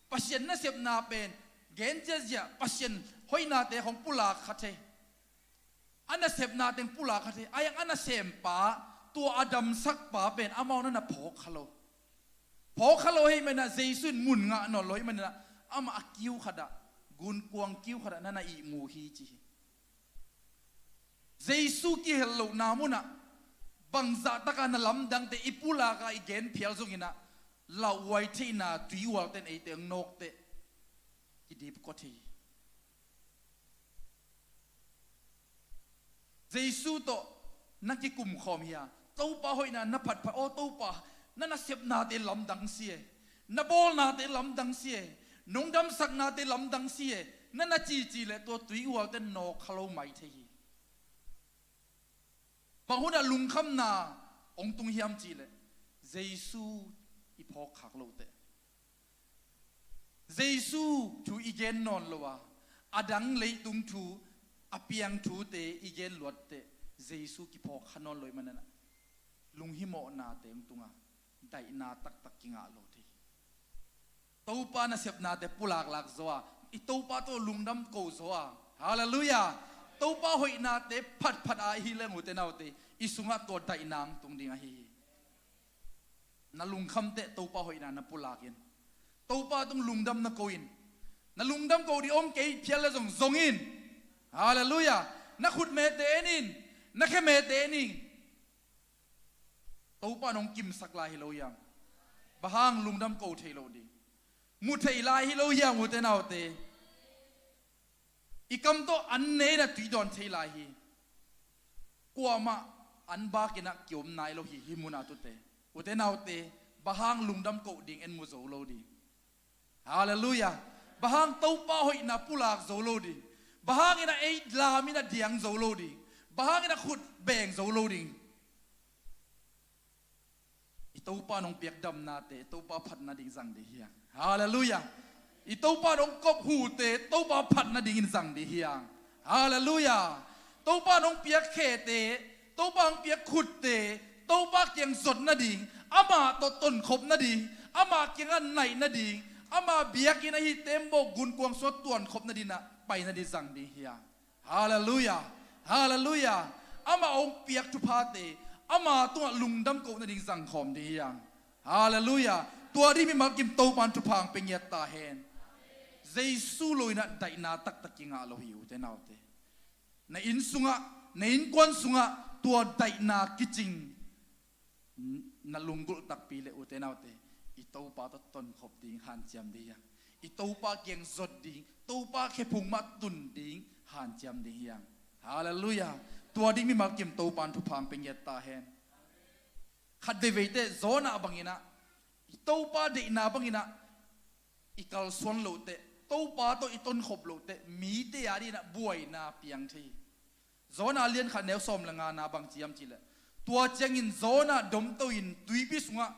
Pasian nasepna pen gen ziahziah, Pasian hoihnate khong pulak kha thei. A nasepna teng pulak kha thei. A yang a nasempa, tua a damsak pa pen amau na na phawk kha lo. Phawk kha lo ahih manin ah Jesu in mun ngah nawn lo ahih manin ah, amah a kiu khat ah, gunkuang kiu khat ah na na ihmu hi ci hi. Jesu kihelh lohna munah bangzah taka na lamdangte i pulak a i gen phial zongin ah, lauhuai theihna tui ualten eite hong nawkteh kidip kua thei hi. Jesu tawh na kikumkhawm hi a, Topa hoihna na phatphat, aw Topa, na nasepnate lamdang si e, na bawlnate lamdang si e, nong damsaknate lamdang si e, na na cici leh tua tui ualte nawk kha lo mai thei hi. Bang hunah lungkhamna hong tung hiam cihleh, Jesu i phawkkhak lohteh, Jesu thu i gen nawn lo a, a dang leitung thu, a piang thute i gen luatteh, Jesu kiphawk kha nawn lo ahih manin ah, lunghimawhna teng tunga daihna taktak kingah lo thei hi. Topa nasepnate pulaklak zaw a, i Topa tawh lungdam ko zaw a, halleluiah, Topa hoihnate phatphat a i hi leng, ute naute, i sungah tua daihna hong tung ding ahi hi. Na lungkhamteh Topa hoihna na pulak in. Topa tung lungdam na ko in. Na lungdam ko ding om kei phial le zong zong in. Halleluiah. Na khutmete en in. Na khemete en in. Topa nong kimsak lai hi lo hiam? Bang hang lungdam ko thei lo ding? Mu thei lai hi lo hiam, ute naute? I kam tawh an ne in ah tui dawn thei lai hi. Kuamah an bak in ah kiom nai lo hi, hih munah tute. Ute naute, bang hang lungdam koh ding, en mu zo lo ding? Halleluiah. Bang hang Topa hoihna pulak zo lo ding? Bang hang in ah ei lam in ah diang zo lo ding? Bang hang in ah khut beng zo lo ding? I Topa nong piak damnate Topa phat nading zang ding hi hang. Halleluiah. I Topa nong kop hute Topa phat nadingin zang ding hi hang. Halleluiah. Topa nong piak khete, Topa nong piak khutte, Topa kiang zot nading, amah tawh tonkhop nading, amah kiangah naih nading, ama biakinn ahi Tembawk gunkuang sungah tuankhop nading ah pai nading zang ding hi hang. Halleluiah. Halleluiah. Amah hong piak thuphate ama tungah lungdam koh nading zangkhawm ding hi hang. Halleluiah. Tua ding mimal kim Topa in thupha hong pia ngiat ta hen. Jesu lo in ah daihna taktak kingah lo hi, ute naute. Na inn sungah, na innkuan sungah tua daihna kicing na lunggulh takpi leh, ute naute, i Topa tawh tonkhop ding, hanciam ding hi hang. I Topa kiang zot ding, Topa khephung mah tun ding, hanciam ding hi hang. Halleluiah. Tua ding mimal kim Topa in thupha hong pia ngiat ta hen. Khat veivei teh Jonah bangin ah, i Topa deihna bangin ah i kalsuan lohteh, Topa tawh i tonkhop lohteh, mite a dingin ah buaina piang thei hi. Jonah lian khat neu sawm le ngana bang ci hiam cihleh, tua ciangin Jonah domto in tuipi sungah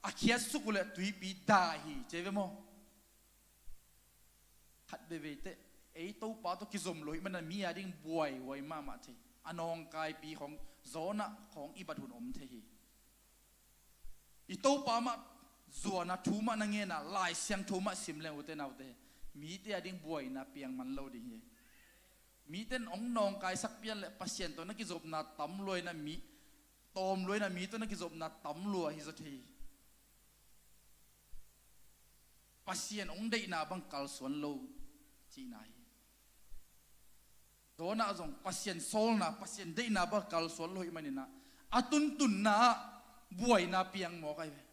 a khiatsuk uhleh tuipi dah hi, ci ve maw? Khat veivei teh, ei Topa tawh kizom lo ahih manin mi a ding buaihuai mahmah thei. A nawngkaipi khawng, Jonah khawng i bat hun om thei hi. I Topa mah zuan a, thu mah na ngen a, Lai Siangtho mah sim leng, ute naute, mite a ding buaina piang man lo ding hi. Mite in hong nawngkaisak pian leh Pasian tawh na kizopna tam lua in ah, mi tawm lua in ah, mi tawh na kizopna tam lua hi zaw thei hi. Pasian hong deihna bang kalsuan lo cihna hi. Jonah zong Pasian sawlna, Pasian deihna bang kalsuan lo ahih manin ah, a tuntunna ah buaina piang mawk ahi ve.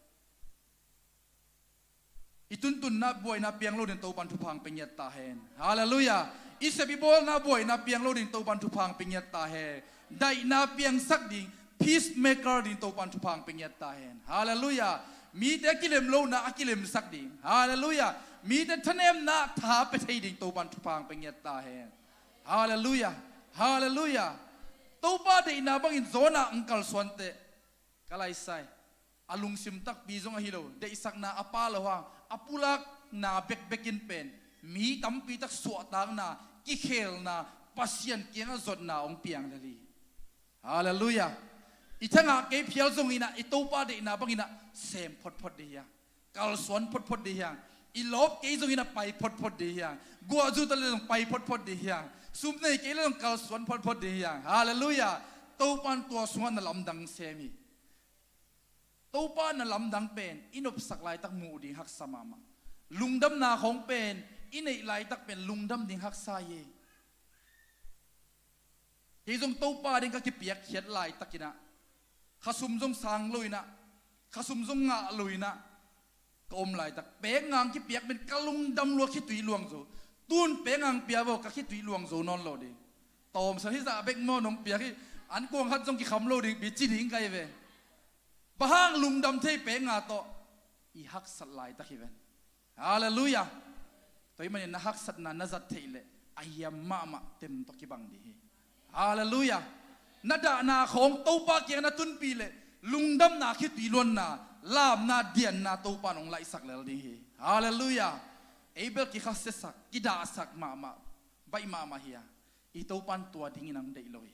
I tuntunna ah buaina piang lo ding Topa in thupha hong pia ngiat ta hen. Halleluiah. I sep i bawlna ah buaina piang lo ding Topa in thupha hong pia ngiat ta hen. Daihna piangsak ding, peacemaker ding Topa in thupha hong pia ngiat ta hen. Halleluiah. Mite a kilem lohna a kilemsak ding. Halleluiah. Mite thanemna ah tha pia thei ding Topa in thupha hong pia ngiat ta hen. Halleluiah. Halleluiah. Topa deihna bangin Jonah hong kalsuan teh, ka laisai, a lungsim takpi zong ahi lo, deihsakna a pha lo hang, a pulakna bekbek in pen mi tampi tak suahtakna, kikhelna, Pasian kiangah zotna hong piang lel hi. Halleluiah. I thangah kei phial zongin ah i Topa deihna bangin ah sem photphot ding hi hang. Kalsuan photphot ding hi hang. I lawp kei zongin ah pai photphot ding hi hang. Guah zut a le zong pai photphot ding hi hang. Sum nei kei le zong kalsuan photphot ding hi hang. Halleluiah. Topa in tua sungah na lamdang sem hi. Topa na lamdang pen i nopsak laitak muh ding haksa mahmah. Lungdamna khawng pen i neih laitak pen lungdam ding haksa hi. Kei zong Topa ding ka kipiakkhiat laitakin ah, khasum zong sang loin ah, khasum zong ngah loin ah ka om laitak, peknga hong kipiak pen ka lungdam lua, khitui luang zo. Tun peknga hong pia vo, ka khitui luang zo nawn lo ding. Tawmsa hi zah bek maw, nong piak hi, an kuang khat zong kikham lo ding pi ci ding ka hi ve. Bang hang? Lungdam thei peknga tawh i haksat laitak hi ven. Halleluiah. Tua ahih manin na haksatna na zat theih leh a hiam mahmah tem tawh kibang ding hi. Halleluiah. Na dahna khawng Topa kiang na tunpih leh lungdamna, khitui luanna, lamna, dianna Topa in hong laihsak lel ding hi. Halleluiah. Ei bel kikhasiasak, kidahsak mahmah, baih mahmah hi a, i Topa in tua dingin hong deih lo hi.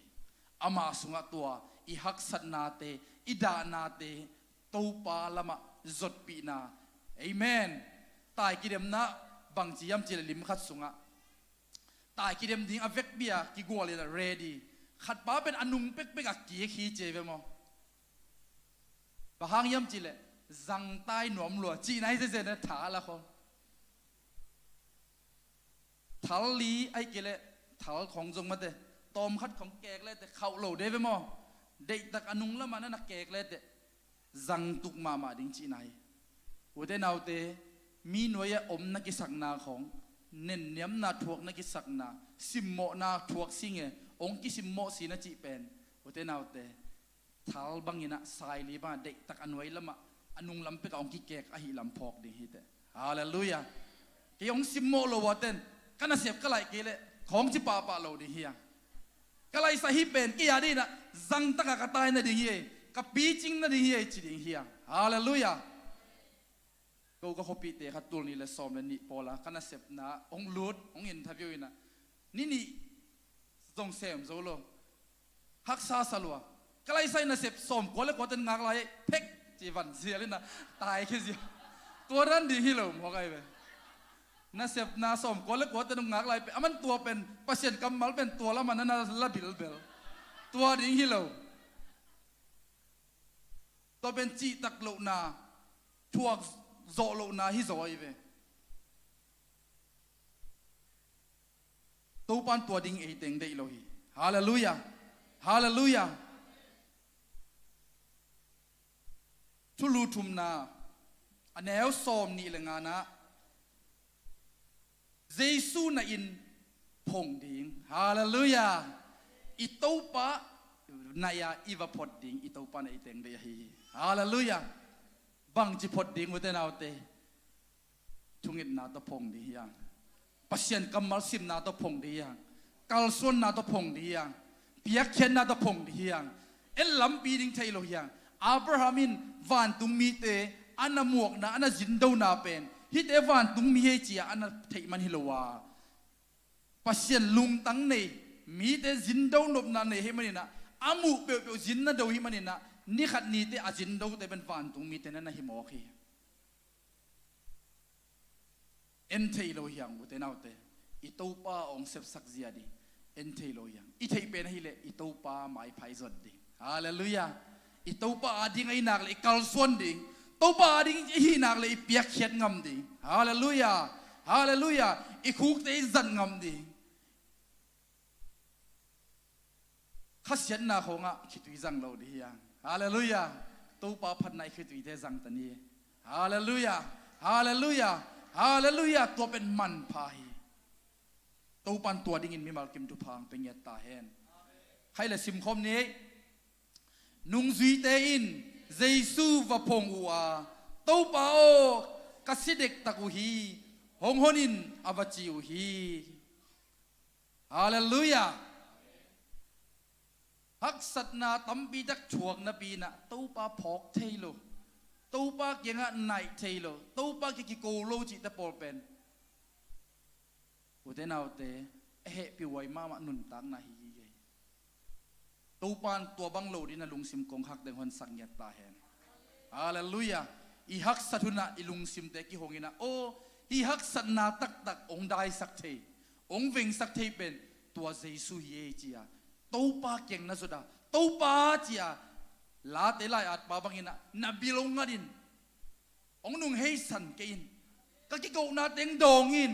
Ama sungah tua i haksatnate, i dahnate Topa lamah zotpihna. Amen. Tai kidemna bangci hiam cih leh lim khat sungah tai kidem ding a vekpi-a kigualin a ready. Khatpa pen a nung pekpek a kik hi ci ve maw. Bang hang hiam cih leh zangtai nuam lua cihna hi zenzen a, tha a la khawm. Thal li ahih kei leh thal khawng zong mate, tawm khat khawng kek leteh khauh lo de ve maw. Deihtak a nung lamah na na kek leteh zangtuk mahmah ding cihna hi. Ute naute, mi nuai-ah om na kisakna khawng, nenniamna thuak na kisakna, simmawhna thuak sing e, hong kisimmawh si na cih pen, ute naute, thal bangin ah, saili bangah deihtak a nuai lamah, a nung lam pekah hong kikek ahih lam phawk ding hi teh. Halleluiah. Kei hong simmawh lo a ten, ka nasep ka laih kei leh khawng ci pahpah lo ding hi a. Ka laihsa hih pen kei a dingin ah zangtakah ka tai nading hi ei, ka picing nading hi ei ci ding hi a. Halleluiah. Ko ka khuapihte khat tul nih le sawm le nih pawla ka nasepna hong lut, hong interview in ah, ni nih zong sem zo lo. Haksa sa lua. Ka laihsa in nasep sawmkua le kuate ngak lai, phek ci van zial in ah, tai khia zial. Tua dan ding hi lo maw, ka hi ve. Nasepna sawmkua le kuate ngak lai pen, aman tua pen Pasian kammal pen tua lamah na na la bilbel. Tua ding hi lo. Tua pen cihtak lohna, thuak zawh lohna hi zaw hi ve. Topa in tua ding ei teng deih lo hi. Halleluiah. Halleluiah. Thulu thumna, a neu sawm nih le ngana, Jesu na in phong ding. Halleluiah. I Topa na-ah i va phot ding, i Topa na i teng deih ahi hi. Halleluiah. Bangci phot ding, ute naute? Thungetna tawh phong ding hi hang. Pasian kammal simna tawh phong ding hi hang. Kalsuanna tawh phong ding hi hang. Piakkhiatna tawh phong ding hi hang. En lampi ding thei lo hi hang. Abraham in vantungmite a na muakna, a na zindona pen hihte vantungmi hi ei ci-a a na theih man hi lo a, Pasian lungtang nei, mite zindo nopna nei hi manin ah, a muh peuhpeuh zin na do hi manin ah, ni khat ni teh a zindote pen vantungmite na na hi mawk hi. En thei lo hi hang, ute naute. I Topa hong sepsak zia ding en thei lo hi hang. I theih pen ahih leh i Topa maipha i zot ding. Halleluiah. I Topa ading ahih nak leh i kalsuan ding. Topa ading i hih nak leh i piakkhiat ngam ding. Halleluiah. Halleluiah. I khukte i zat ngam ding. Khasiatna khawngah khitui zang lo ding hi hang. Halleluiah. Topa phatna i khituite zang ta ni. Halleluiah. Halleluiah. Halleluiah. Tua pen manpha hi. Topa in tua dingin mimal kim thupha hong pia ngiat ta hen. Khai le simkhawm ni. Nungzuite in Jesu va phong uh a, "Topa aw, ka si dektak uh hi, hong hon in," a va ci uh hi. Halleluiah. Haksatna tampi tak thuak napi-in ah Topa phawk thei lo, Topa kiangah naih thei lo, Topa kiang kiko lo cihte pawl pen, ute naute, a hehpihhuai mahmah nuntakna hi hi. Topa in tua bang lo dingin a lungsim kongkhak teng honsak ngiat ta hen. Halleluiah. I haksat hunah i lungsimte kihong in ah, aw, hih haksatna taktak hong daisak thei, hong vengsak thei pen tua Jesu hi ei, ci-a Topa kiang na zot a, Topa, ci-a Late lai-atpa bangin ah na bil hong ngat in, hong nung heisan kei in, ka kikohna teng dawng in,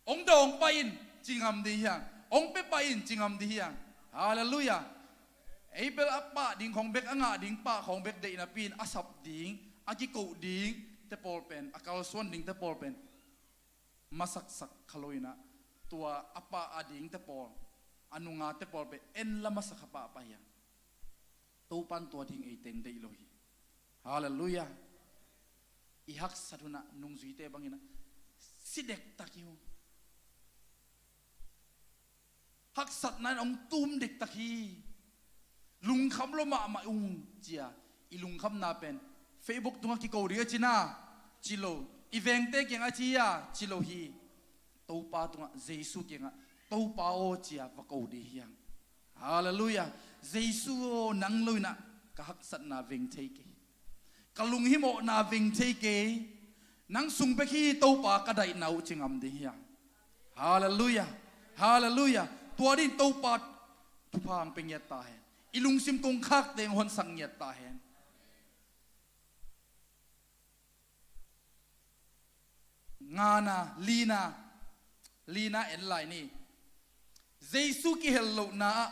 hong dawng pah in, ci ngam ding hi hang, hong pia pah in, ci ngam ding hi hang. Halleluiah. Ei bel a pah ding khawng bek, a ngah ding pah khawng bek deih napi-in a sap ding, a kikoh dingte pawl pen, a kalsuan dingte pawl pen masaksak kha lo in ah, tua a pah a dingte pawl, a nungate pawl pen en la masa kha pahpah hi hang. Topa in tua ding ei teng deih lo hi. Halleluiah. I haksat hunah nungzuite bangin ah si dektak hi ung. Haksatna in hong tum dektak hi. Lungkham lo mahmah ung, ci-a i lungkhamna pen Facebook tungah kiko ding a ci na, ci lo. I vengte kiangah ci a, ci lo hi. Topa tungah, Jesu kiangah, Topa aw, ci-a va ko ding hi hang. Halleluiah. Jesu aw, nang lo in ah ka haksatna veng thei kei, ka lunghimawhna veng thei kei. Nang sung bek hi Topa ka daihna uh, ci ngam ding hi hang. Halleluiah. Halleluiah. Tua dingin Topa thupha hong pia ngiat ta hen. I lungsim kongkhak teng honsak ngiat ta hen. Ngana, lina, lina en lai ni. Jesu kihel lohna ah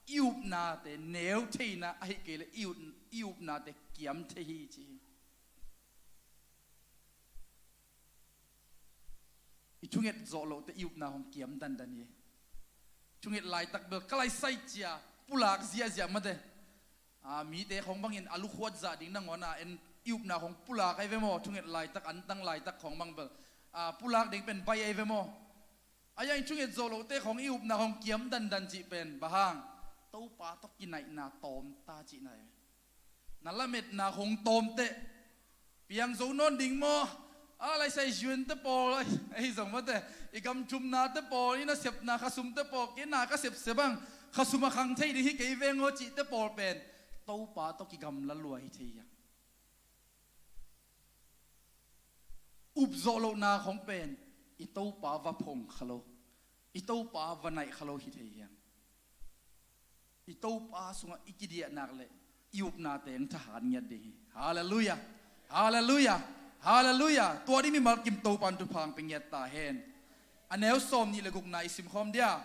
i upnate neu theihna ahih kei leh i up-, i upnate kiam thei hi, ci hi. I thunget zawh lohte i upna hong kiam dandan hi. Thunget laitak bel ka laisai cia pulak ziahziah mate. A, mite khawng bangin a lukhuat zah ding nangawn a en i upna khawng pulak ahi ve maw? Thunget laitak, antang laitak khawng bang bel, a, pulak ding pen baih ahi ve maw? A, ia in thunget zawh lohte khawng i upna khawng kiam dandan cih pen bang hang? Topa tawh kinaihna tawm ta cihna ahi ve. Na lametna khawng tawm teh. Piang zo nawn ding maw? A, laisai zuante pawl ahi, ahi zong mate, i gam thumnate pawl, i nasepna khasumte pawl, kei na ka sepsep ang, khasum a khang thei ding hi kei veng aw cihte pawl pen Topa tawh kigamla lua hi thei hi hang. Up zawh lohna khawng pen i Topa va phong kha lo, i Topa va naih kha lo hi thei hi hang. I Topa sungah i kidiah nak leh i upna teng thahat ngiat ding hi. Halleluiah. Halleluiah. Halleluiah. Tua ding mimal kim Topa in thupha hong pia ngiat ta hen. A neu sawm nih le gukna i simkhawm dia.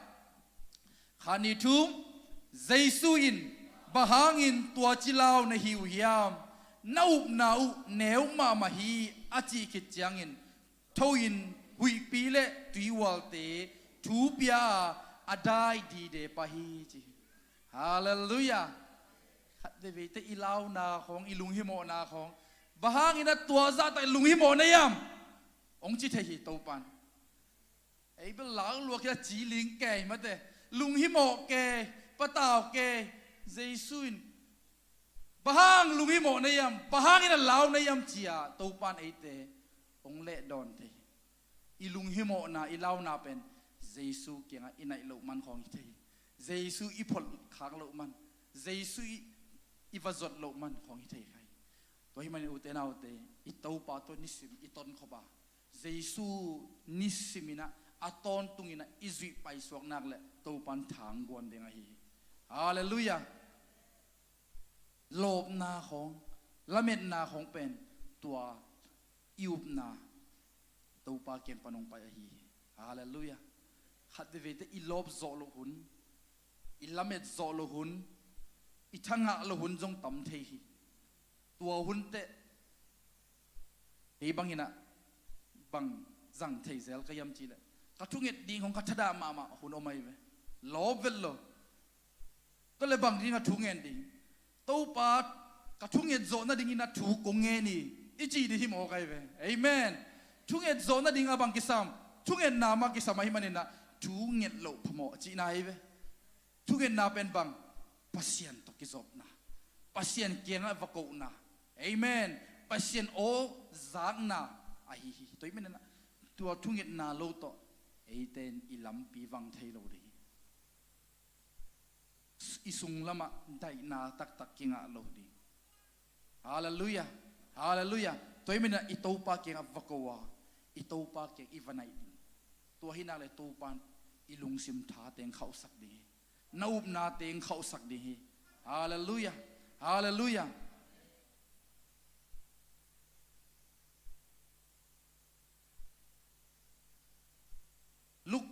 Khat, nih, thum. Jesu in, bang hangin tua ci lau na hi uh hiam? Na upna uh neu mahmah hi, a cih khit ciangin tho in huihpi le tuihualte thu pia a, a dai dide pah hi, ci hi. Halleluiah. Khat veiveite i launa khawng, i lunghimawhna khawng, bang hangin a tua zahtak lunghimawh na hiam? Hong ci thei hi Topa in. Ei bel lau lua kei a, ci ling kei mate, lunghimawh kei, patau kei. Jesu in bang hang lunghimawh na hiam, bang hangin a lau na hiam ci-a Topa in eite hong lehdawn thei hi. I lunghimawhna, i launa pen Jesu kiangah i naih loh man khawng hi thei hi. Jesu i pholh khak loh man, Jesu i, i va zot loh man khawng hi thei kha hi. Tua hih manin ute naute, i Topa tawh nisim i tonkhop a, Jesu nisim in ah, a tawntung in ah i zuih paisuak nak leh Topa in tha hong guan ding ahi hi. Halleluiah. Lawpna khawng, lametna khawng pen tua i upna Topa kiang pan hong pai ahi hi. Halleluiah. Khat veiveite i lawp zawh loh hun, i lamet zawh loh hun, i thangah loh hun zong tam thei hi. Tua hun teh kei bangin ah bang zang thei zel ka hiam cih leh, ka thunget ding khawng ka thadah mahmah hun om ahi ve. Lawp vet lo. Tua leh bang ding a thu ngen ding? Topa, ka thunget zawh nadingin a thu kong ngen hi, i cih ding hi mawk ahi ve. Amen. Thunget zawh nading a bang kisam? Thungetna mah kisam ahih manin ah Thu nget loh phamawh cihna hi ve. Thungetna pen bang? Pasian tawh kizopna, Pasian kiangah va kohna. Amen. Pasian aw zakna ahi hi. Tua hi manin ah tua thungetna lo tawh eite in i lampi vang thei lo ding hi. I sung lamah daihna taktak kingah lo ding. Halleluiah. Halleluiah. Tua hi manin ah i Topa kiangah va ko a, i Topa kiang i va naih ding. Tua hi nak leh Topa in i lungsim tha teng khauhsak ding hi. Na upna teng khauhsak ding hi. Halleluiah. Halleluiah. Luke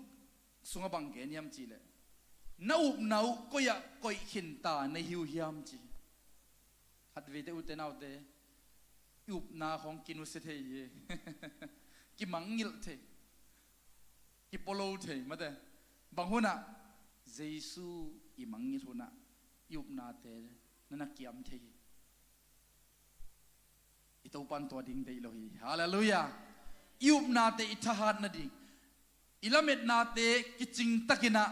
sungah bang gen hiam cih leh, na upna uh koi ah koih khinta na hi uh hiam ci. Khatvei te, ute naute, i upna khawng kinusia thei hi. Kimangngilh thei, kipolo thei mate. Bang hun ah? Jesu i mangngilh hun ah i upnate na na kiam thei hi. I Topa in tua ding deih lo hi. Halleluiah. I upnate i thahat nading, i lametnate kicing takin ah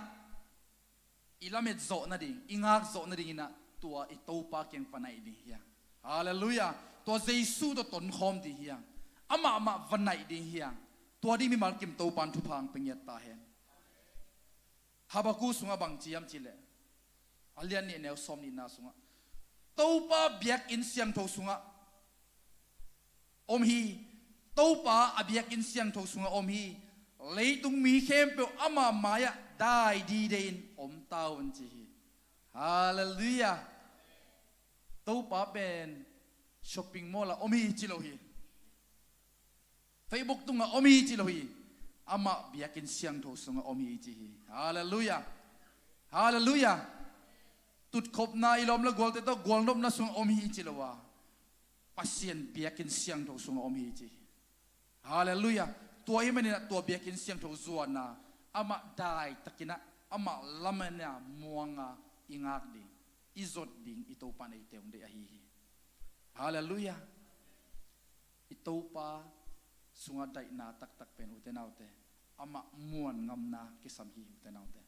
i lamet zawh nading, i ngak zawh nadingin ah tua i Topa kiang va naih ding hi hang. Halleluiah. Tua Jesu tawh tonkhawm ding hi hang. Amah mah va naih ding hi hang. Tua ding mimal kim Topa in thupha hong pia ngiat ta hen. Habakkuk sungah bang ci hiam cih leh, a lian nih, a neu sawm nihna sungah, Topa biakinn siangtho sungah om hi. Topa a biakinn siangtho sungah om hi. Leitung mi khempeuh ama mai-ah dai dide-in om ta un ci hi. Halleluiah. Topa pen shopping mall ah om hi ci lo hi. Facebook tungah om hi ci lo hi. Amah biakinn siangtho sungah om hi ci hi. Halleluiah. Halleluiah. Tutkhopna, i lawm le gualte tawh gualnopna sungah om hi ci lo a, Pasian biakinn siangtho sungah om hi ci hi. Halleluiah. Tua hi manin ah tua biakinn siangtho zuan a, amah daitakin ah, amah lametna muang a i ngak ding, i zot ding i Topa in eite hong deih ahi hi. Halleluiah. I Topa sungah daihna taktak pen, ute naute, amah muan ngamna kisam hi, ute naute.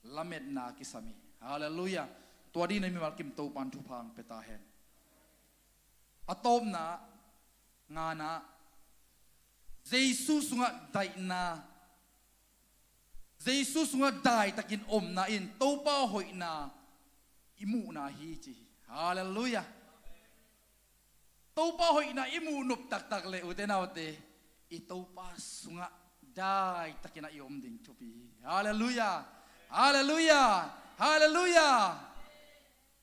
Lametna kisam hi. Halleluiah. Tua dingin ah mimal kim Topa in thupha hong pia ta hen. A tawpna, ngana, Jesu sungah daihna, Jesu sungah daitakin omna in Topa hoihna i muhna hi ci hi. Halleluiah. Topa hoihna i muh nop taktak leh, ute naute, i Topa sungah daitakin ah i om ding thupi hi. Halleluiah. Halleluiah. Halleluiah.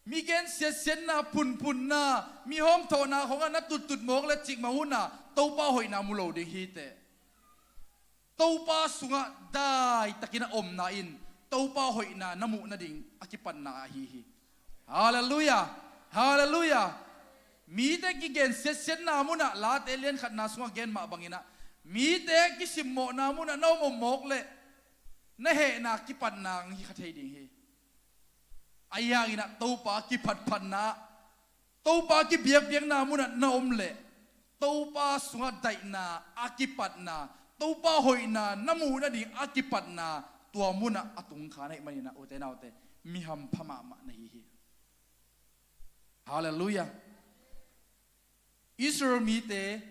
Mi gensiatsiatna, phunphunna, mi hawmthawhna khawngah na tuttut mawk le cikmah hun ah Topa hoihna mu lo ding hi teh. Topa sungah daitakin a omna in Topa hoihna na muh nading a kipatna ahi hi. Halleluiah. Halleluiah. Mite kigensiatsiatna munah, Late lian khatna sungah gen mah bangin ah, mite kisimmawhna munah na om om mawk leh na hehna kipatna hong hi kha thei ding hi. Ahi hangin ah Topa kiphatphatna, Topa kibiakbiakna munah na om leh, Topa sungah daihna a kipatna, Topa hoihna na muh nading a kipatna, tua munah a tungkha na hih manin ah, ute naute, mi hampha mahmah na hi hi. Halleluiah. Israel mite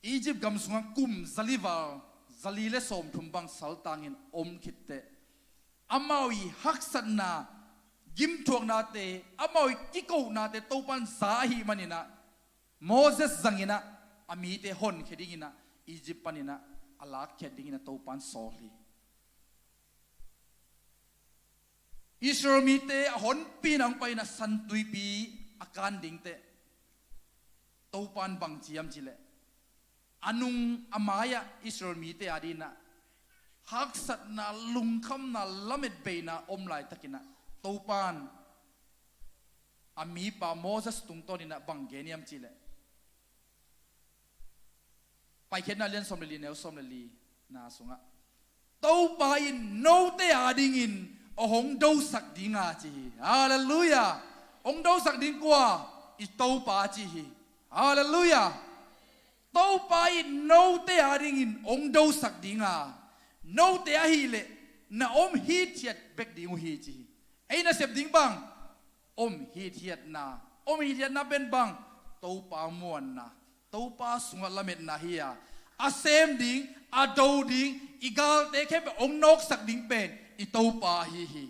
Egypt gam sungah kum zali val, zali le sawmthum bang saltangin om khit teh, amau i haksatna, gimthuaknate, amau i kikohnate Topa in za ahih manin ah, Moses zangin ah a mite honkhia dingin ah, Egypt panin ah a lakkhiat dingin ah Topa in sawl hi. Israel mite a honpi-in ah hong pai-in ah San Tuipi a kan ding teh, Topa in bang ci hiam cih leh, a nung a mai-ah Israel mite a dingin ah haksatna, lungkhamna, lametbeina om laitakin ah, Topa in a mipa Moses tungtawnin ah bang gen hiam cih leh, Paikhiatna lian sawm le li, neu sawm le lina sungah, Topa in note a dingin a hong dosak ding a ci hi. Halleluiah. Hong dosak ding kua? I Topa ci hi. Halleluiah. Topa in note adingin hong dosak ding a, note ahih leh na om hithiat bek ding uh hi ci hi. Ei nasep ding bang? Om hithiatna. Om hithiatna pen bang? Topa muanna, Topa sungah lametna hi a, a sem ding, a do ding, i galte khempeuh hong nawksak ding pen i Topa ahi hi.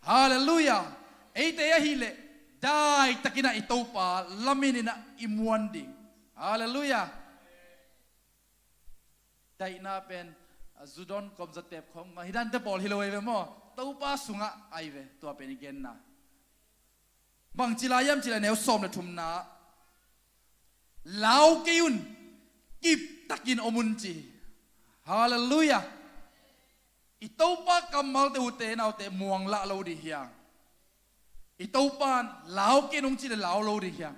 Halleluiah. Eite ahih leh daitakin ah i Topa lamen in ah i muan ding. Halleluiah. Daihna pen, a, zudon kom zatep khong, a, hi dante pawl hi lo ei ve maw? Topa sungah ai ve, tua pen i genna. Bangci lai hiam cih leh neu sawm le thumna, lau kei un, kiptakin om un ci. Halleluiah. I Topa kammalte, ute naute, muang lah lo ding hi hang. I Topa in lau kei un hong cih leh lau lo ding hi hang.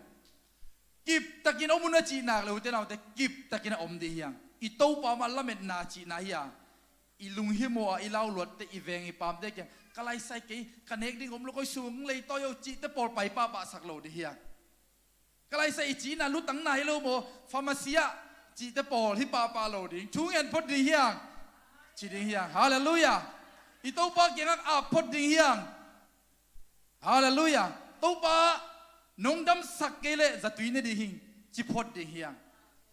Kiptakin om un a cih nak leh, ute naute, kiptakin a om ding hi hang. I Topa mah lametna cihna hi a, i lunghimawh a i lau luatte, i veng i paamte kiang, ka laisai kei, ka nek ding om lo, koi sung lei tawi o cihte pawl pai pahpahsak lo ding hi hang. Ka laisai i cihna lutang nai lo maw, pharmacy ah cihte pawl hi pahpah lo ding. Thungen phot ding hi hang. Ci ding hi hang. Halleluiah. I Topa kiangah ap phot ding hi hang. Halleluiah. Topa, nong damsak kei leh zatui ne ding hing, ci phot ding hi hang.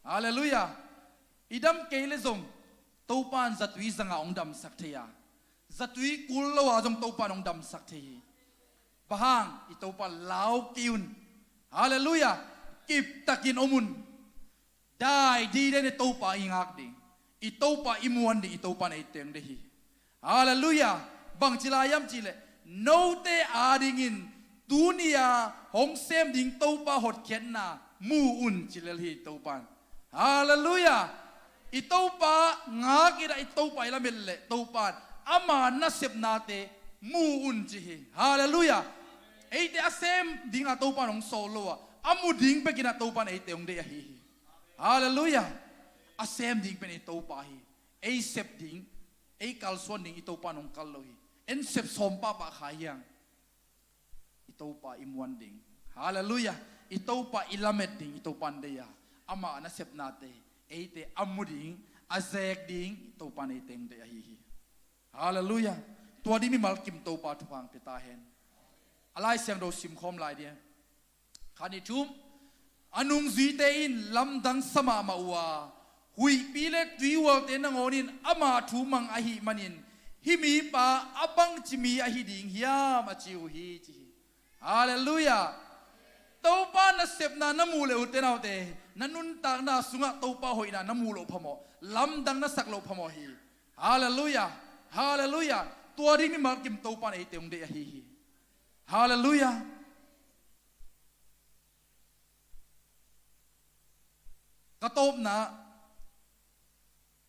Halleluiah. I dam kei leh zong Topa in zatui zanga hong damsak thei a, zatui kul lo a zong Topa in hong damsak thei hi. Bang hang? I Topa lau kei un. Halleluiah. Kiptakin om un. Dai dide ne Topa i ngak ding, i Topa i muan ding, i Topa in ei teng ding hi. Halleluiah. Bangci lai hiam cih leh, note adingin tuni-a hong sem ding Topa hotkhiatna mu un ci lel hi Topa in. Halleluiah. I Topa ngak in ah i Topa i lamet leh Topa in ama nasepnate mu un ci hi. Halleluiah. Eite a sem dinga Topa in hong sawl lo a, a mu ding bekin ah Topa in eite hong deih ahi hi. Halleluiah. A sem ding pen i Topa hi. Ei sep ding, ei kalsuan ding i Topa in hong kal lo hi. En sep sawm pahpah kha hi hang. I Topa i muan ding. Halleluiah. I Topa i lamet ding i Topa in deih a, ama nasepnate eite a mu ding, a zek ding i Topa in ei teng deih ahi hi. Halleluiah. Tua ding mimal kim Topa thupha hong pia ta hen. A Lai Siangtho simkhawm lai ding. Khat, nih, thum. A nungzuite in lamdang sa mahmah uh a, huihpi le tuihualte nangawn in ama thu mang ahih manin, hih mipa a bangci mi ahi ding hiam, a ci uh hi, ci hi. Halleluiah. Topa nasepna na muh leh, ute naute, na nuntakna sungah Topa hoihna na muh loh phamawh, lamdang na sak loh phamawh hi. Halleluiah. Halleluiah. Tua ding mimal kim Topa in eite hong deih ahi hi. Halleluiah. Ka tawpna,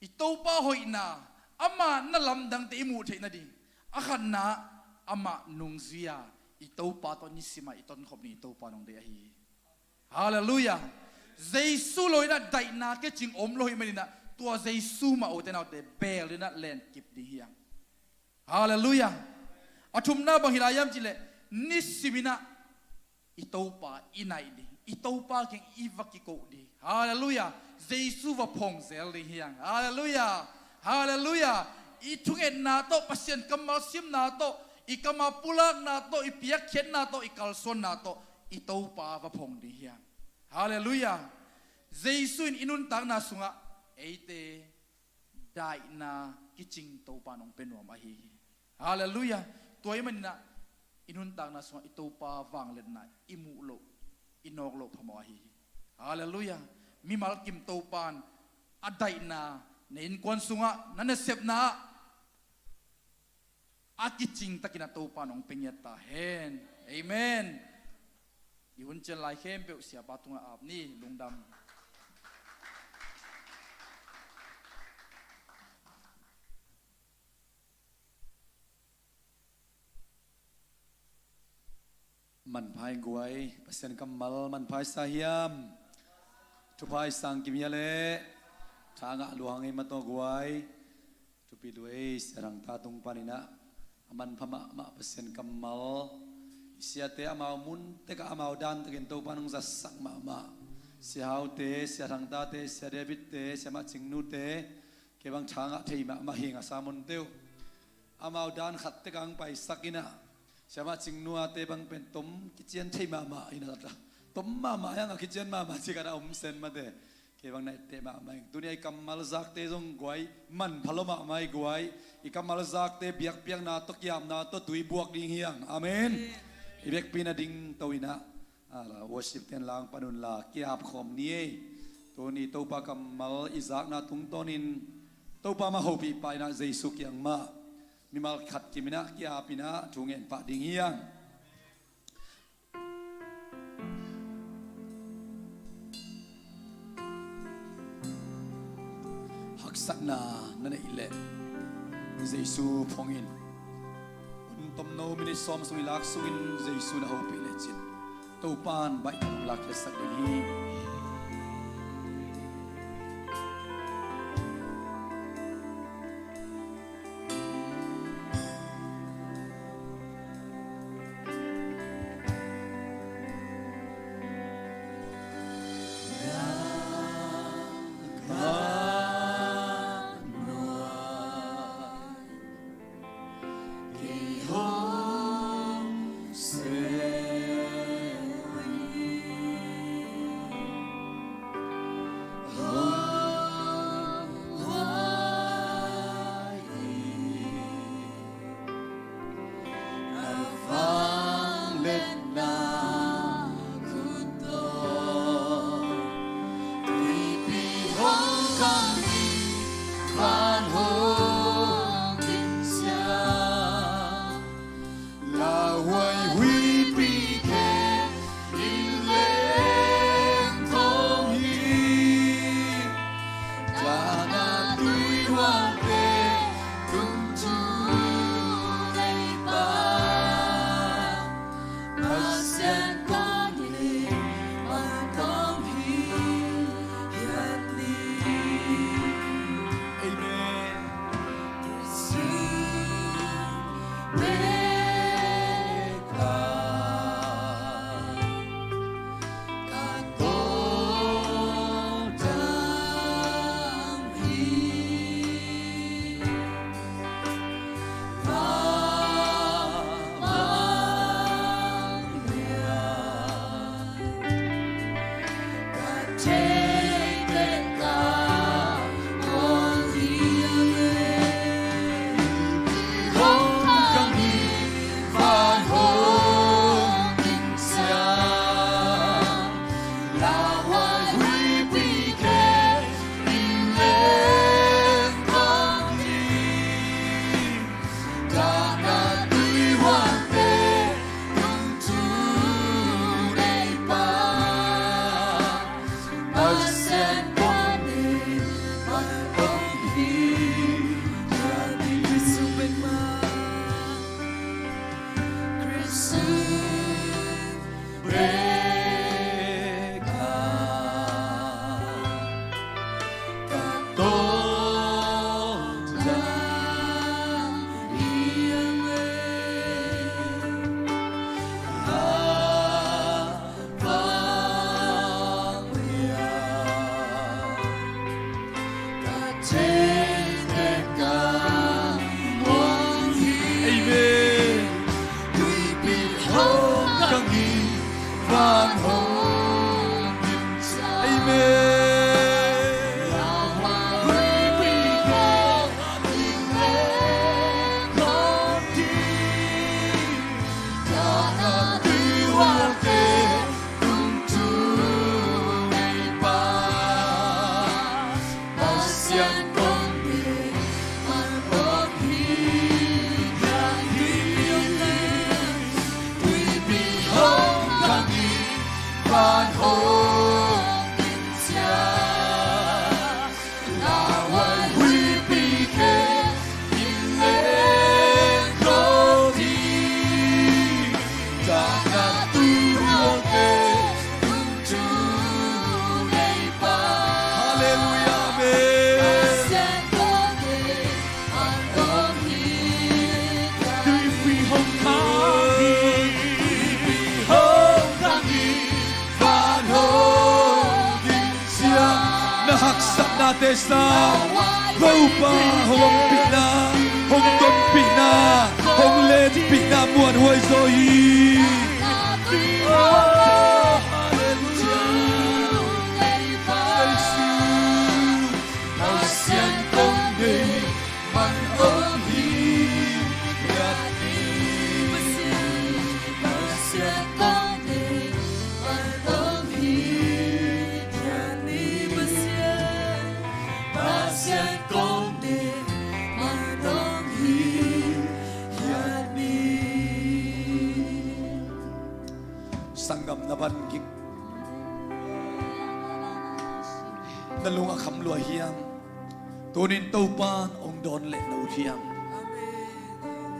i Topa hoihna, ama na lamdangte i muh theih nading, a khatna, ama nungzui a, i Topa tawh nisim a i tonkhop ding i Topa in hong deih ahi hi. Halleluiah. Jesu lo in ah daihna kicing om lo hi manin ah, tua Jesu mah, ute naute, beel in ah lenkip ding hi hang. Halleluiah. A thumna bang hi lai hiam cih leh, nisim in ah i Topa i naih ding, i Topa kiang i va kikoh ding. Halleluiah. Jesu va phong zel ding hi hang. Halleluiah. Halleluiah. I thungetna tawh, Pasian kammal simna tawh, i kam a pulakna tawh, i piakkhiatna tawh, i kalsuanna tawh i Topa va phong ding hi hang. Halleluiah. Jesu in i nuntakna sungah eite daihna kicing Topa in hong pia nuam ahi hi. Halleluiah. Tua ahih manin ah i nuntakna sungah i Topa vangliatna i muh loh, i nawk loh phamawh ahi hi. Halleluiah. Mimal kim Topa in a daihna na innkuan sungah, na nasepna ah a kicing takin ah Topa in hong pia ngiat ta hen. Amen. I hun cian lai khempeuh Siapa tungah ap ni. Lungdam. Manpha i guai, Pasian kammal manpha i sa hiam? Thupha i sang kim hia leh? Tha ngah lua hang ei maw tawh guai. Thupi lua ei, Sia Thang Ta tung panin ah, a manpha mahmah Pasian kammal. I siate amau mun tekah amau dan takin Topa in hong zatsak mahmah. Sia Hau te, Sia Thang Ta te, Sia David te, Sia Mah Cing Nu te, kei bang thangah thei mahmah hi ing a, sermon te uh. Amau dan khat tek ang paisak in ah, Sia Mah Cing Nu a te bang pen tom kician thei mahmah hi na, tom mahmah hi ing a, kician mahmah ci khat a om sen mate. Kei bang na etteh mahmah ing. Tuni a i kammal zakte zong guai, manpha lo mahmah i guai. I kammal zakte biakpiakna tawh, kiapna tawh tui buak ding hi ing. Amen. I biakpi na ding to in ah, a la, worship ten lang pan un la, kiap khawm ni ei. Tuni Topa kammal i zakna tungtawnin Topa mah hopih pah in ah, Jesu kiang mah mimal khat kim in ah kiap in ah thu ngen pah ding hi ing. Haksatna na neih leh Jesu phong in. Hun tomno, minit sawm sung i lak sungin Jesu na hopih lecin Topa'n baih tam lakkhiatsak ding hi. Haksatnate sang Topa hong ompihna, hong tonpihna, hong lenpihna muanhuai zaw hi. Halleluia. Pasian kong deih man om hi. Pasian kong deih man om hi. Pasian kong deih man om hi. Sanggam na van kik, na lung a kham lua hiam? Tunin Topan hong dawn leh na ut hiam?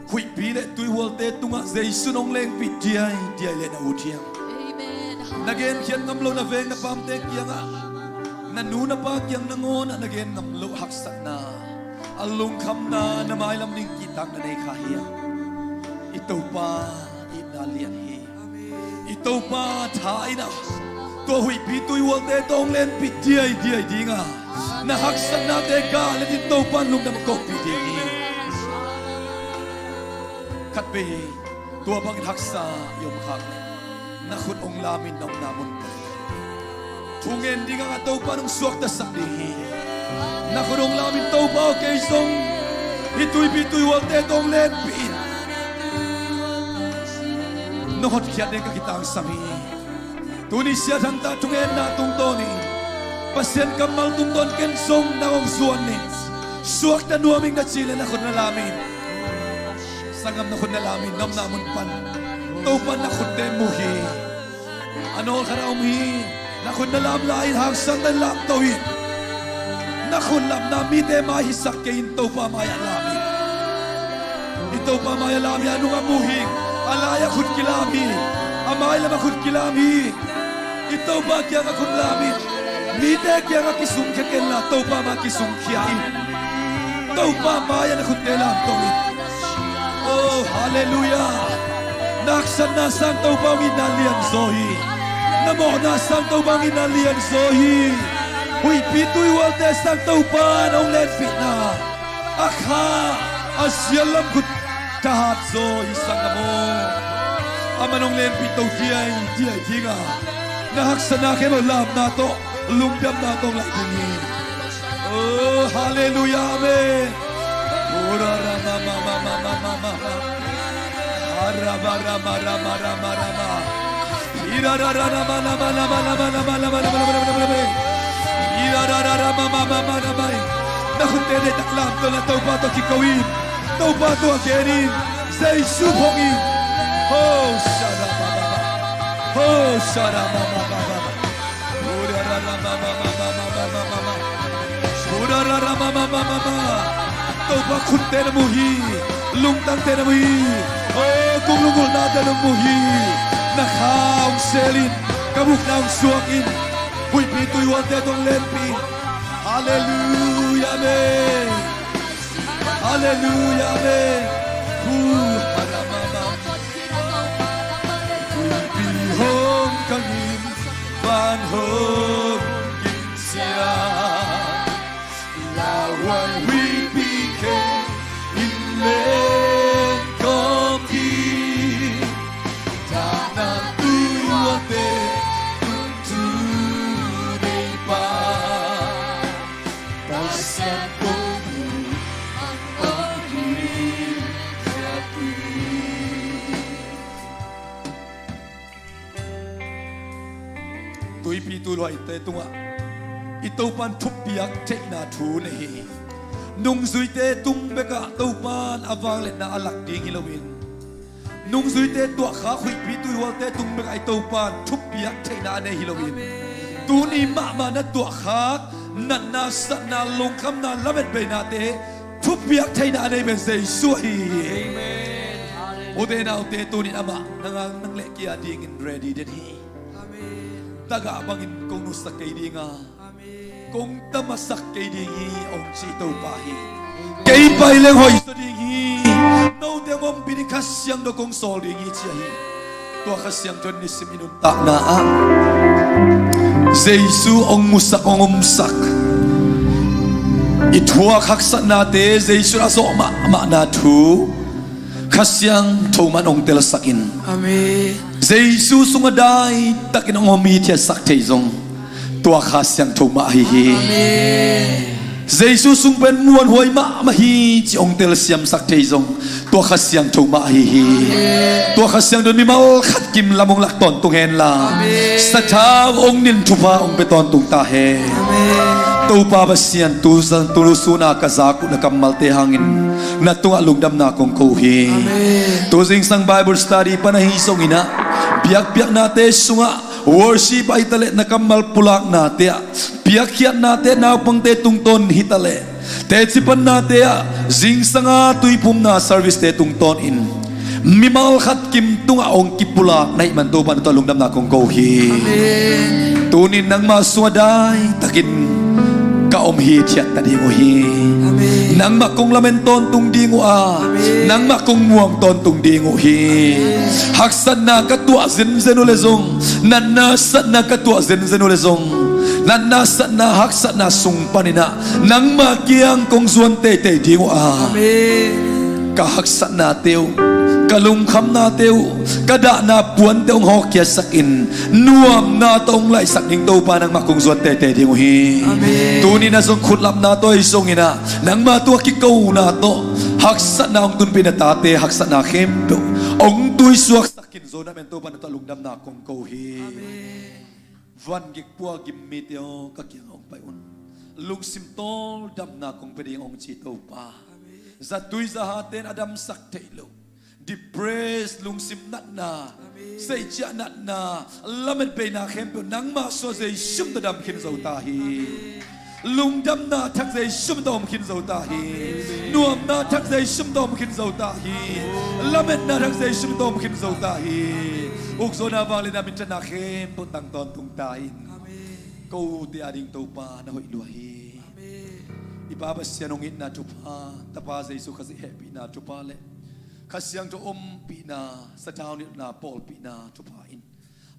Huihpi le tuihualte tungah Jesu in hong lengpih diaidiai leh na ut hiam? Amen. Na genkhiat ngam lo na veng na pamte kiangah, na nu na pa kiang nangawnah na gen ngam loh haksatna, a lungkhamna, na mailam ning kihtak na nei kha hiam? I Topa itna lian hi. I Topa tha in ah tua huihpi tuihualte tawh hong lenpih diaidiai ding a, na haksatnate gah let in Topa in lungdam kohpih ding hi. Khatvei tua bangin haksa i om khak leh na khut hong lam in, na omna mun pan thungen ding a Topa in hong suaktasak ding hi. Na khut hong lam in, Topa aw, kei zong hih tuipi tuihualte tawh hong lenpih in, na hotkhiat ding ka kitangsam hi. Tuni Sia Thang Tah thungetna tungtawn in, Pasian kammal tungtawn ken zong na hong zuan in, suakta nuam ing na cih leh na khut na lam in. Sanggam, na khut na lam in, na omna mun pan Topa in na khutte mu hi. A nawlkhat a om hi. Na khut na lam lai in, hangsan na lamto in. Na khut lamna mite mai hisak kei in, Topa mai-ah lam in. I Topa mai-ah lam hi. A nungah mu hi. A lai-ah khut kilam hi. A mailamah khut kilam hi. I Topa kiangah khut lam in. Mite kiangah kisungkhia kenla, Topa mai-ah kisungkhia in. Topa mai-ah na khutte lamto in. Oh, halleluia. Na haksatna sang Topa hong itna lianzaw hi. Na mawhna sang Topa hong itna lianzaw hi. Huihpi tuihualte sang Topa in hong lenpihna, a kha, a siallam khut thahat zaw hi, sanggam aw. Aman hong lenpih to diaidiai ding a, na haksatna khempeuh lamna tawh, lungdamna tawh lai ding hi. Oh, halleluia, amen. Ora ra ma ma ma ma ma ma ma ma. Ara ba ra ma ra ma ra ma ra ma. Ira ra ra ra ma ra ma ra ma ra ma ra ma ra ma ra ma ra ma ra ma. Ira ra ra ra ma ma ma ma ra ma. Na khutte deihtak lamto in, Topa tawh kiko in, Topa tawh gen in, Jesu phawng in. Ho sha ra ma ma ma. Ho sha ra ma ma ma ma ma. Topa khutte na mu hi. Lungtangte na mu hi. O, kong lunggulhnate na mu hi. Na kha hong seel in, ka bukna hong suak in. Huihpi tuihualte tawh hong lenpih in. Halleluia, amen. Halleluia, amen. Hu, haramama. Huihpi hong kangin, van hong gingsia. Lauhuai huihpi khempeuh in lengkhawm hi. Dahna tuihualte tungtu deipa. Pasian kong deih man om hi. Tuipi tuihualte tungah i Topan thupiak theihna thu nei hi. Nungzuite tung bekah Topan a vangliatna a lak ding hi loin, nungzuite tuahkhak huihpi tuihualte tung bekah i Topan thupiak theihna a nei hi loin, tuni mahmah na tuahkhak natna, satna, lungkhamna, lametbeinate thupiak theihna a nei pen Jesu ahi hi. Amen. Halleluia. Ute naute, tunin amah nang, nang le kei a dingin ready den hi. Amen. Tagah bangin kong nusak kei ding a, amen, kong tamasak kei ding hi, hong ci Topa hi. Amen. Kei pai leng hoih zaw ding hi. Note hong ompih ding, Kha Siangtho kong sawl ding hi, ci ahi. Tua Kha Siangtho in nisim i nuntakna ah Jesu hong musak, hong umsak. I thuak haksatnate Jesu a zawh mahmahna thu Kha Siangtho mah in hong telsak in. Amen. Jesu sungah daitakin hong om hithiatsak thei zong tua Kha Siangtho mah ahi hi. Amen. Jesu sung pen muanhuai mahmah hi ci hong telsiamsak thei zong tua Kha Siangtho mah ahi hi. Amen. Tua Kha Siangtho in mimal khat kim lam hong lak tawntung henla, Amen, sathau hong nin thupha hong pia tawntung ta hen. Amen. Topa Pasian, tu, tu sun a ka zak uh na kammalte hangin na tungah lungdamna kong ko hi. Amen. Tu zingsang Bible study pan ahi zongin ah, biakpiaknate sungah worship ahi taleh, na kammal pulaknate ah, piakkhiatnate, naupangte tungtawn hi taleh, teci pannate ah, zingsang a tuiphumna servicete tungtawn in mimal khat kim tungah hong kipulak na hih man Topa na tungah lungdamna kong ko hi. Amen. Tuni in nangmah sungah daitakin ka om hithiat ta ding uh hi. Amen. Nangmah kong lamen tawntung ding uh a, Amen, nangmah kong muang tawntung ding uh hi. Amen. Haksatna ka tuah zenzen uh leh zong, natna satna ka tuah zenzen uh leh zong, natna satna haksatna sung panin ah nangmah kiang kong zuan teitei ding uh a, Amen, ka haksatnate uh, ka lungkhamnate uh, ka dahna puante hong hawkkhiatsak in, nuamna tawh hong laihsak ding Topa nangmah kong zuan teitei ding uh hi. Amen. Tuni in ah zong khutlapna tawh ahi zongin ah, nangmah tungah kikona tawh haksatna hong tunpih na tate haksatna khempeuh hong tuisuaksak khin zo na hih man Topa na tungah lungdamna kong ko hi. Amen. Van gik pua gim mite aw, ka kiangah hong pai un. Lungsim tawldamna kong pia ding hong ci Topa. Amen. Zatui zahate in a damsak theih loh, depress, lungsim natna, Amen, seihciah natna, lametbeina khempeuh nangmah sungah Jesu min tawh dam khin zo ta hi. Amen. Lungdamna thak Jesu min tawh om khin zo ta hi. Amen. Nuamna thak Jesu min tawh om khin zo ta hi. Amen. Lametna thak Jesu min tawh om khin zo ta hi. Amen. Ukzawhna, vangliatna, minthanna khempeuh tang tawntung ta in. Amen. Kote ading Topa na hoih lua hi. Amen. I Pa Pasian hong itna thupha, Tapa Jesu Khazih hehpihna thupha le Kha Siangtho ompihna, sathau nilhna pawlpihna thupha in,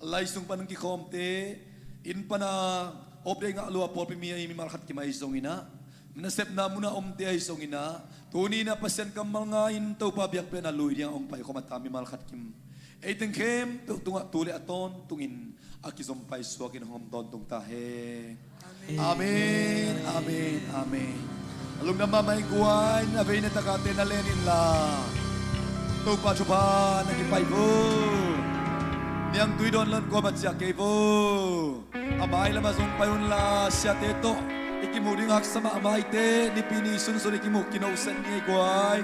lai sung pan kikhawmte, inn pana update ngah lua pawlpi mi ahi mimal khat kim ahi zongin ah, nasepna munah omte ahi zongin ah, tuni in ah Pasian kammal ngai-in Topa biakpiakna lui dingah hong paikhawm a ta mimal khat kim, ei teng khempeuh tungah tu le a tawntungin a kizom paisuakin hong om tawntung ta hen. Amen, amen, amen. A lungdam mahmah i guai, a veina takate na len inla Topa thupha na kipai vo. Niangtui dawn lon kuamah ciah kei vo. A mai lamah zong pai unla, siate tawh i kimuh ding haksa mahmah i te, Nipi ni sunsun i kimuh kinohset ni ei guai.